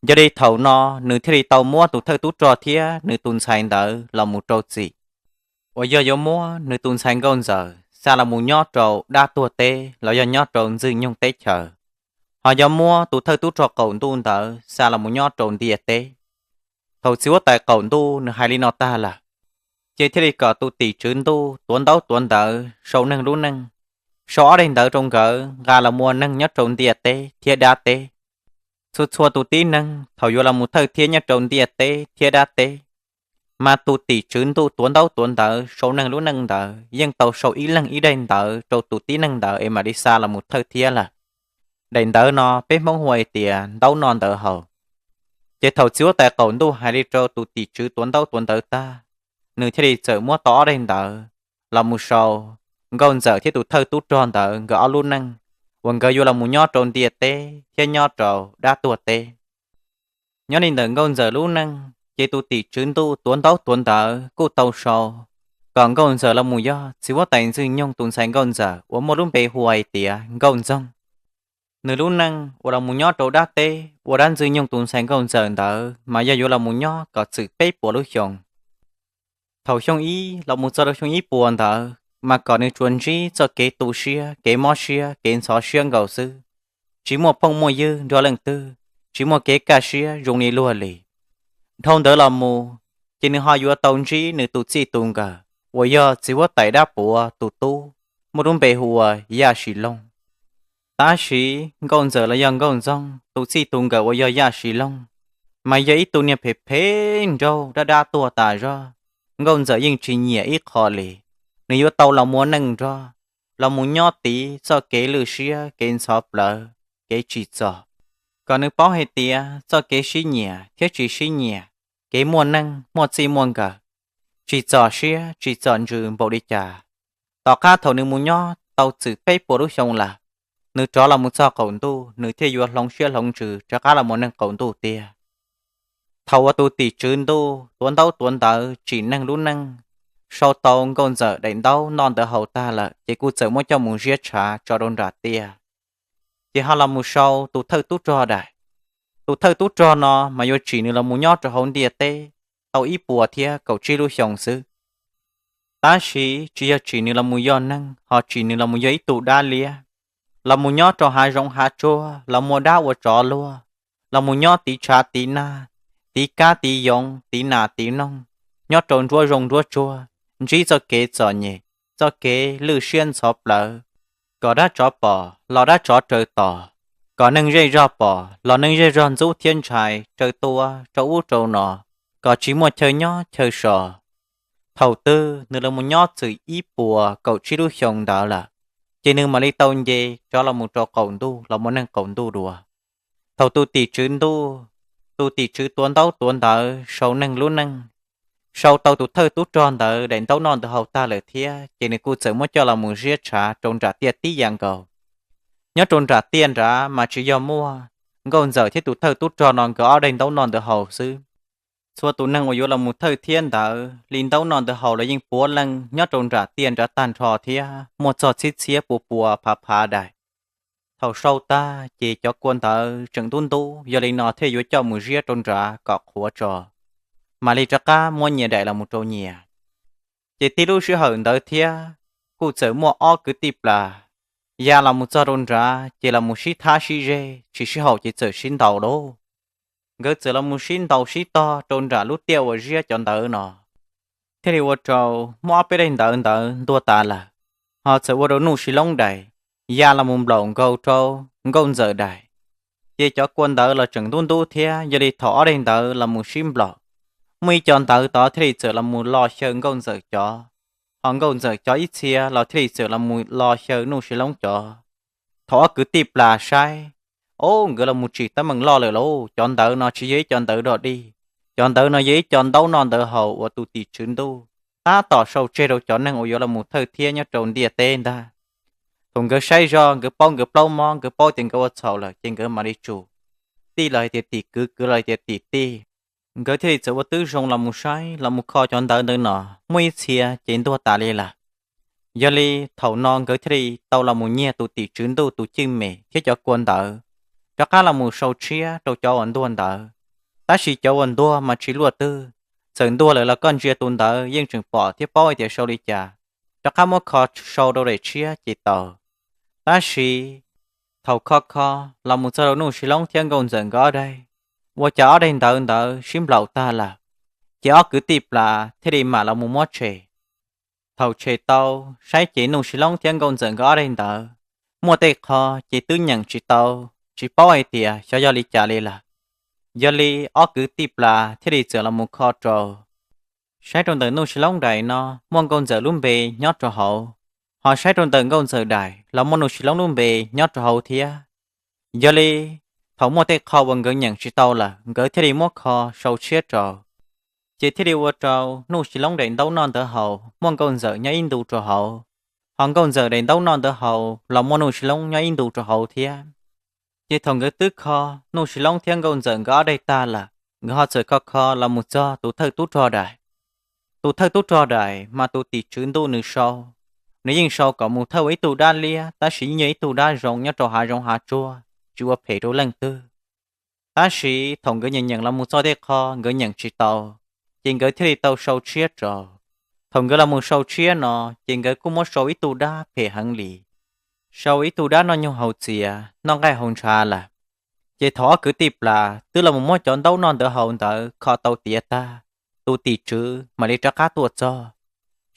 Yog li thaum no, nws thiaj li tau muab tus thawj tub rog thiab nws tus ntxhais ntawd los mus rau txim, uas yog yuav muab nws tus ntxhais Nkauj Ntxawm xa los mus nyob rau dab tuag teb los yog nyob rau Ntxwg Nyoog teb chaws, ho yog muab tus thawj tub rog qaum ntuj ntawd xa los mus nyob rau ntiaj teb. Thaum txiv huab tais qaum ntuj nws hais li no tag lawm, ces thiaj li kom tus tim tswv ntuj tuav ntaub tuav ntawv sau neeg lub neej, sau ob daim ntawv rau nkawd nqa los mus ua neeg nyob rau ntiaj teb thiab dab teb. Txhua txhua tus tib neeg thaum yuav los mus thawj thiab nyob rau ntiaj teb thiab dab teb, mas tus tim tswv ntuj tuav ntaub tuav ntawv sau neeg lub neej ntawd yeej tau sau ib leeg ib daim ntawv rau tus tib neeg ntawd es mam li xa los mus thawj thiab lawm. Daim ntawv no peb Hmoob hu hais tias ntaub noj ntawv haus. Ces thaum txiv huab tais qaum ntuj hais li rau tus tim tswv tuav ntaub tuav ntawv tag, nws thiaj li txawm muab tau ob daim ntawv los mus sau nkauj ntxawm thiab tus thawj tub rog ntawd nkawd ob lub neej uas nkawd yuav los mus nyob rau ntiaj teb thiab nyob rau dab tuag teb. Nyob li ntawm nkauj ntxawm lub neej ces tus tim tswv ntuj tuav ntaub tuav ntawv kuj tau sau kom nkauj ntxawm los mus yog txiv huab tais Ntxwg Nyoog tus ntxhais nkauj ntxawm uas muaj lub npe hu hais tias Nkauj Ntxoog. Nws lub neej uas los mus nyob rau dab teb ua dab Ntxwg Nyoog tus ntxhais nkauj ntxawm ntawd mas yog yuav los mus nyob kom txwm peb puas lub xyoo. Thaum xyoo ib los mus txog rau xyoo ib puas ntawd mas kom nws tsuas ntsib txoj kev tu siab, kev mob siab, kev ntxhov siab nkaus xwb, tsis muaj phooj muaj ywg nrog leej twg, tsis muaj kev kaj siab zoo li luag li. Dhau ntawd los mus, ces nws ho yuav tau ntsib nws tus txij tus nkawm uas yog txiv huab tais dab puav tus tub, muaj lub npe hu ua Yaj Sis Loog. Tab sis nkauj ntxawm los yog nkauj ntxoog tus txij tus nkawm uas yog Yaj Sis Loog mas yog ib tug niag phem phem nraug dab dab tuag tas zog. Nkauj ntxawm yeej tsis nyiam ib qho li. Nws yuav tau los muaj neej nrog, los mus nyob tiv txoj kev lwj siab, kev ntxhov plawv, kev tsim txom, kom nws paub hais tias txoj kev sib nyiam thiab tsis sib nyiam, kev muaj neej muaj txij muaj nkawm, tsim txom siab tsim txom ntsws npaum li cas. Tom qab thaum nws mus nyob tau txwm peb puas lub xyoo lawm, nws rov los mus txog qaum ntuj, nws thiaj yuav hloov siab hloov ntsws rov qab los mus neeg qaum ntuj tiag. Thaum uas tus tim tswv ntuj tuav ntaub tuav ntawv tsim neeg lub neej, sau tau nkauj ntxawm daim ntaub noj ntawv haus tag lawm, ces kuj txawm muab coj mus ziab tshav tso rau nram tiaj. Ces ho los mus sau tus thawj tub rog daim. Tus thawj tub rog no mas yuav tsim nws los mus nyob rau hauv ntiaj teb tau ib puas thiab kaum tsib lub xyoo xwb. Tab sis tsis yog tsim nws los mus yog neeg, ho tsim nws los mus yog ib tug dab liab, los mus nyob rau hav zoov hav tsuag, los muaj dab ua tsov luag, los mus nyob tiv tshav tiv nag, tiv kab tiv yoov, tiv nas tiv noog, nyob rau nruab zoov nruab tsuag, ntsib txoj kev txom nyem, txoj kev lwj siab ntxhov plawv, kom dab tsov pom los dab tsov raws tos, kom neeg zej zog pom los neeg zej zog ntxub thiab ntshai raws tua rau ub rau no, kom tsis muaj chaw nyob chaw so. Thaum twg nws los mus nyob txwm ib puas kaum tsib lub xyoo ntawd lawm, ces nws mam li tau nce rov los mus rau qaum ntuj los mus neeg qaum ntuj dua. Thaum tus tim tswv ntuj, tus tim tswv tuav ntaub tuav ntawv sau neeg lub neej, sau tau tus thawj tub rog ntawd daim ntaub noj ntawv haus tag lawm thiab, ces nws kuj txawm muab coj los mus ziab tshav rau nram tiaj tib yam nkaus. Nyob rau nram tiaj nrad mas tsis yog muaj nkauj ntxawm thiab tus thawj tub rog no nkawd ob daim ntaub noj ntawv haus xwb. Txhua tus neeg uas yuav los mus thawj thiab ntawd li ntaub noj ntawv haus los yeej puav leej nyob rau nram tiaj nrad tag nrho thiab muaj txog txhiab txhiab pua pua phav phav daim. Thaum sau tag ces cov kua ntawv tseem ntub ntub, yog li no thiaj yuav coj mus ziab rau nrad kom qhuav tso, mam li rov qab muab nyias daim los mus rau nyias. Ces tib lub sij hawm ntawd thiab, kuj txawm muaj ob kwv tij plas ya los mus txog rau nrad, ces los mus sib thab sib zeg, tsis sib haum ces txawm sib ntaus lauj. Nkawd txawm los mus sib ntaus sib tog rau nram lub tiaj uas ziab cov ntawv no, thiaj li ua rau muaj ob peb daim ntawv ntawd ntuag tas lawm, ho txawm ua rau Nuj Sis Loob daim ya los mus nplaum nkaus rau nkauj ntxawm daim. Ces cov kua ntawv los tseem ntub ntub thiab, yog li thaum ob daim ntawv los mus sib nplaum, muaj ib co ntawv tod thiaj li txawm los mus lo xyaw nkauj ntxawm cov, ho nkauj ntxawm cov ib txhia los thiaj li txawm los mus lo xyaw Nuj Sis Loob cov. Thaum ob kwv tij plas saib, o, nkawd los mus tsim teeb meem loj lawm lauj, cov ntawv no tsis yog ib co ntawv dog dig, cov ntawv no yog ib co ntaub noj ntawv haus uas tus tim tswv ntuj tab tom sau tseg rau cov neeg uas yuav los mus thawj thiab nyob rau ntiaj teb ntag. Thaum nkawd saib zog, nkawd paub nkawd plaub mob, nkawd paub tias nkawd ua txhaum lawm, ces nkawd mam li tsum tij los hais tias tim kwv, kwv los hais tias tim tij. Nkawd thiaj li txawm ua tib zoo los mus saib, los mus kho cov ntawv ntawd no, muaj ib txhia ces ntuag tas li lawm. Yog li thaum no nkawd thiaj li tau los mus nyiag tus tim tswv ntuj tus cwj mem thiab cov kua ntawv rov qab los mus sau tshiab rau cov uas ntuag ntawd. Tab sis cov uas ntuag mas tsis luaj twg, txawm ntuag lawm los koj ntsia tus ntawv yeej tseem pom thiab paub hais tias sau li cas, rov qab muab kho sau rau daim tshiab ces tau. Tab sis thaum kho kho los mus txog rau Nuj Sis Loob thiab nkauj ntxawm nkawd ob daim, ua cas ob daim ntawv ntawd sib nplaum tag lawm, ces ob kwv tij plas thiaj li mam los mus muab tshem. Thaum tshem tau, saib ces Nuj Sis Loob thiab nkauj ntxawm nkawd ob daim ntawv muaj tej qho ces twb nyeem tsis tau, tsis paub hais tias xyov yog li cas li lawm. Yog li ob kwv tij plas thiaj li txawm los mus kho rau, saib rau ntawm Nuj Sis Loob daim no muaj nkauj ntxawm lub npe nyob rau hauv, ho saib rau ntawm nkauj ntxawm daim los muaj Nuj Sis Loob lub npe nyob rau hauv thiab. Yog li Thaum muaj tej qho uas nkawd nyeem tsis tau lawm, nkawd thiaj li muab kho sau tshiab rau. Ces thiaj li ua rau Nuj Sis Loob daim ntaub noj ntawd haus muaj nkauj ntxawm nyob ib ntu rau hauv, ho nkauj ntxawm daim ntaub noj ntawd haus los muaj Nuj Sis Loob nyob ib ntu rau hauv thiab. Ces thaum nkawd twb kho Nuj Sis Loob thiab nkauj ntxawm nkawd ob daim tag lawm, nkawd ho txawm kho kho los mus txog tus thawj tub rog daim. Tus thawj tub rog daim mas tus tim tswv ntuj nws sau, nws yeej sau kom mus thawj ua ib tug dab liab tab sis yeej yog ib tug dab zoo nyob rau hav zoov hav tsuag tsis ua phem rau leej twg. Tab sis thaum nkawd nyeem nyeem los mus txog tej qho nkawd nyeem tsis tau, ces nkawd thiaj li tau sau tshiab rau. Thaum nkawd los mus sau tshiab no, ces nkawd kuj muab sau ib tug dab phem heev li, sau ib tug dab noj nyoog haus txias noj nqaij haus ntshav lawm. Ces thaum ob kwv tij plas twb los mus muab cov ntaub noj ntawd haus ntawd kho tau tiav tag, tus tim tswv mam li rov qab tuaj txog,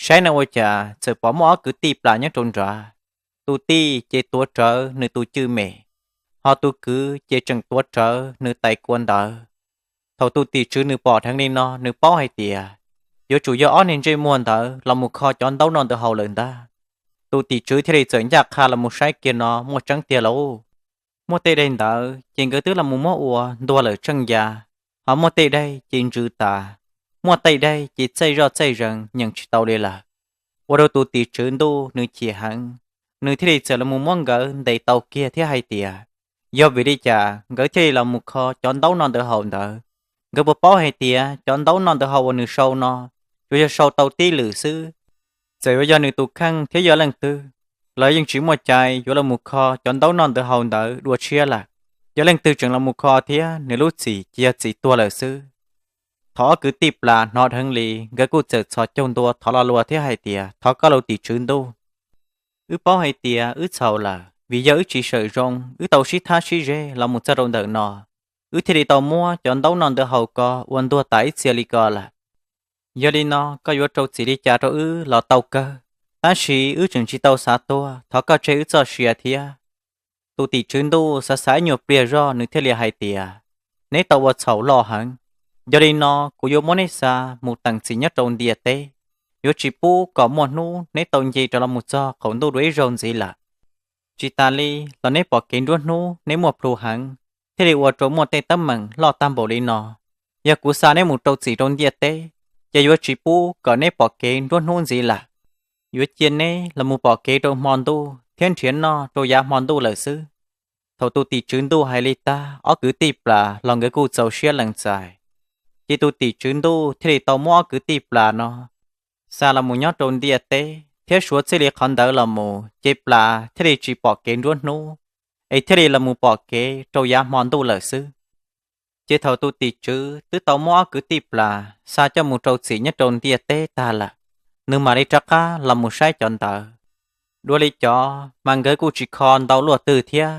saib no ua cas txawm pom muaj ob kwv tij plas nyob rau nrad. Tus tij ces tuav rawv nws tus cwj mem, ho tus kwv ces tseem tuav rawv nws tais kua ntawv. Thaum tus tim tswv nws pom dheev li no nws paub hais tias yuav tsum yog ob niag ntsej muag ntawd los mus kho cov ntaub noj ntawd haus lawm ntag. Tus tim tswv thiaj li txawm ncaj qha los mus saib kiag no muaj tseeb tiag lauj. Muaj tej daim ntawv ces nkawd twb los mus muab ua ntuag lawm tsheej ya, ho muaj tej daim ces ntsws tas, muaj tej daim ces txaij zoj txaij zees nyeem tsis tau li lawm. Ua rau tus tim tswv ntuj nws chim heev, nws thiaj li txawm los mus muab nkawd ntes tau kiag thiab hais tias, yog vim li cas nkawd thiaj li los mus kho cov ntaub noj ntawd haus ntawd? Nkawd puas paub hais tias cov ntaub noj ntawd haus uas nws sau no tsuas yog sau tau tib lwm xwb? Txawm yuav yog nws tus kheej thiab yog leej twg los yeej tsis muaj cai yuav los mus kho cov ntaub noj ntawd haus ntawd dua tshiab lawm. Yog leej twg tseem los mus kho thiab nws lub txim ces yog txim tuag lawm xwb. Thaum ob kwv tij plas hnov dheev li nkawd kuj txawm txhos caug ntua thov lo lua thiab hais tias, thov koj lau tim tswv ntuj, wb paub hais tias wb txhaum lawm vim yog wb tsis sawm zoo, wb tau sib thab sib zeg los mus txog rau ntawm no, wb thiaj li tau muab cov ntaub noj ntawd haus ko ua ntuag tas ib txhia li ko lawm. Yog li no koj yuav rau txim li cas rau wb los tau kawg, tab sis wb tseem tsis tau xav tuag, thov koj tseg wb txoj sia thiab. Tus tim tswv ntuj xav xav ib nyuag pliag zog nws thiaj li hais tias, neb tau ua txhaum loj heev, yog li no kuv yuav muab neb xa mus teem txim nyob rau ntiaj teb, yuav tsis pub kom muaj hnub neb tau nce rov los mus txog qaum ntuj dua ib zaug ntxiv lawm. Tsis tas li los neb pom kev nruab hnub neb muaj plhus heev, thiaj li ua rau muaj tej teeb meem loj tag npaum li no. Yog kuv xa neb mus rau txim rau ntiaj teb, ces yuav tsis pub kom neb pom kev nruab hnub ntxiv lawm. Yuav cia neb los mus pom kev rau hmo ntuj thiab nrhiav noj rau yav hmo ntuj lawm xwb. Thaum tus tim tswv ntuj hais li tag ob kwv tij plas los nkawd kuj txaus siab lees txais. Ces tus tim tswv ntuj thiaj li tau muab ob kwv tij plas no xa los mus nyob rau ntiaj teb thiab suav txij li qhov ntawd los mus ces plas thiaj li tsis pom kev nruab hnub, es thiaj li los mus pom kev rau yav hmo ntuj lawm xwb. Ces thaum tus tim tswv twb tau muab ob kwv tij plas xa coj mus rau txim nyob rau ntiaj teb tag lawm, nws mam li rov qab los mus saib cov ntawv. Dua li cov mas nkawd kuj tsis kho ntau luaj twg thiab,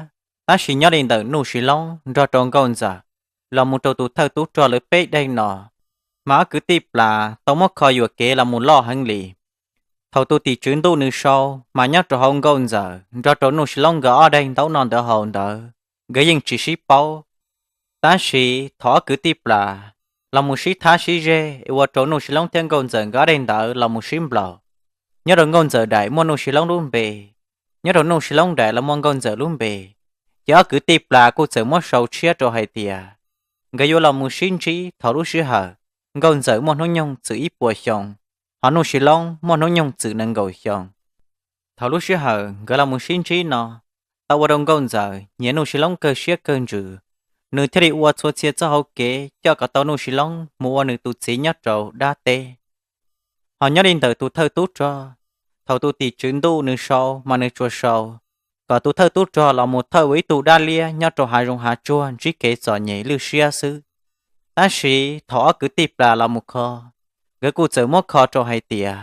tab sis nyob li ntawm Nuj Sis Loob nrog rau Nkauj Ntxawm los mus rau tus thawj tub rog lawv peb daim no, mas ob kwv tij plas tau muab kho yuam kev los mus loj heev li. Thaum tus tim tswv ntuj nws sau mas nyob rau hauv Nkauj Ntxawm nrog rau Nuj Sis Loob nkawd ob daim ntaub noj ntawd haus ntawd nkawd yeej tsis sib paub. Tab sis thaum ob kwv tij plas los mus sib thab sib zeg es ua rau Nuj Sis Loob thiab Nkauj Ntxawm nkawd ob daim ntawv los mus sib nplaum, nyob rau Nkauj Ntxawm daim muaj Nuj Sis Loob lub npe, nyob rau Nuj Sis Loob daim los muaj Nkauj Ntxawm lub npe, ces ob kwv tij plas kuj txawm muab sau tshiab rau hais tias nkawd yuav los mus sib ntsib thaum lub sij hawm Nkauj Ntxawm muaj hnub nyoog txwm ib puas xyoo, ho Nuj Sis Loob muaj hnub nyoog txwm nees nkaum xyoo. Thaum lub sij hawm nkawd los mus sib ntsib no, tau ua rau Nkauj Ntxawm nyiam Nuj Sis Loob kawg siab kawg ntsws, nws thiaj li ua txhua txhia txoj hauv kev coj kom tau Nuj Sis Loob mus ua nws tus txiv nyob rau dab teb. Ho nyob li ntawm tus thawj tub rog, thaum tus tim tswv ntuj nws sau mas nws tsuas sau kom tus thawj tub rog los mus thawj ua ib tug dab liab nyob rau hav zoov hav tsuag ntsib kev txom nyem lwj siab xwb. Tab sis thaum ob kwv tij plas los mus kho, nkawd kuj txawm muab kho rau hais tias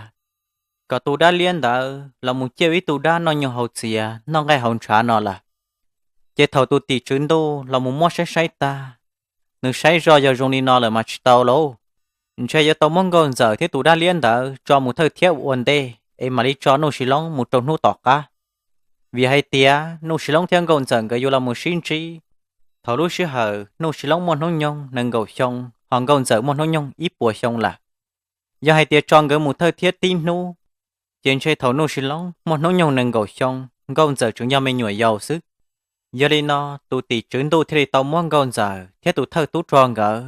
kom tus dab liab ntawd los mus ciaj ua ib tug dab noj nyoog haus txias noj nqaij haus ntshav no lawm. Ces thaum tus tim tswv ntuj los mus muab saib saib tag, nws saib zoj yog zoo li no lawm mas tsis tau lauj, ntshe yuav tau muab Nkauj Ntxawm thiab tus dab liab ntawd tso mus thawj thiab ua ntej es mam li tso Nuj Sis Loob mus rau hnub tom qab. Vim hais tias Nuj Sis Loob thiab Nkauj Ntxawm nkawd yuav los mus sib ntsib thaum lub sij hawm Nuj Sis Loob muaj hnub nyoog nees nkaum xyoo ho Nkauj Ntxawm muaj hnub nyoog ib puas xyoo lawm. Yog hais tias tso nkawd mus thawj thiab tib hnub, ces ntshe thaum Nuj Sis Loob muaj hnub nyoog nees nkaum xyoo, Nkauj Ntxawm tseem yog me nyuam yaus xwb. Yog li no tus tim tswv ntuj thiaj li tau muab nkauj ntxawm thiab tus thawj tub rog nkawd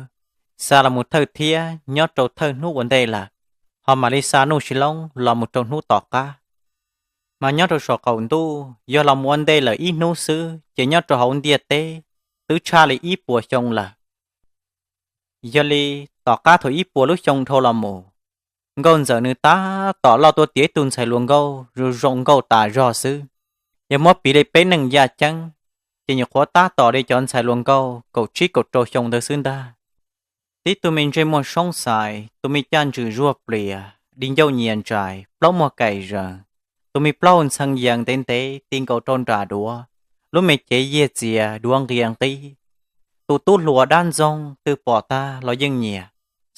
xa los mus thawj thiab nyob rau thawj hnub ua ntej lawm, ho mam li xa Nuj Sis Loob los mus rau hnub tom qab. Mas nyob rau saum qaum ntuj yog los mus ua ntej lawm ib hnub xwb ces nyob rau hauv ntiaj teb twb tshaj li ib puas xyoo lawm. Yog li tom qab thaum ib puas lub xyoo dhau los mus, nkauj ntxawm nws tab tom loj tuaj tiav ib tug ntxhais hluas nkauj zoo zoo nkauj tas zog xwb. Yog muab piv li peb neej yaj ceeb, ces nyuam qhuav tab tom li cov ntxhais hluas nkauj kaum tsib kaum rau xyoo ntawd xwb ntag. Tib tug me ntsej muag soob xais, tus me caj ntswm zuag plias, di ncauj nyias ntsais, plaub muag kaim zees, tus me plaub ntxhee yees ntev ntev ti nkaus rau nram duav, lub me cev yiag txias duav nqias nqib. Tus tub hluas dab ntxoog twg pom tag los yeej nyiam,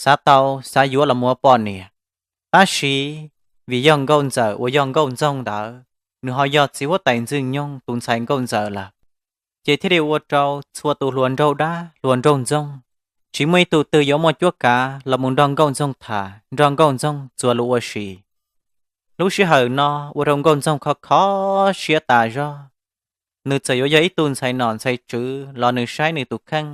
xav tau xav yuav los mus ua poj niam. Tab sis vim yog nkauj ntxawm uas yog nkauj ntxoog ntawd, nws ho yog txiv huab tais Ntxwg Nyoog tus ntxhais nkauj ntxawm lawm, ces thiaj li ua rau txhua tus hluas nraug dab hluas nraug ntxoog tsis muaj ib tug twg yuav muaj cuab kav los mus nrog nkauj ntxoog tham, nrog nkauj ntxoog txuas lus ua si. Lub sij hawm no ua rau nkauj ntxoog kho kho siab tas zog. Nws txawm yuav yog ib tug ntxhais nom ntxhais tswv los nws saib nws tus kheej,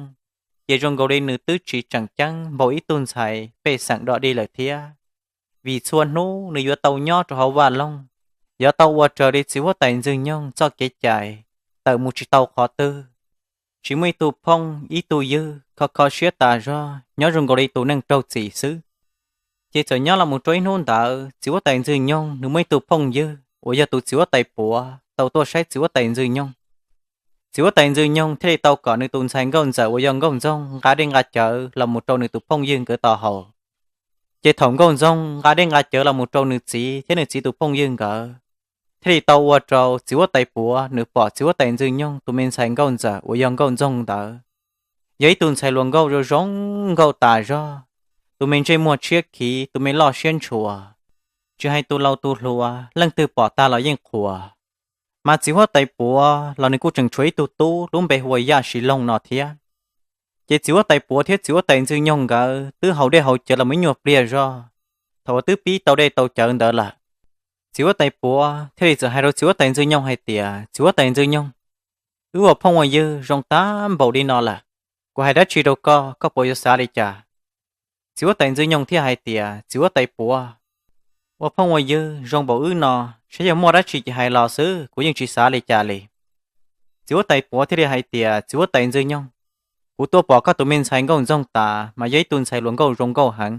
ces zoo nkaus li nws twb tsis tseem ceeb npaum ib tug ntxhais pej xeem dog dig lawm thiab. Vim txhua hnub nws yuav tau nyob rau hauv vaj loog, yuav tau ua raws li txiv huab tais Ntxwg Nyoog txoj kev cai, tawm mus tsis tau qhov twg. Tsis muaj ib tug phooj ib tug ywg, kho kho siab tas zog, nyob zoo nkaus li tus neeg raug txim xwb. Ces txawm nyob los mus rau ib hnub ntawd, txiv huab tais Ntxwg Nyoog nws muaj ib tug phooj ywg uas yog tus txiv huab tais Puav tau tuaj saib txiv huab tais Ntxwg Nyoog. Txiv huab tais Ntxwg Nyoog thiaj li tau kom nws tus ntxhais nkauj ntxawm uas yog nkauj ntxoog nqa dej nqa cawv los mus rau nws tus phooj ywg nkawd tau haus. Ces thaum nkauj ntxoog nqa dej nqa cawv los mus rau nws txiv thiab nws txiv tus phooj ywg nkawd, thiaj li tau ua rau txiv huab tais Puav nws pom txiv huab tais Ntxwg Nyoog tus me ntxhais nkauj ntxawm uas yog nkauj ntxoog ntawd, yog ib tug ntxhais hluas nkauj zoo zoo nkauj tas zog, tus me ntsej muag tshiab khiv, tus me loj siab ntshua, tsis hais tus laus tus hluas leej twg pom tag los yeej qhuas. Mas txiv huab tais Puav los nws kuj tseem tshuav ib tug tub lub npe hu ua Yaj Sis Loog no thiab. Ces txiv huab tais Puav thiab txiv huab tais Ntxwg Nyoog nkawd twb haus dej haus cawv los mus ib nyuag pliag zog. Thaum uas twb pib tau dej tau cawv ntawd lawm, txiv huab tais Puav thiaj li txawm hais rau txiv huab tais Ntxwg Nyoog hais tias, Txiv huab tais Ntxwg Nyoog, wb ua phooj ua ywg zoo tag npaum li no lawm, kuv hais dab tsi rau koj, koj puas yuav xav li cas? Txiv huab tais Ntxwg Nyoog thiaj hais tias, Txiv huab tais Puav, ua phooj ua ywg zoo npaum wb no, saib yog muaj dab tsi ces hais los xwb, kuv yeej tsis xav li cas li. Txiv huab tais Puav thiaj li hais tias, Txiv huab tais Ntxwg Nyoog, kuv tuaj pom koj tus me ntxhais nkauj ntxoog tas mas yog ib tug ntxhais hluas nkauj zoo nkauj heev.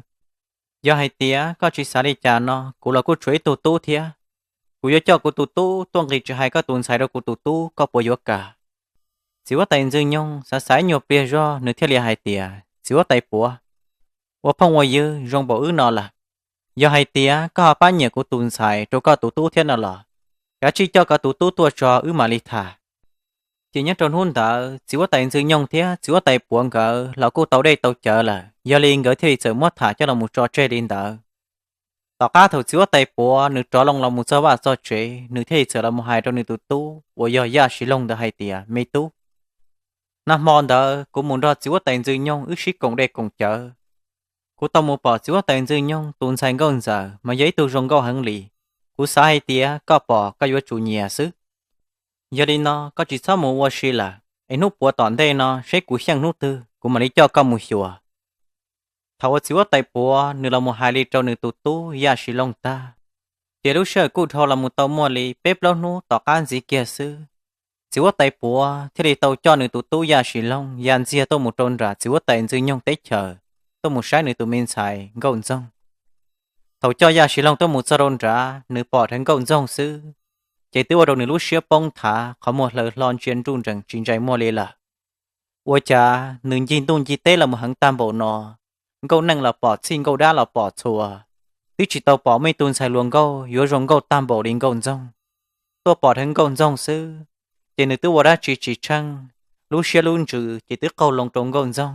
Yog hais tias koj tsis xav li cas no, kuv los kuj tshuav ib tug tub thiab. Kuv yuav coj kuv tus tub tuaj nqis tsis hais koj tus ntxhais rau kuv tus tub, koj puas yuav kam? Txiv huab tais Ntxwg Nyoog xav xav ib nyuag pliag zog nws thiaj li hais tias, Txiv huab tais Puav, ua phooj ua ywg zoo npaum wb no lawm, yog hais tias koj ho pab nyiam kuv tus ntxhais rau koj tus tub thiab no los, kav tsij coj koj tus tub tuaj tso wb mam li tham. Ces nyob rau hnub ntawd txiv huab tais Ntxwg Nyoog thiab txiv huab tais Puav nkawd los kuj tau dej tau cawv lawm, yog li nkawd thiaj li txawm muab tham coj los mus tso tseg li ntawd. Tom qab thaum txiv huab tais Puav nws rov loo los mus txog vaj txog tsev, nws thiaj li txawm los mus hais rau nws tus tub uas yog Yaj Sis Loog ntawd hais tias, Me tub, nag hmo ntawd kuv mus nrog txiv huab tais Ntxwg Nyoog wb sib koom dej koom cawv. Kuv tau mus pom txiv huab tais Ntxwg Nyoog tus ntxhais nkauj ntxawm mas yog ib tug zoo nkauj heev li. Kuv xav hais tias koj pom koj yuav tsum nyiam xwb. Yog li no koj tsis txhob mus ua si lawm, es hnub puav tom ntej no seb kuv xyeej hnub twg kuv mam li coj koj mus xyuas. Thaum uas txiv huab tais Puav nws los mus hais li rau nws tus tub Yaj Sis Loog tag, ces lub sij hawm kuj dhau los mus tau muaj li peb plaub hnub tom qab ntxiv kiag xwb, txiv huab tais Puav thiaj li tau coj nws tus tub Yaj Sis Loog ya ntxiag tuaj mus rau nram txiv huab tais Ntxwg Nyoog teb chaws, tuaj mus saib nws tus me ntxhais nkauj ntxoog. Thaum coj Yaj Sis Loog tuaj mus txog rau nrad, nws pom dheev nkauj ntxoog xwb, ces twb ua rau nws lub siab poob thav, qhov muag hlaws hlo ntsia nruj nrees tsis ntsais muag li lawm. Ua cas nws ncig ntuj ncig teb los mus heev tag npaum no, nkauj neej los pom txhij, nkauj dab los pom txhua, twb tsis tau pom muaj ib tug ntxhais hluas nkauj yuav zoo nkauj tag npaum li nkauj ntxoog. Tuaj pom dheev nkauj ntxoog xwb, ces nws twb ua dab tsi tsis tsheej, lub siab lub ntsws ces twb qaug loo rau nkauj ntxoog,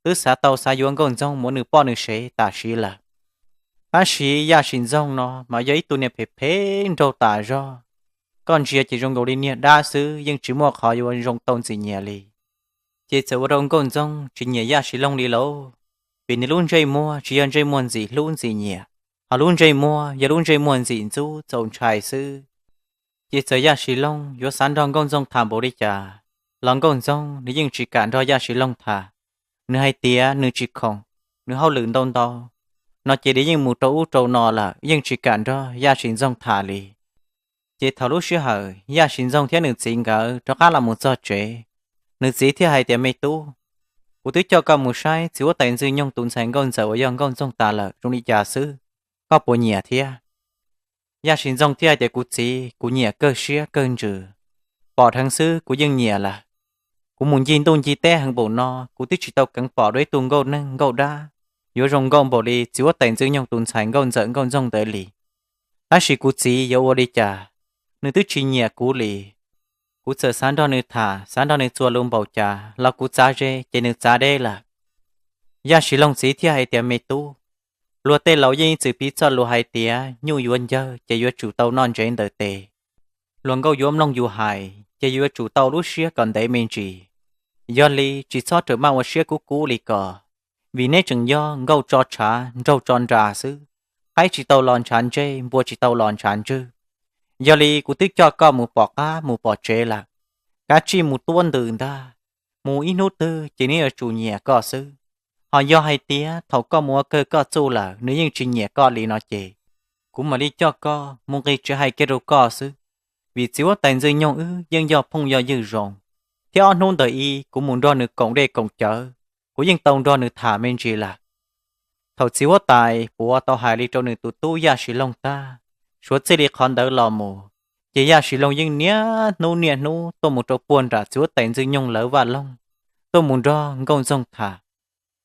twb xav tau xav yuav nkauj ntxoog mus ua nws poj nws sev tam sim lawm. Tab sis Yaj Sis Ntxoog no mas yog ib tug niag phem phem nraug tas zog, koj ntsia ces zoo nkaus li niag dab xwb, yeej tsis muaj qhov yuav zoo tau ntxim nyiam li. Ces txawm ua rau nkauj ntxoog tsis nyiam Yaj Sis Loog li lauj, vim nws lub ntsej muag tsis yog ntsej muag ntxim hlub ntxim nyiam, ho lub ntsej muag yog lub ntsej muag ntxim ntxub txaus ntshai xwb. Ces txawm Yaj Sis Loog yuav xav nrog nkauj ntxoog tham npaum li cas, los Nkauj Ntxoog nws yeej tsis kam nrog Yaj Siv Loog tham. Nws hais tias nws tsis khoom, nws hauj lwm ntau ntau no ces nws yeej mus rau ub rau no lawm, yeej tsis kam nrog Yaj Siv Ntxoog tham li. Ces thaum lub sij hawm Yaj Siv Ntxoog thiab nws txiv nkawd rov qab los mus txog tsev, nws txiv thiaj hais tias, Me tub, kuv twb coj koj mus saib txiv huab tais Ntxwg Nyoog tus ntxhais Nkauj Ntxawm uas yog Nkauj Ntxoog tas lawm zoo li cas xwb, koj puas nyiam thiab? Yaj Siv Ntxoog thiaj hais tias, Kuv txiv, kuv nyiam kawg siab kawg ntsws, pom dheev xwb kuv yeej nyiam lawm. Kuv mus ncig ntuj ncig teb heev npaum no kuv twb tsis tau keev pom dua ib tug nkauj neeg nkauj dab yuav zoo nkauj npaum li txiv huab tais Ntxwg Nyoog tus ntxhais Nkauj Ntxawm Nkauj Ntxoog ntawd li. Tab sis kuv txiv yuav ua li cas, nws twb tsis nyiam kuv li. Kuv txawm xav nrog nws tham, xav nrog nws txuas lus npaum cas los kuv txav ze ces nws txav deb lawm. Yaj Siv Loog txiv thiaj hais tias, Me tub, luag tej laus yeej ib txwm piv txoj lus hais tias nyuj yuav ncawg ces yuav tsum tau noj ntsev ntawm tes. Luag nkauj yuav mloog yus hais ces yuav tsum tau lub siab kom ntev me ntsis. Yog li tsis txhob rawm maj ua siab kub kub li ko, vim neb tseem yog nkauj tso tshav nraug tso nras xwb, qaib tsis tau los ntshav ntsej, npua tsis tau los ntshav ntswg. Yog li kuv twb coj koj mus pom qab mus pom tsev lawm, kav tsij mus tuab ntws ntag, mus ib hnub twg ces nws yuav tsum nyiam koj xwb. Ho yog hais tias thaum koj mus ua kawg koj txuj lawm nws yeej tsis nyiam koj li no ces kuv mam li coj koj mus nqis tsev hais kiag rau koj xwb, vim txiv huab tais Ntxwg Nyoog wb yeej yog phooj yog ywg zoo, thiab ob hnub ntawd ib kuv mus nrog nws koom dej koom cawv, kuv yeej tau nrog nws tham me ntsis lawm. Thaum txiv huab tais Puav tau hais li rau nws tus tub Yaj Siv Loog tag, suav txij li qhov ntawd los mus, ces Yaj Siv Loog yeej niaj hnub niaj hnub tuaj mus rau puag nram txiv huab tais Ntxwg Nyoog lawv vaj loog, tuaj mus nrog Nkauj Ntxoog tham.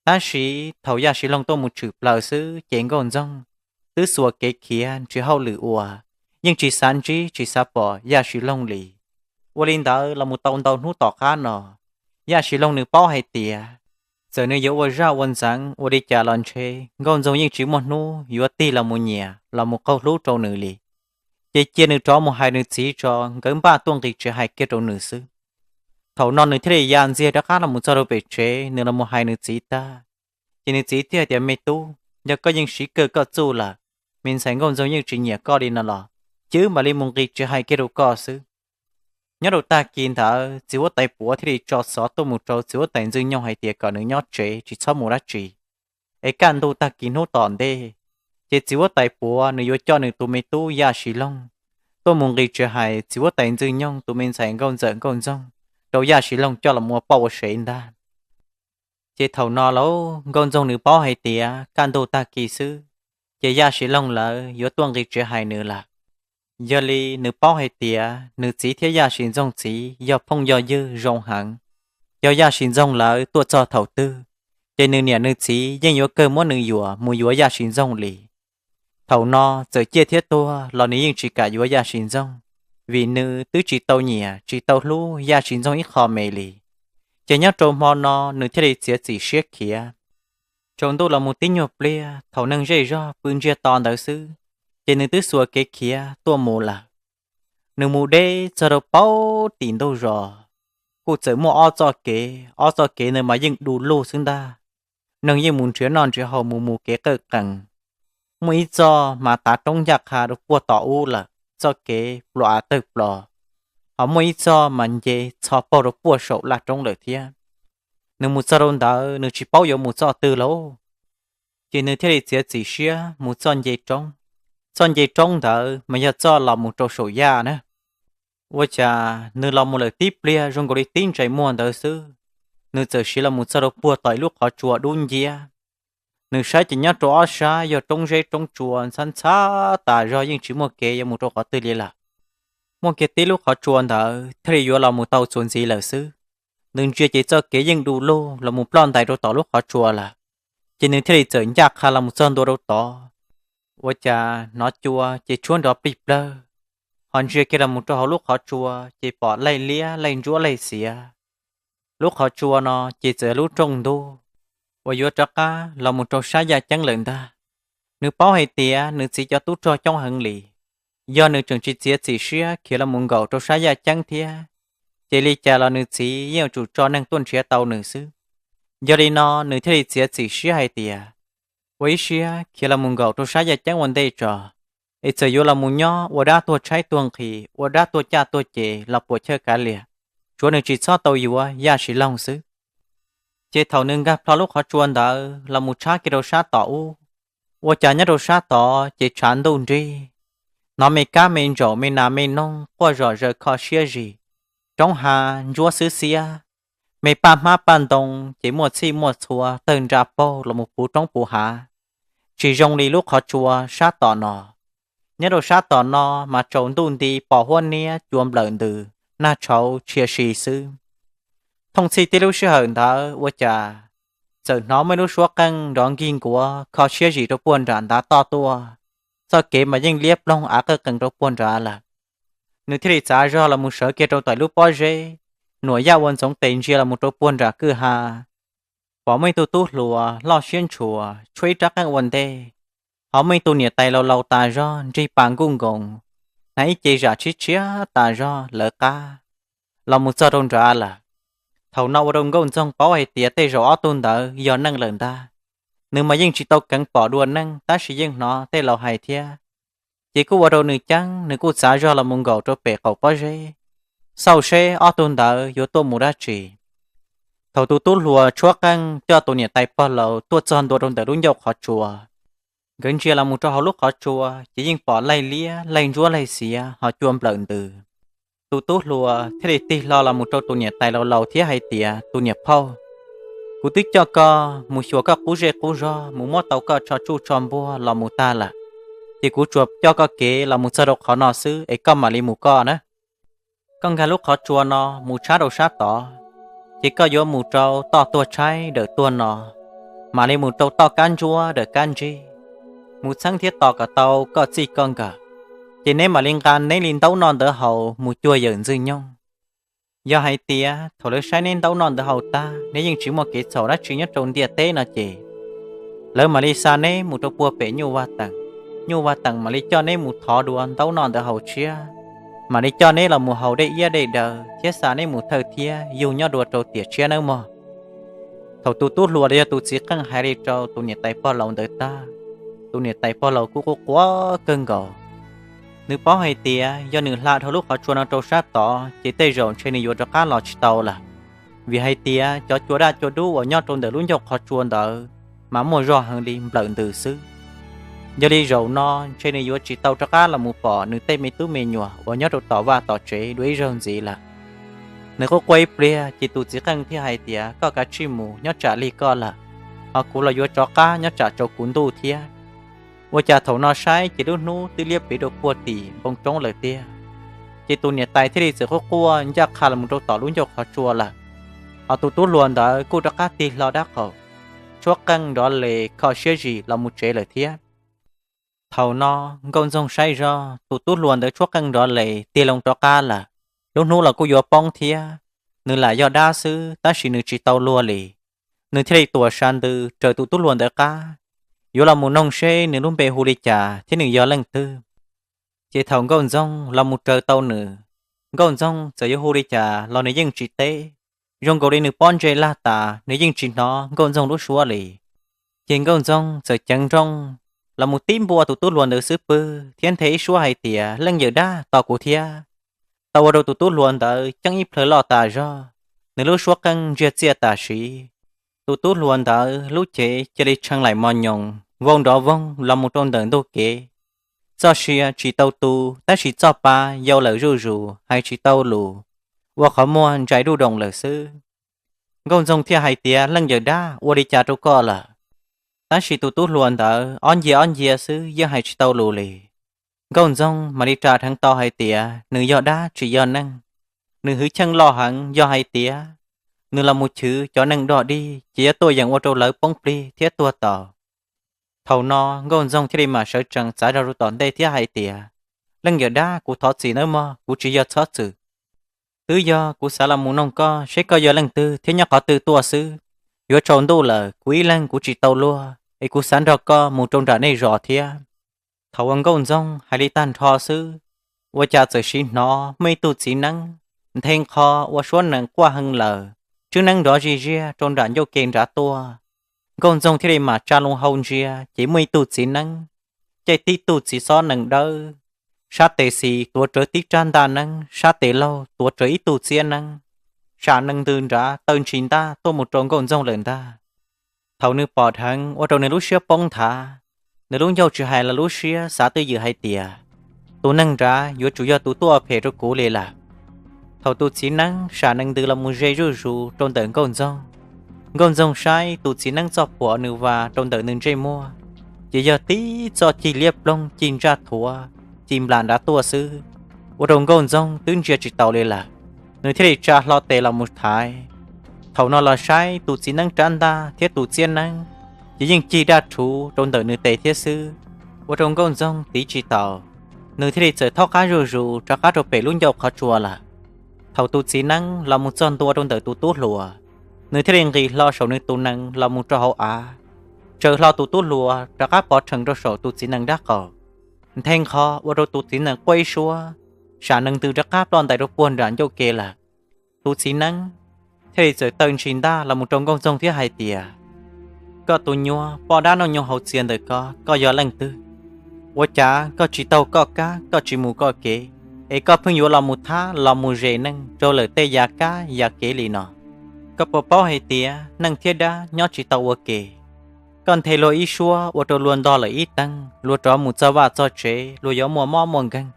Tab sis thaum Yaj Siv Loog tuaj mus tshwm plaws xwb ces Nkauj Ntxoog twb xuas kev khiav nrhiav hauj lwm ua, yeej tsis xav ntsib tsis xav pom Yaj Siv Loog li. Ua li ntawd los mus tau ntau hnub tom qab no, Yaj Siv Loog nws paub hais tias txawm nws yuav ua zaj ua ntxeev ua li cas los ntshe Nkauj Ntxoog yeej tsis muaj hnub yuav tig los mus nyiam los mus qaug hlub rau nws li. Ces cia nws rov mus hais nws txiv tso, nkawd npaj tuaj nqis tsev hais kiag rau nws xwb. Thaum no nws thiaj li ya ntxiag rov qab los mus txog rau pem tsev, nws los mus hais nws txiv tag, ces nws txiv thiaj tias, Me tub, yog koj yeej siv kawg koj txuj lawm, me ntxhais Nkauj Ntxoog yeej tsis nyiam koj li no los cia wb mam li mus nqis tsev hais kiag rau koj xwb. Nyob rau tag kis ntawd txiv huab tais Puav thiaj li tso xov tuaj mus rau txiv huab tais Ntxwg Nyoog hais tias kom nws nyob tsev tsis txhob mus dab tsi, es kaj ntug tag kis hnub tom ntej, ces txiv huab tais Puav nws yuav coj nws tus me tub Yaj Siv Loog tuaj mus nqis tsev hais txiv huab tais Ntxwg Nyoog tus me ntxhais Nkauj Ntxawm Nkauj Ntxoog rau Yaj Siv Loog coj los ua poj ua sev ntag. Ces thaum no lauj, Nkauj Ntxoog nws paub hais tias kaj ntug tag kis xwb, ces Yaj Siv Loog lawv yuav tuaj nqis tsev hais nws lawm. Yog li nws paub hais tias nws txiv thiab Yaj Siv Ntxoog txiv yog phooj yog ywg zoo heev, yog Yaj Siv Ntxoog lawv tuaj txog thaum twg, ces nws niam nws txiv yeej yuav kawg muab nws yuam mus yuav Yaj Siv Ntxoog li. Thaum no txawm ciaj thiab tuag los nws yeej tsis kam yuav Yaj Siv Ntxoog, vim nws twb tsis tau nyiam tsis tau hlub Yaj Siv Ntxoog ib qho me li. Ces nyob rau hmo no nws thiaj li txiav txim siab khiav. Tsaus ntuj los mus tib nyuag pliag thaum neeg zej zog pw ntsiag to ntawd xwb, ces nws twb xuas kev khiav tuaj mus lawm. Nws mus deb txog rau paub tim ntug zos, kuj txawm muaj ob txoj kev, ob txoj kev ntawd mas yeej du lug xwb ntag. Neeg yeej mus nrhiav noj nrhiav haus mus mus kev qawj qees. Muaj ib txoj mas tav roob ncaj qha rau puag tom ub lawm, txoj kev pluav av tawg plos, ho muaj ib txoj mas nce txho paug rau puag saum laj roob lawm thiab. Nws mus txog rau ntawd nws tsis paub yuav mus txoj twg lauj, ces nws thiaj li txiav txim siab mus txoj nce roob. Txoj nce roob ntawd mas yog txoj los mus rau saum yaj na. Ua cas nws los mus lawm tib pliag zoo nkaus li tib ntsais muag ntawd xwb, nws txawm siv los mus txog rau puag tom ib lub qhov tsua dub nciab. Nws saib ces nyob rau ob sab yog roob zeb roob tsua ntxhab ntxhab tas zog yeej tsis muaj kev yuav mus rau qhov twg li lawm. Muaj kiag tib lub qhov tsua ntawd thiaj li yuav los mus tau txuas ntxiv lawm xwb. Nws ntsia ces txoj kev yeej du lug los mus ploj ntais rau tom lub qhov tsua lawm, ces nws thiaj li txawm ncaj qha los mus txog ntua rau tod. Ua cas hnov cua ces tshuab nrov plig plawg, ho ntsia kiag los mus rau hauv lub qhov tsua ces pom laij liab laij ntsuab laij xiav. Lub qhov tsua no ces txawm yog lub rooj ntug uas yuav rov qab los mus rau sab yaj ceeb lawm ntag. Nws paub hais tias nws txiv cov tub rog coob heev li, yog nws tseem tsis txiav txim siab khiav los mus nkaum rau sab yaj ceeb thiab, ces li cas los nws txiv yeej yuav tsum tso neeg tuaj nrhiav tau nws xwb. Yog li no nws thiaj li txiav txim siab hais tias, ua ib siab khiav los mus nkaum rau sab yaj ceeb ua ntej tso, es txawm yuav los mus nyob ua dab tuag tshaib tuag nqhis, ua dab tuag caj tuag ces los puas chawj kav liam. tsuav nws tsis txhob tau yuav Yaj Siv Loog xwb. Ces thaum nws nkag plho lub qhov tsua ntawd los mus tshab kiag rau sab tom ub, ua cas nyob rau sab tod ces tshav ntuj nrig, hnov me kab me ntsaum me nas me noog quaj zom zaws kho siab zim, roob hav ntsuab xwb xiab, me paj hmab paj ntoo ces muaj txhij muaj txhua tawg nra paug los mus puv roob puv hav, tsis zoo li lub qhov tsua sab tom no. Nyob rau sab tom no mas tsaus ntuj nti pos huab niab cua nplawm ntws, nag tshauv tshia si xwb. Thooj txhij tib lub sij hawm ntawd ua cas txawm hnov muaj ib lub suab qeej nrov nkig nkuav kho siab zim rau puag nram ntav toj tuaj. Txoj kev mas yeej liab ploog av qawj qees rau puag nrad lawm. Nws thiaj li txav zog los mus sawv kiag rau tom lub pob zeb, nuam yaj ua ntxoov tes ntsia los mus rau puag nram kwj ha, pom muaj ib tug tub hluas loj siab ntshua tshuab ib rab qeej ua ntej, ho muaj ib tug niam tais laus laus tas zog nrig pas nkuj nkoos, hnav ib ce zam tshiab tshiab tas zog lawv qab los mus txog rau nrad lawm. Thaum no ua rau Nkauj Ntxoog paub hais tias tej zaum ob tug ntawd yog neeg lawm ntag. Nws mas yeej tsis tau keev pom dua neeg tab sis yeej hnov tej laus hais thiab. Ces kuj ua rau nws ceeb, nws kuj txav zog los mus nkaum rau pem qaum pob zeb, xauj seb ob tug ntawd yuav tuaj mus dab tsi. Thaum tus tub hluas tshuab qeej coj tus niam tais pog laus tuaj txog ntua rau ntawm lub ncauj qhov tsua, nkawd ntsia los mus rau hauv lub qhov tsua ces yeej pom laig liab laig ntsuab laig xiav ho cua nplawm ntws. Tus tub hluas thiaj li tig hlo los mus rau tus niam tais laus laus thiab hais tias, tus niam phauj, kuv twb coj koj mus xyuas koj qub zej qub zog, mus muab tau koj tsho tsuj tsho npuag los mus tag lawm, ces kuv tsuas coj koj kev los mus txog rau qhov no xwb es koj mam li mus koj na. Koj nkag lub qhov tsua no mus tshab rau sab tod, ces koj yuav mus rau toj tuag tshaib dawm tuag no, mam li mus rau toj kab ntsuab dawm kab ntsig, mus txheeb thiab tos kom tau koj txij koj nkawm, ces neb mam li nqa neb li ntaub noj ntawv haus mus cuag yawm Ntxwg Nyoog. Yog hais tias thaum lawv saib neb ntaub noj ntawv haus tag neb yeej tsis muaj kev txhaum dab tsi nyob rau ntiaj teb no ces lawv mam li xa neb mus rau puag pem Nyuj Vaj Teem, Nyuj Vaj Teem mam li coj neb mus thov dua ntaub noj ntawv haus tshiab, mam li coj neb los mus haus dej iab dej daw thiab xa neb mus thawj thiab yug nyob dua rau tiam tshiab nawb mog. Thaum tus tub hluas los yog tus txiv qeej hais li rau tus niam tais pog laus ntawd tag, tus niam tais pog laus kuj quaj quaj kawg nkaus. Nws paub hais tias yog nws hla dhau lub qhov tsua no rau sab tod ces tej zaum ntshe nws yuav rov qab los tsis tau lawm, vim hais tias cov cua daj cua dub uas nyob rau ntawm lub ncauj qhov tsua ntawd mas muaj zog heev li nplawm ntws xwb. Yog li zaum no ntshe nws yuav tsis tau rov qab los mus pom nws tej me tub me nyuam uas nyob rau tom vaj tom tsev dua ib zaug ntxiv lawm. Nws quaj quaj ib pliag ces tus txiv qeej thiaj hais tias, koj kav tsij mus, nyob tsam lig koj lawm, ho kuv los yuav rov qab nyob tsam tsaus kuv ntuj thiab. Ua cas thaum no saib ces lub hnub twb liab pliv rau puag tim npoo roob lawm tiag. Ces tus niam tais thiaj li txawm quaj quaj ncaj qha los mus rau tom lub ncauj qhov tsua lawm, ho tus tub hluas ntawd kuj rov qab tig hlo dab qaum, tshuab qeej nrov les kho siab zim los mus tsev lawm thiab. Thaum no Nkauj Ntxoog saib zog tus tub hluas ntawd tshuab qeej nrov les tig loo rov qab lawm, lub hnub los kuj yuav poob thiab, nws lam yog dab xwb tab sis nws tsis tau luag li. Nws thiaj li tuam sa ntws raws tus tub hluas ntawd qab, yuav los mus noog seb nws lub npe hu li cas thiab nws yog leej twg. Ces thaum Nkauj Ntxoog los mus raws tau nws, Nkauj Ntxoog txawm yuav hu li cas los nws yeej tsis teb. Zoo nkaus li nws pob ntseg laj tas, nws yeej tsis hnov Nkauj Ntxoog lub suab li. Ces Nkauj Ntxoog txawm ceev nrooj los mus tib npua tus tub hluas ntawd xub pwg thiab nthe ib suab hais tias, leej yawm dab, tos kuv thiab. Tau ua rau tus tub hluas ntawd ceeb ib plhaw loj tas zog, nws lub suab qeej ntsiag txiaj tam sim. Tus tub hluas ntawd lub cev cia li tshee laim mos nyoos vau nrov voog los mus rau ntawm ntug kev. Txoj sia tsis tau tu tab sis txoj pa yau lawm zuj zus hais tsis tau lus, ua qhov muag ntsais duj doom lawm xwb. Nkauj Ntxoog thiaj hais tias, leej yawm dab, ua li cas rau koj lawm? Tab sis tus tub hluas ntawd ob ncia ob ncia xwb yeej hais tsis tau lus li. Nkauj Ntxoog mam li ras dheev tau hais tias nws yog dab tsis yog neeg, nws hwj chim loj heev, yog hais tias nws los mus chwv cov neeg dog dig ces yuav tuaj yeem ua rau lawv poob plig thiab tuag tau. Thaum no Nkauj Ntxoog thiaj li mam sawv tsees txav zog rau tom ntej thiab hais tias, leej yawm dab, kuv thov txim nawb mog, kuv tsis yog txhob txwm. Twb yog kuv xav los mus noog koj seb koj yog leej twg thiab nyob qhov twg tuaj xwb. Yuav tsaus ntuj lawm, kuv ib leeg kuv tsis tau luag es kuv xav nrog koj mus rau nram nej zos thiab. Thaum uas Nkauj Ntxoog hais li tag nrho xwb, ua cas txawm sim hnov muaj ib tug txiv neeb nthe nqho ua suab nees quaj heev lawm, tswb neeb nrov zij ziaj rau nram ncauj ke nrad tuaj. Nkauj Ntxoog thiaj li mam tsa loo hau ntsia ces muaj ib tug txiv neeb, caij tib tug txiv xob nees dawb, sab tes xis tuav rawv tib rab ntaj neeb, sab tes laug tuav rawv ib tug txiab neeb. sam nees ntws nrad taw ntshis ntaj tuaj mus rau Nkauj Ntxoog lawm ntag. Thaum nws pom dheev ua rau nws lub siab poob nthav, nws lub ncauj tsis hais los lub siab xav twj ywm hais tias, tus neeg nrad yuav tsum yog tus tuaj ua phem rau kuv li lawm. Thaum tus txiv neeb sam nees ntws los mus ze zuj zus rau ntawm Nkauj Ntxoog, Nkauj Ntxoog saib tus txiv neeb txoj phuam nws vas rau ntawm nws ntsej muag, ces yog tib txoj cig liab ploog cig ntsaj thuav, cig nplam nrad tuaj xwb, ua rau Nkauj Ntxoog twb ntsia tsis taus li lawm. Nws thiaj li tsa hlo tes los mus thaiv. Thaum no los saib tus txiv neeb rab ntaj thiab tus txiab neeb ces yeej cig daj rhuv rau ntawm nws tes thiab xwb, ua rau Nkauj Ntxoog tiv tsis taus. Nws thiaj li txawm thaub qab zuj zus rov qab rau pem lub ncauj qhov tsua lawm. Thaum tus txiv neeb los mus txog ntua rau ntawm tus tub hluas, nws thiaj li nqis hlo saum nws tus nees los mus rau hauv av, tsaws hlo tus tub hluas rov qab pov rhees rau saum tus txiv nees nrab qaum. Nthe nqho ua rau tus txiv nees quaj ib suab, sam nees ntws rov qab ploj ntais rau puag nram ncauj ke lawm. Tus txiv neeb thiaj li txawm taw ntshis ntaj los mus rau Nkauj Ntxoog thiab hais tias, koj tus nyuag poj dab noj nyoos haus txias ntawm ko, koj yog leej twg? Ua cas koj tsis taug koj kab, koj tsis mus koj kev, es koj pheej yuav los mus thab los mus zes neeg rau lawm tej yav kab yav kev li no? Koj puas paub hais tias neeg thiab dab nyob tsis tau ua ke? Koj nthe luag ib suab ua rau luag ntog lawm ib teeg, luag rov mus txog vaj txog tsev luag yuav muaj mob muaj nkeeg.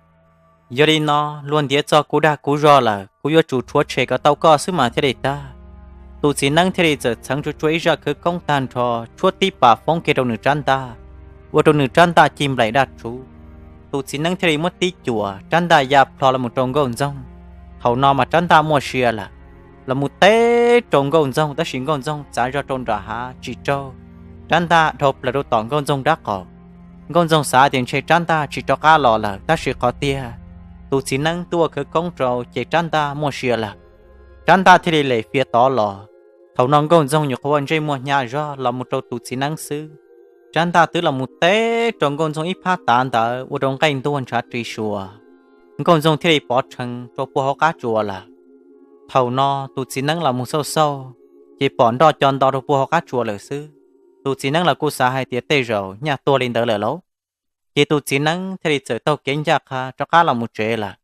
Yog li no, luag ntiav txog kuv dag kuv zog lawm, kuv yuav tsum rhuav tshem kom tau koj xwb mas thiaj li tag. Tus txiv neeb thiaj li txawm txheev tsuag tsuag ib zaj khawv koob tag nrho, tshuab tib pas foob kiag rau nws rab ntaj, ua rau nws rab ntaj cig nplaim daj rhuv. Tus txiv neeb thiaj li muab tib cuam, rab ntaj ya plho los mus rau Nkauj Ntxoog. Thaum no mas rab ntaj muaj sia lawm, los mus teb rau Nkauj Ntxoog, tab sis Nkauj Ntxoog txav zog rau nram hav tsis raug rab ntaj dhau plaws rau tom Nkauj Ntxoog rab qaum. Nkauj Ntxoog xav tias ntshe rab ntaj tsis rov qab los lawm, tab sis qhov tiag tus txiv neeb twb ua khawv koob rau ces rab ntaj muaj sia lawm. Rab ntaj thiaj li lem fiav tod los. Thaum no Nkauj Ntxoog nyuam qhuav ua ntsej muag hnyav zog los mus rau tus txiv neeb xwb, rab ntaj twb los mus teb rau Nkauj Ntxoog ib phab tav ntawd ua rau nqaij ntuag ntshav ri sua. Nkauj Ntxoog thiaj li pov rhees rau puag hauv qab tsua lawm. Thaum no tus txiv neeb los mus xauj xauj, ces pom nroj co nto rau puag hauv qab tsua lawm xwb. Tus txiv neeb los kuj xav hais tias tej zaum nyaj tuag li ntawd lawm lauj. Ces tus txiv neeb thiaj li txawm taug kev ncaj qha rov qab los mus tsev lawm.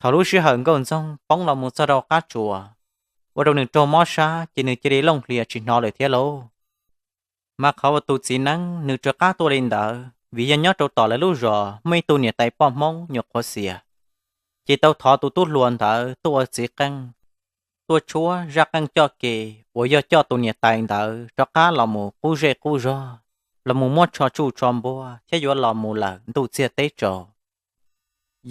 Thaum lub sij hawm Nkauj Ntxoog poob los mus txog rau qab tsua, ua rau nws raug mob sab ces nws cia li looj hlias tsis hnov lawm thiab lauj. Mas qhov uas tus txiv neeb nws rov qab tuaj li ntawd vim yog nyob rau tom lawv lub zos muaj ib tug niam tais poj Hmoob nyuam qhuav xiam, ces tau thov tus tub hluas ntawd tuaj ua txiv qeej, tuaj tshuab zaj qeej coj ke uas yog coj tus niam tais ntawd rov qab los mus qub zej qub zog, los mus muab tsho tsuj tsho npuag thiab yuav los mus lawm ntuj txiag teb tsaus.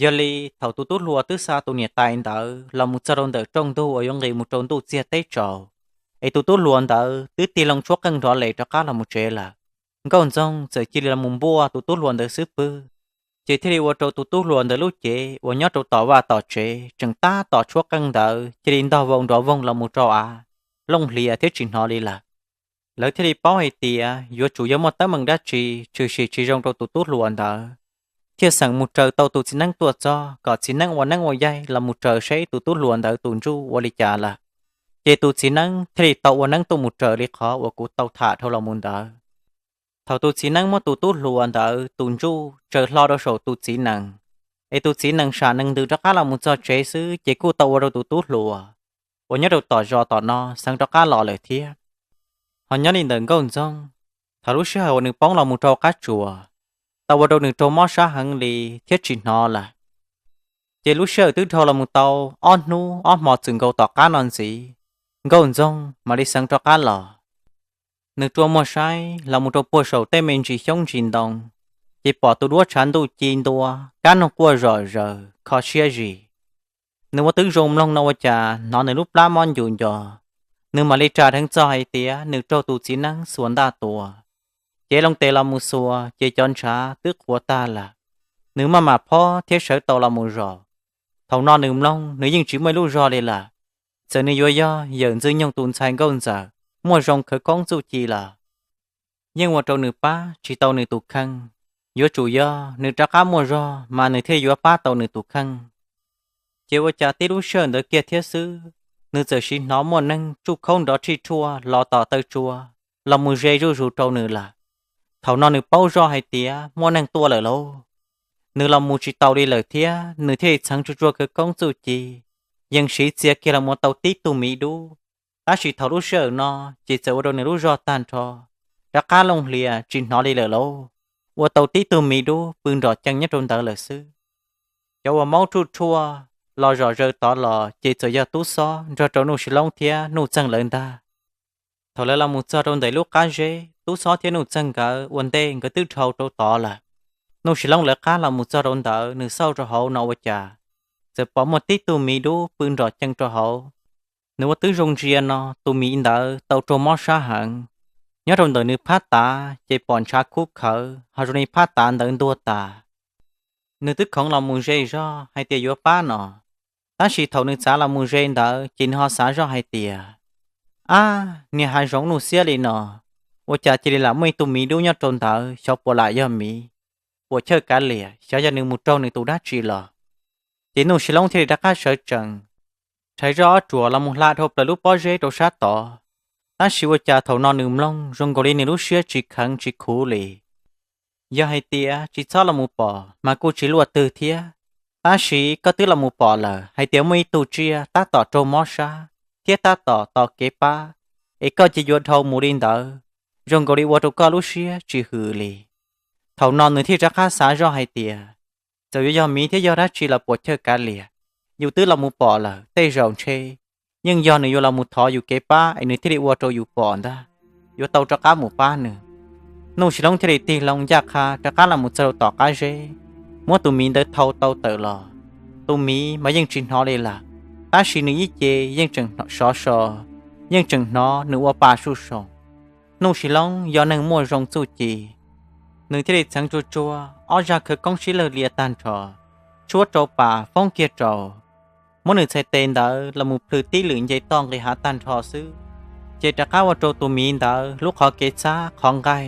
Yog li thaum tus tub hluas twb xa tus niam tais ntawd los mus txog rau ntawm rooj ntug uas yuav nqis mus rau ntuj txiag teb tsaus, es tus tub hluas ntawd twb tig loo tshuab qeej nrov les rov qab los mus tsev lawm, Nkauj Ntxoog txawm cia li los mus npuaj tus tub hluas ntawd xub pwg, ces thiaj li ua rau tus tub hluas ntawd lub cev uas nyob rau tom vaj tom tsev tseem tab tom tshuab qeej ntawd cia li ntog vau nrov voog los mus rau av, looj hlias thiab tsis hnov li lawm. Lawv thiaj li paub hais tias yuav tsum yog muaj teeb meem dab tsi tshwm sim tsis zoo rau tus tub hluas ntawd, thiaj xeem mus raws tau tus txiv neeb tuaj txog kom txiv neeb ua neeb ua yaig los mus raws seb tus tub hluas ntawd tus ntsuj ua li cas lawm. Ces tus txiv neeb thiaj li tau ua neeb tuaj mus raws li qhov uas kuv tau tham dhau los mus ntawd. Thaum tus txiv neeb muab tus tub hluas ntawd tus ntsuj tsaws hlo rau saum tus txiv nees, es tus txiv nees sam nees ntws rov qab los mus txog tsev xwb ces kuj tau ua rau tus tub hluas uas nyob rau tom zos tom no xeev rov qab los lawm thiab. Ho nyob li ntawm Nkauj Ntxoog, thaum lub sij hawm uas nws poob los mus rau qab tsuas, tau ua rau nws raug mob sab heev li thiab tsis hnov lawm. Ces lub sij hawm twb dhau los mus tau ob hnub ob hmo txwm nkaus tom qab no ntxiv, Nkauj Ntxoog mam li xeev rov qab los. Nws rua muag saib los mus rau puag saum tej me ntsis xyoob ntsis ntoo, ces pom tus duab tshav ntuj ci ntua, kab noog quaj zom zaws kho siab zis. Nws ua tib zoo mloog no ua cas hnov nws lub plab mob ncus nco. Nws mam li ras dheev txog hais tias nws raug tus txiv neeb xuas ntaj tua, cev loo tes los mus xuas ces cov ntshav twb qhuav tag lawm. Nws maj mam phob thiab sawv tau los mus zaum. Thaum no nws mloog nws yeej tsis muaj ib lub zog li lawm, txawm nws yuav yog yawm Ntxwg Nyoog tus ntxhais Nkauj Ntxawm muaj zoo khawv koob txuj ci lawm, yeej ua rau nws pab tsis tau nws tus kheej. Yuav tsum yog nws rov qab muaj zog mas nws thiaj yuav pab tau nws tus kheej. Ces ua cas tib lub sij hawm ntawd kiag thiab xwb, nws txawm siv hnov muaj neeg tsuj khaub nrov rhij rhuaj los tom taw tsua los mus ze zuj zus rau nws lawm. Thaum no nws paub zoj hais tias muaj neeg tuaj lawm lauj. Nws los mus tsis taus li lawm thiab nws thiaj li txheev tsuag tsuag khawv koob txuj ci, yees siv txia kiag los mus ua tau tib tug miv dub. Tab sis thaum lub sij hawm no ces txawm ua rau nws lub zog tag nrho rov qab looj hlias tsis hnov li lawm lauj. Ua tau tib tug miv dub pw nrom cees nyob rau ntawd lawm xwb. Cov uas maub ruj rhuaj los zom zaws tod los ces txawm yog Tub Xob nrog rau Nuj Sis Loob thiab Nuj Txeeg lawv ntag. Thaum lawv los mus txog rau ntawm lub qab zeb, Tub Xob thiab Nuj Txeeg nkawd ua ntej nkawd twb dhau rau tod lawm. Nuj Sis Loob lawv qab los mus txog rau ntawd, nws xauj rau hauv no ua cas txawm pom muaj tib tug miv dub pw nrom cees rau hauv. Nws ua twb zoo ntsia no, tus miv ntawd tau raug mob sab heev. Nyob rau ntawm nws phab tav ces pom ntshav khub khawv ho zoo li phab tav ntawd ntuag tas. Nws twb khoov los mus ze zog hais tias yuav pab no, tab sis thaum nws txav los mus ze ntawd ces nws ho xav zoj hais tias, ab, niag hav zoov nuj xiab li no, ua cas cia li lam muaj ib tug miv dub nyob rau ntawd, xyov puas lam yog miv, puas chawj kav liam, xyov yog nws mus raug nws tus dab tsi los. Ces Nuj Sis Loob thiaj li rov qab sawv tsees rhais zoj ob ruam los mus hla dhau plaws lub pob zeb rau sab tod. Tab sis ua cas thaum no nws mloog zoo nkaus li nws lub siab tsis kheev tsis khuv li. Yog hais tias tsis txhob los mus pom mas kuj tsis luaj twg thiab, tab sis koj twb los mus pom lawm hais tias muaj ib tug tsiaj tab tom raug mob sab thiab tab tom tos kev pab, es koj cia yuav dhau mus li ntawd, zoo nkaus li ua rau koj lub siab tsis hwm li. Thaum no nws thiaj rov qab xav zoj hais tias, txawm yuav yog miv thiab yog dab tsi los puas chawj kav liam, yus twb los mus pom lawm, tej zaum ntshe yeej yog nws yuav los mus thov yus kev pab es nws thiaj li ua rau yus pom ntag, yuav tau rov qab mus pab nws. Nuj Sis Loob thiaj li tig loo ncaj qha rov qab los mus txog rau tom qab zeb, muab tus miv ntawd thau tau tawm los. Tus miv mas yeej tsis hnov li lawm, tab sis nws ib ce yeej tseem sov so, yeej tseem hnov nws ua pa suj soo. Nuj Sis Loob yog neeg muaj zoo txuj ci, nws thiaj li txheev tsuag tsuag ob zaj khawv koob sib lawg lias tag nrho, tshuab rau pas foob kiag rau, muab nws txhais tes ntawd los mus plhws tib lwm nce toj nqis hav tag nrho xwb, ces rov qab ua rau tus miv ntawd lub qhov kev txhab qhov nqaij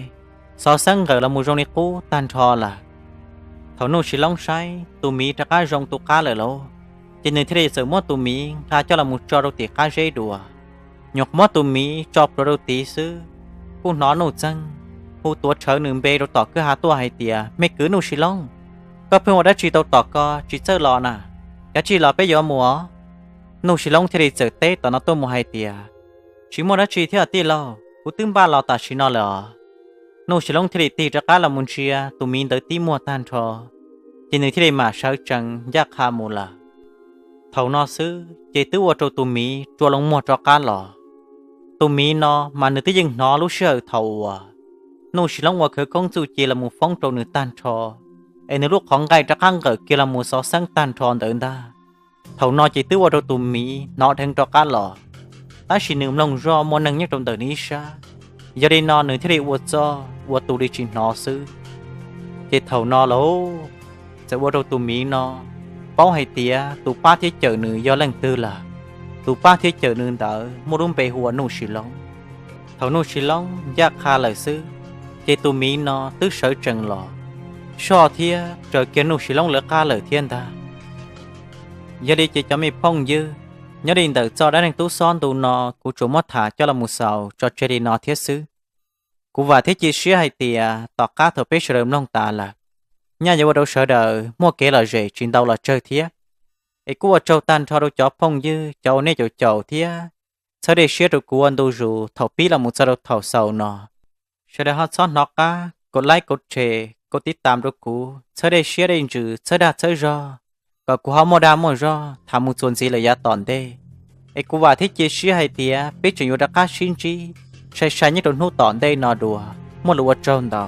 xov xeeb nqawm los mus zoo li qub tag nrho lawm. Thaum Nuj Sis Loob saib tus miv rov qab zoo tu qab lawm lauj, ces nws thiaj li txawm muab tus miv nqa coj los mus tso rau tim qab zeb dua. Nyuam qhuav muab tus miv tso plhuav rau tid xwb, kuj hnov Nuj Txeeg hu tuav rhawv nws npe rau tom kwj ha tuaj hais tias, me kwv Nuj Sis Loob, koj pheej ua dab tsi tau tom ko tsis txawj los na? Kav tsij los peb yuav mus os. Nuj Sis Loob thiaj li txawm teb tom no tuaj mus hais tias, tsis muaj dab tsi thiab tij laug, kuv twb npaj los tam sim no lawm os. Nuj Sis Loob thiaj li tig rov qab los mus ntsia tus miv ntawd tib muag tag nrho, ces nws thiaj li mam sawv tsees ncaj qha mus lawm. Thaum no xwb ces twb ua rau tus miv rua loo muag rov qab los. Tus miv no mas nws twb yeej hnov lub sij hawm thaum uas Nuj Sis Loob ua khawv koob txuj ci los mus foob rau nws tag nrho, es nws lub qhov nqaij rov qab nqawm kiag los mus xov xeeb tag nrho ntawd ntag. Thaum no ces twb ua rau tus miv hnov dheev rov qab los, tab sis nws mloog zoj muaj neeg nyob rau ntawm nws ib sab, yog li no nws thiaj li ua txuj ua tus li tsis hnov xwb. Ces thaum no lauj, txawm ua rau tus miv no paub hais tias tus pab thiab cawm nws yog leej twg lawm. Tus pab thiab cawm nws ntawd muaj lub npe hu ua Nuj Sis Loob. Thaum Nuj Sis Loob ncaj qha lawm xwb, ces tus miv no twb sawv tsees los soj thiab raws kiag Nuj Sis Loob lawv qab lawm thiab ntag. Yog li ces cov me phooj ywg, nyob li ntawm txoj dab neeg tub xob ntu no kuv tsuas muab tham coj los mus xaus tso tseg li no thiab xwb. Kuv vam thiab cia siab hais tias tom qab thaum peb sawv daws mloog tas lawm, nyaj yuav ua rau sawv daws muaj kev lom zem tsis ntau los tsawg thiab. Es kuj ua tsaug tag nrho rau cov phooj ywg cov uas nej caum caum thiab txhawb dej siab rau kuv ua ntu zus thaum pib los mus txog rau thaum xaus no. Sawv daws ho txhob hnov qab kom like, kom share, kom tib tam rau kuv, txhawb dej siab dej ntsws, txhawb dag txhawb zog, kom kuv ho muaj dag muaj zog tham mus txuas ntxiv lawm yav tom ntej. Es kuv vam thiab cia siab hais tias peb tseem yuav rov qab sib ntsib sai sai nyob rau hnub tom ntej no dua. Muaj lus ua tsaug ntau.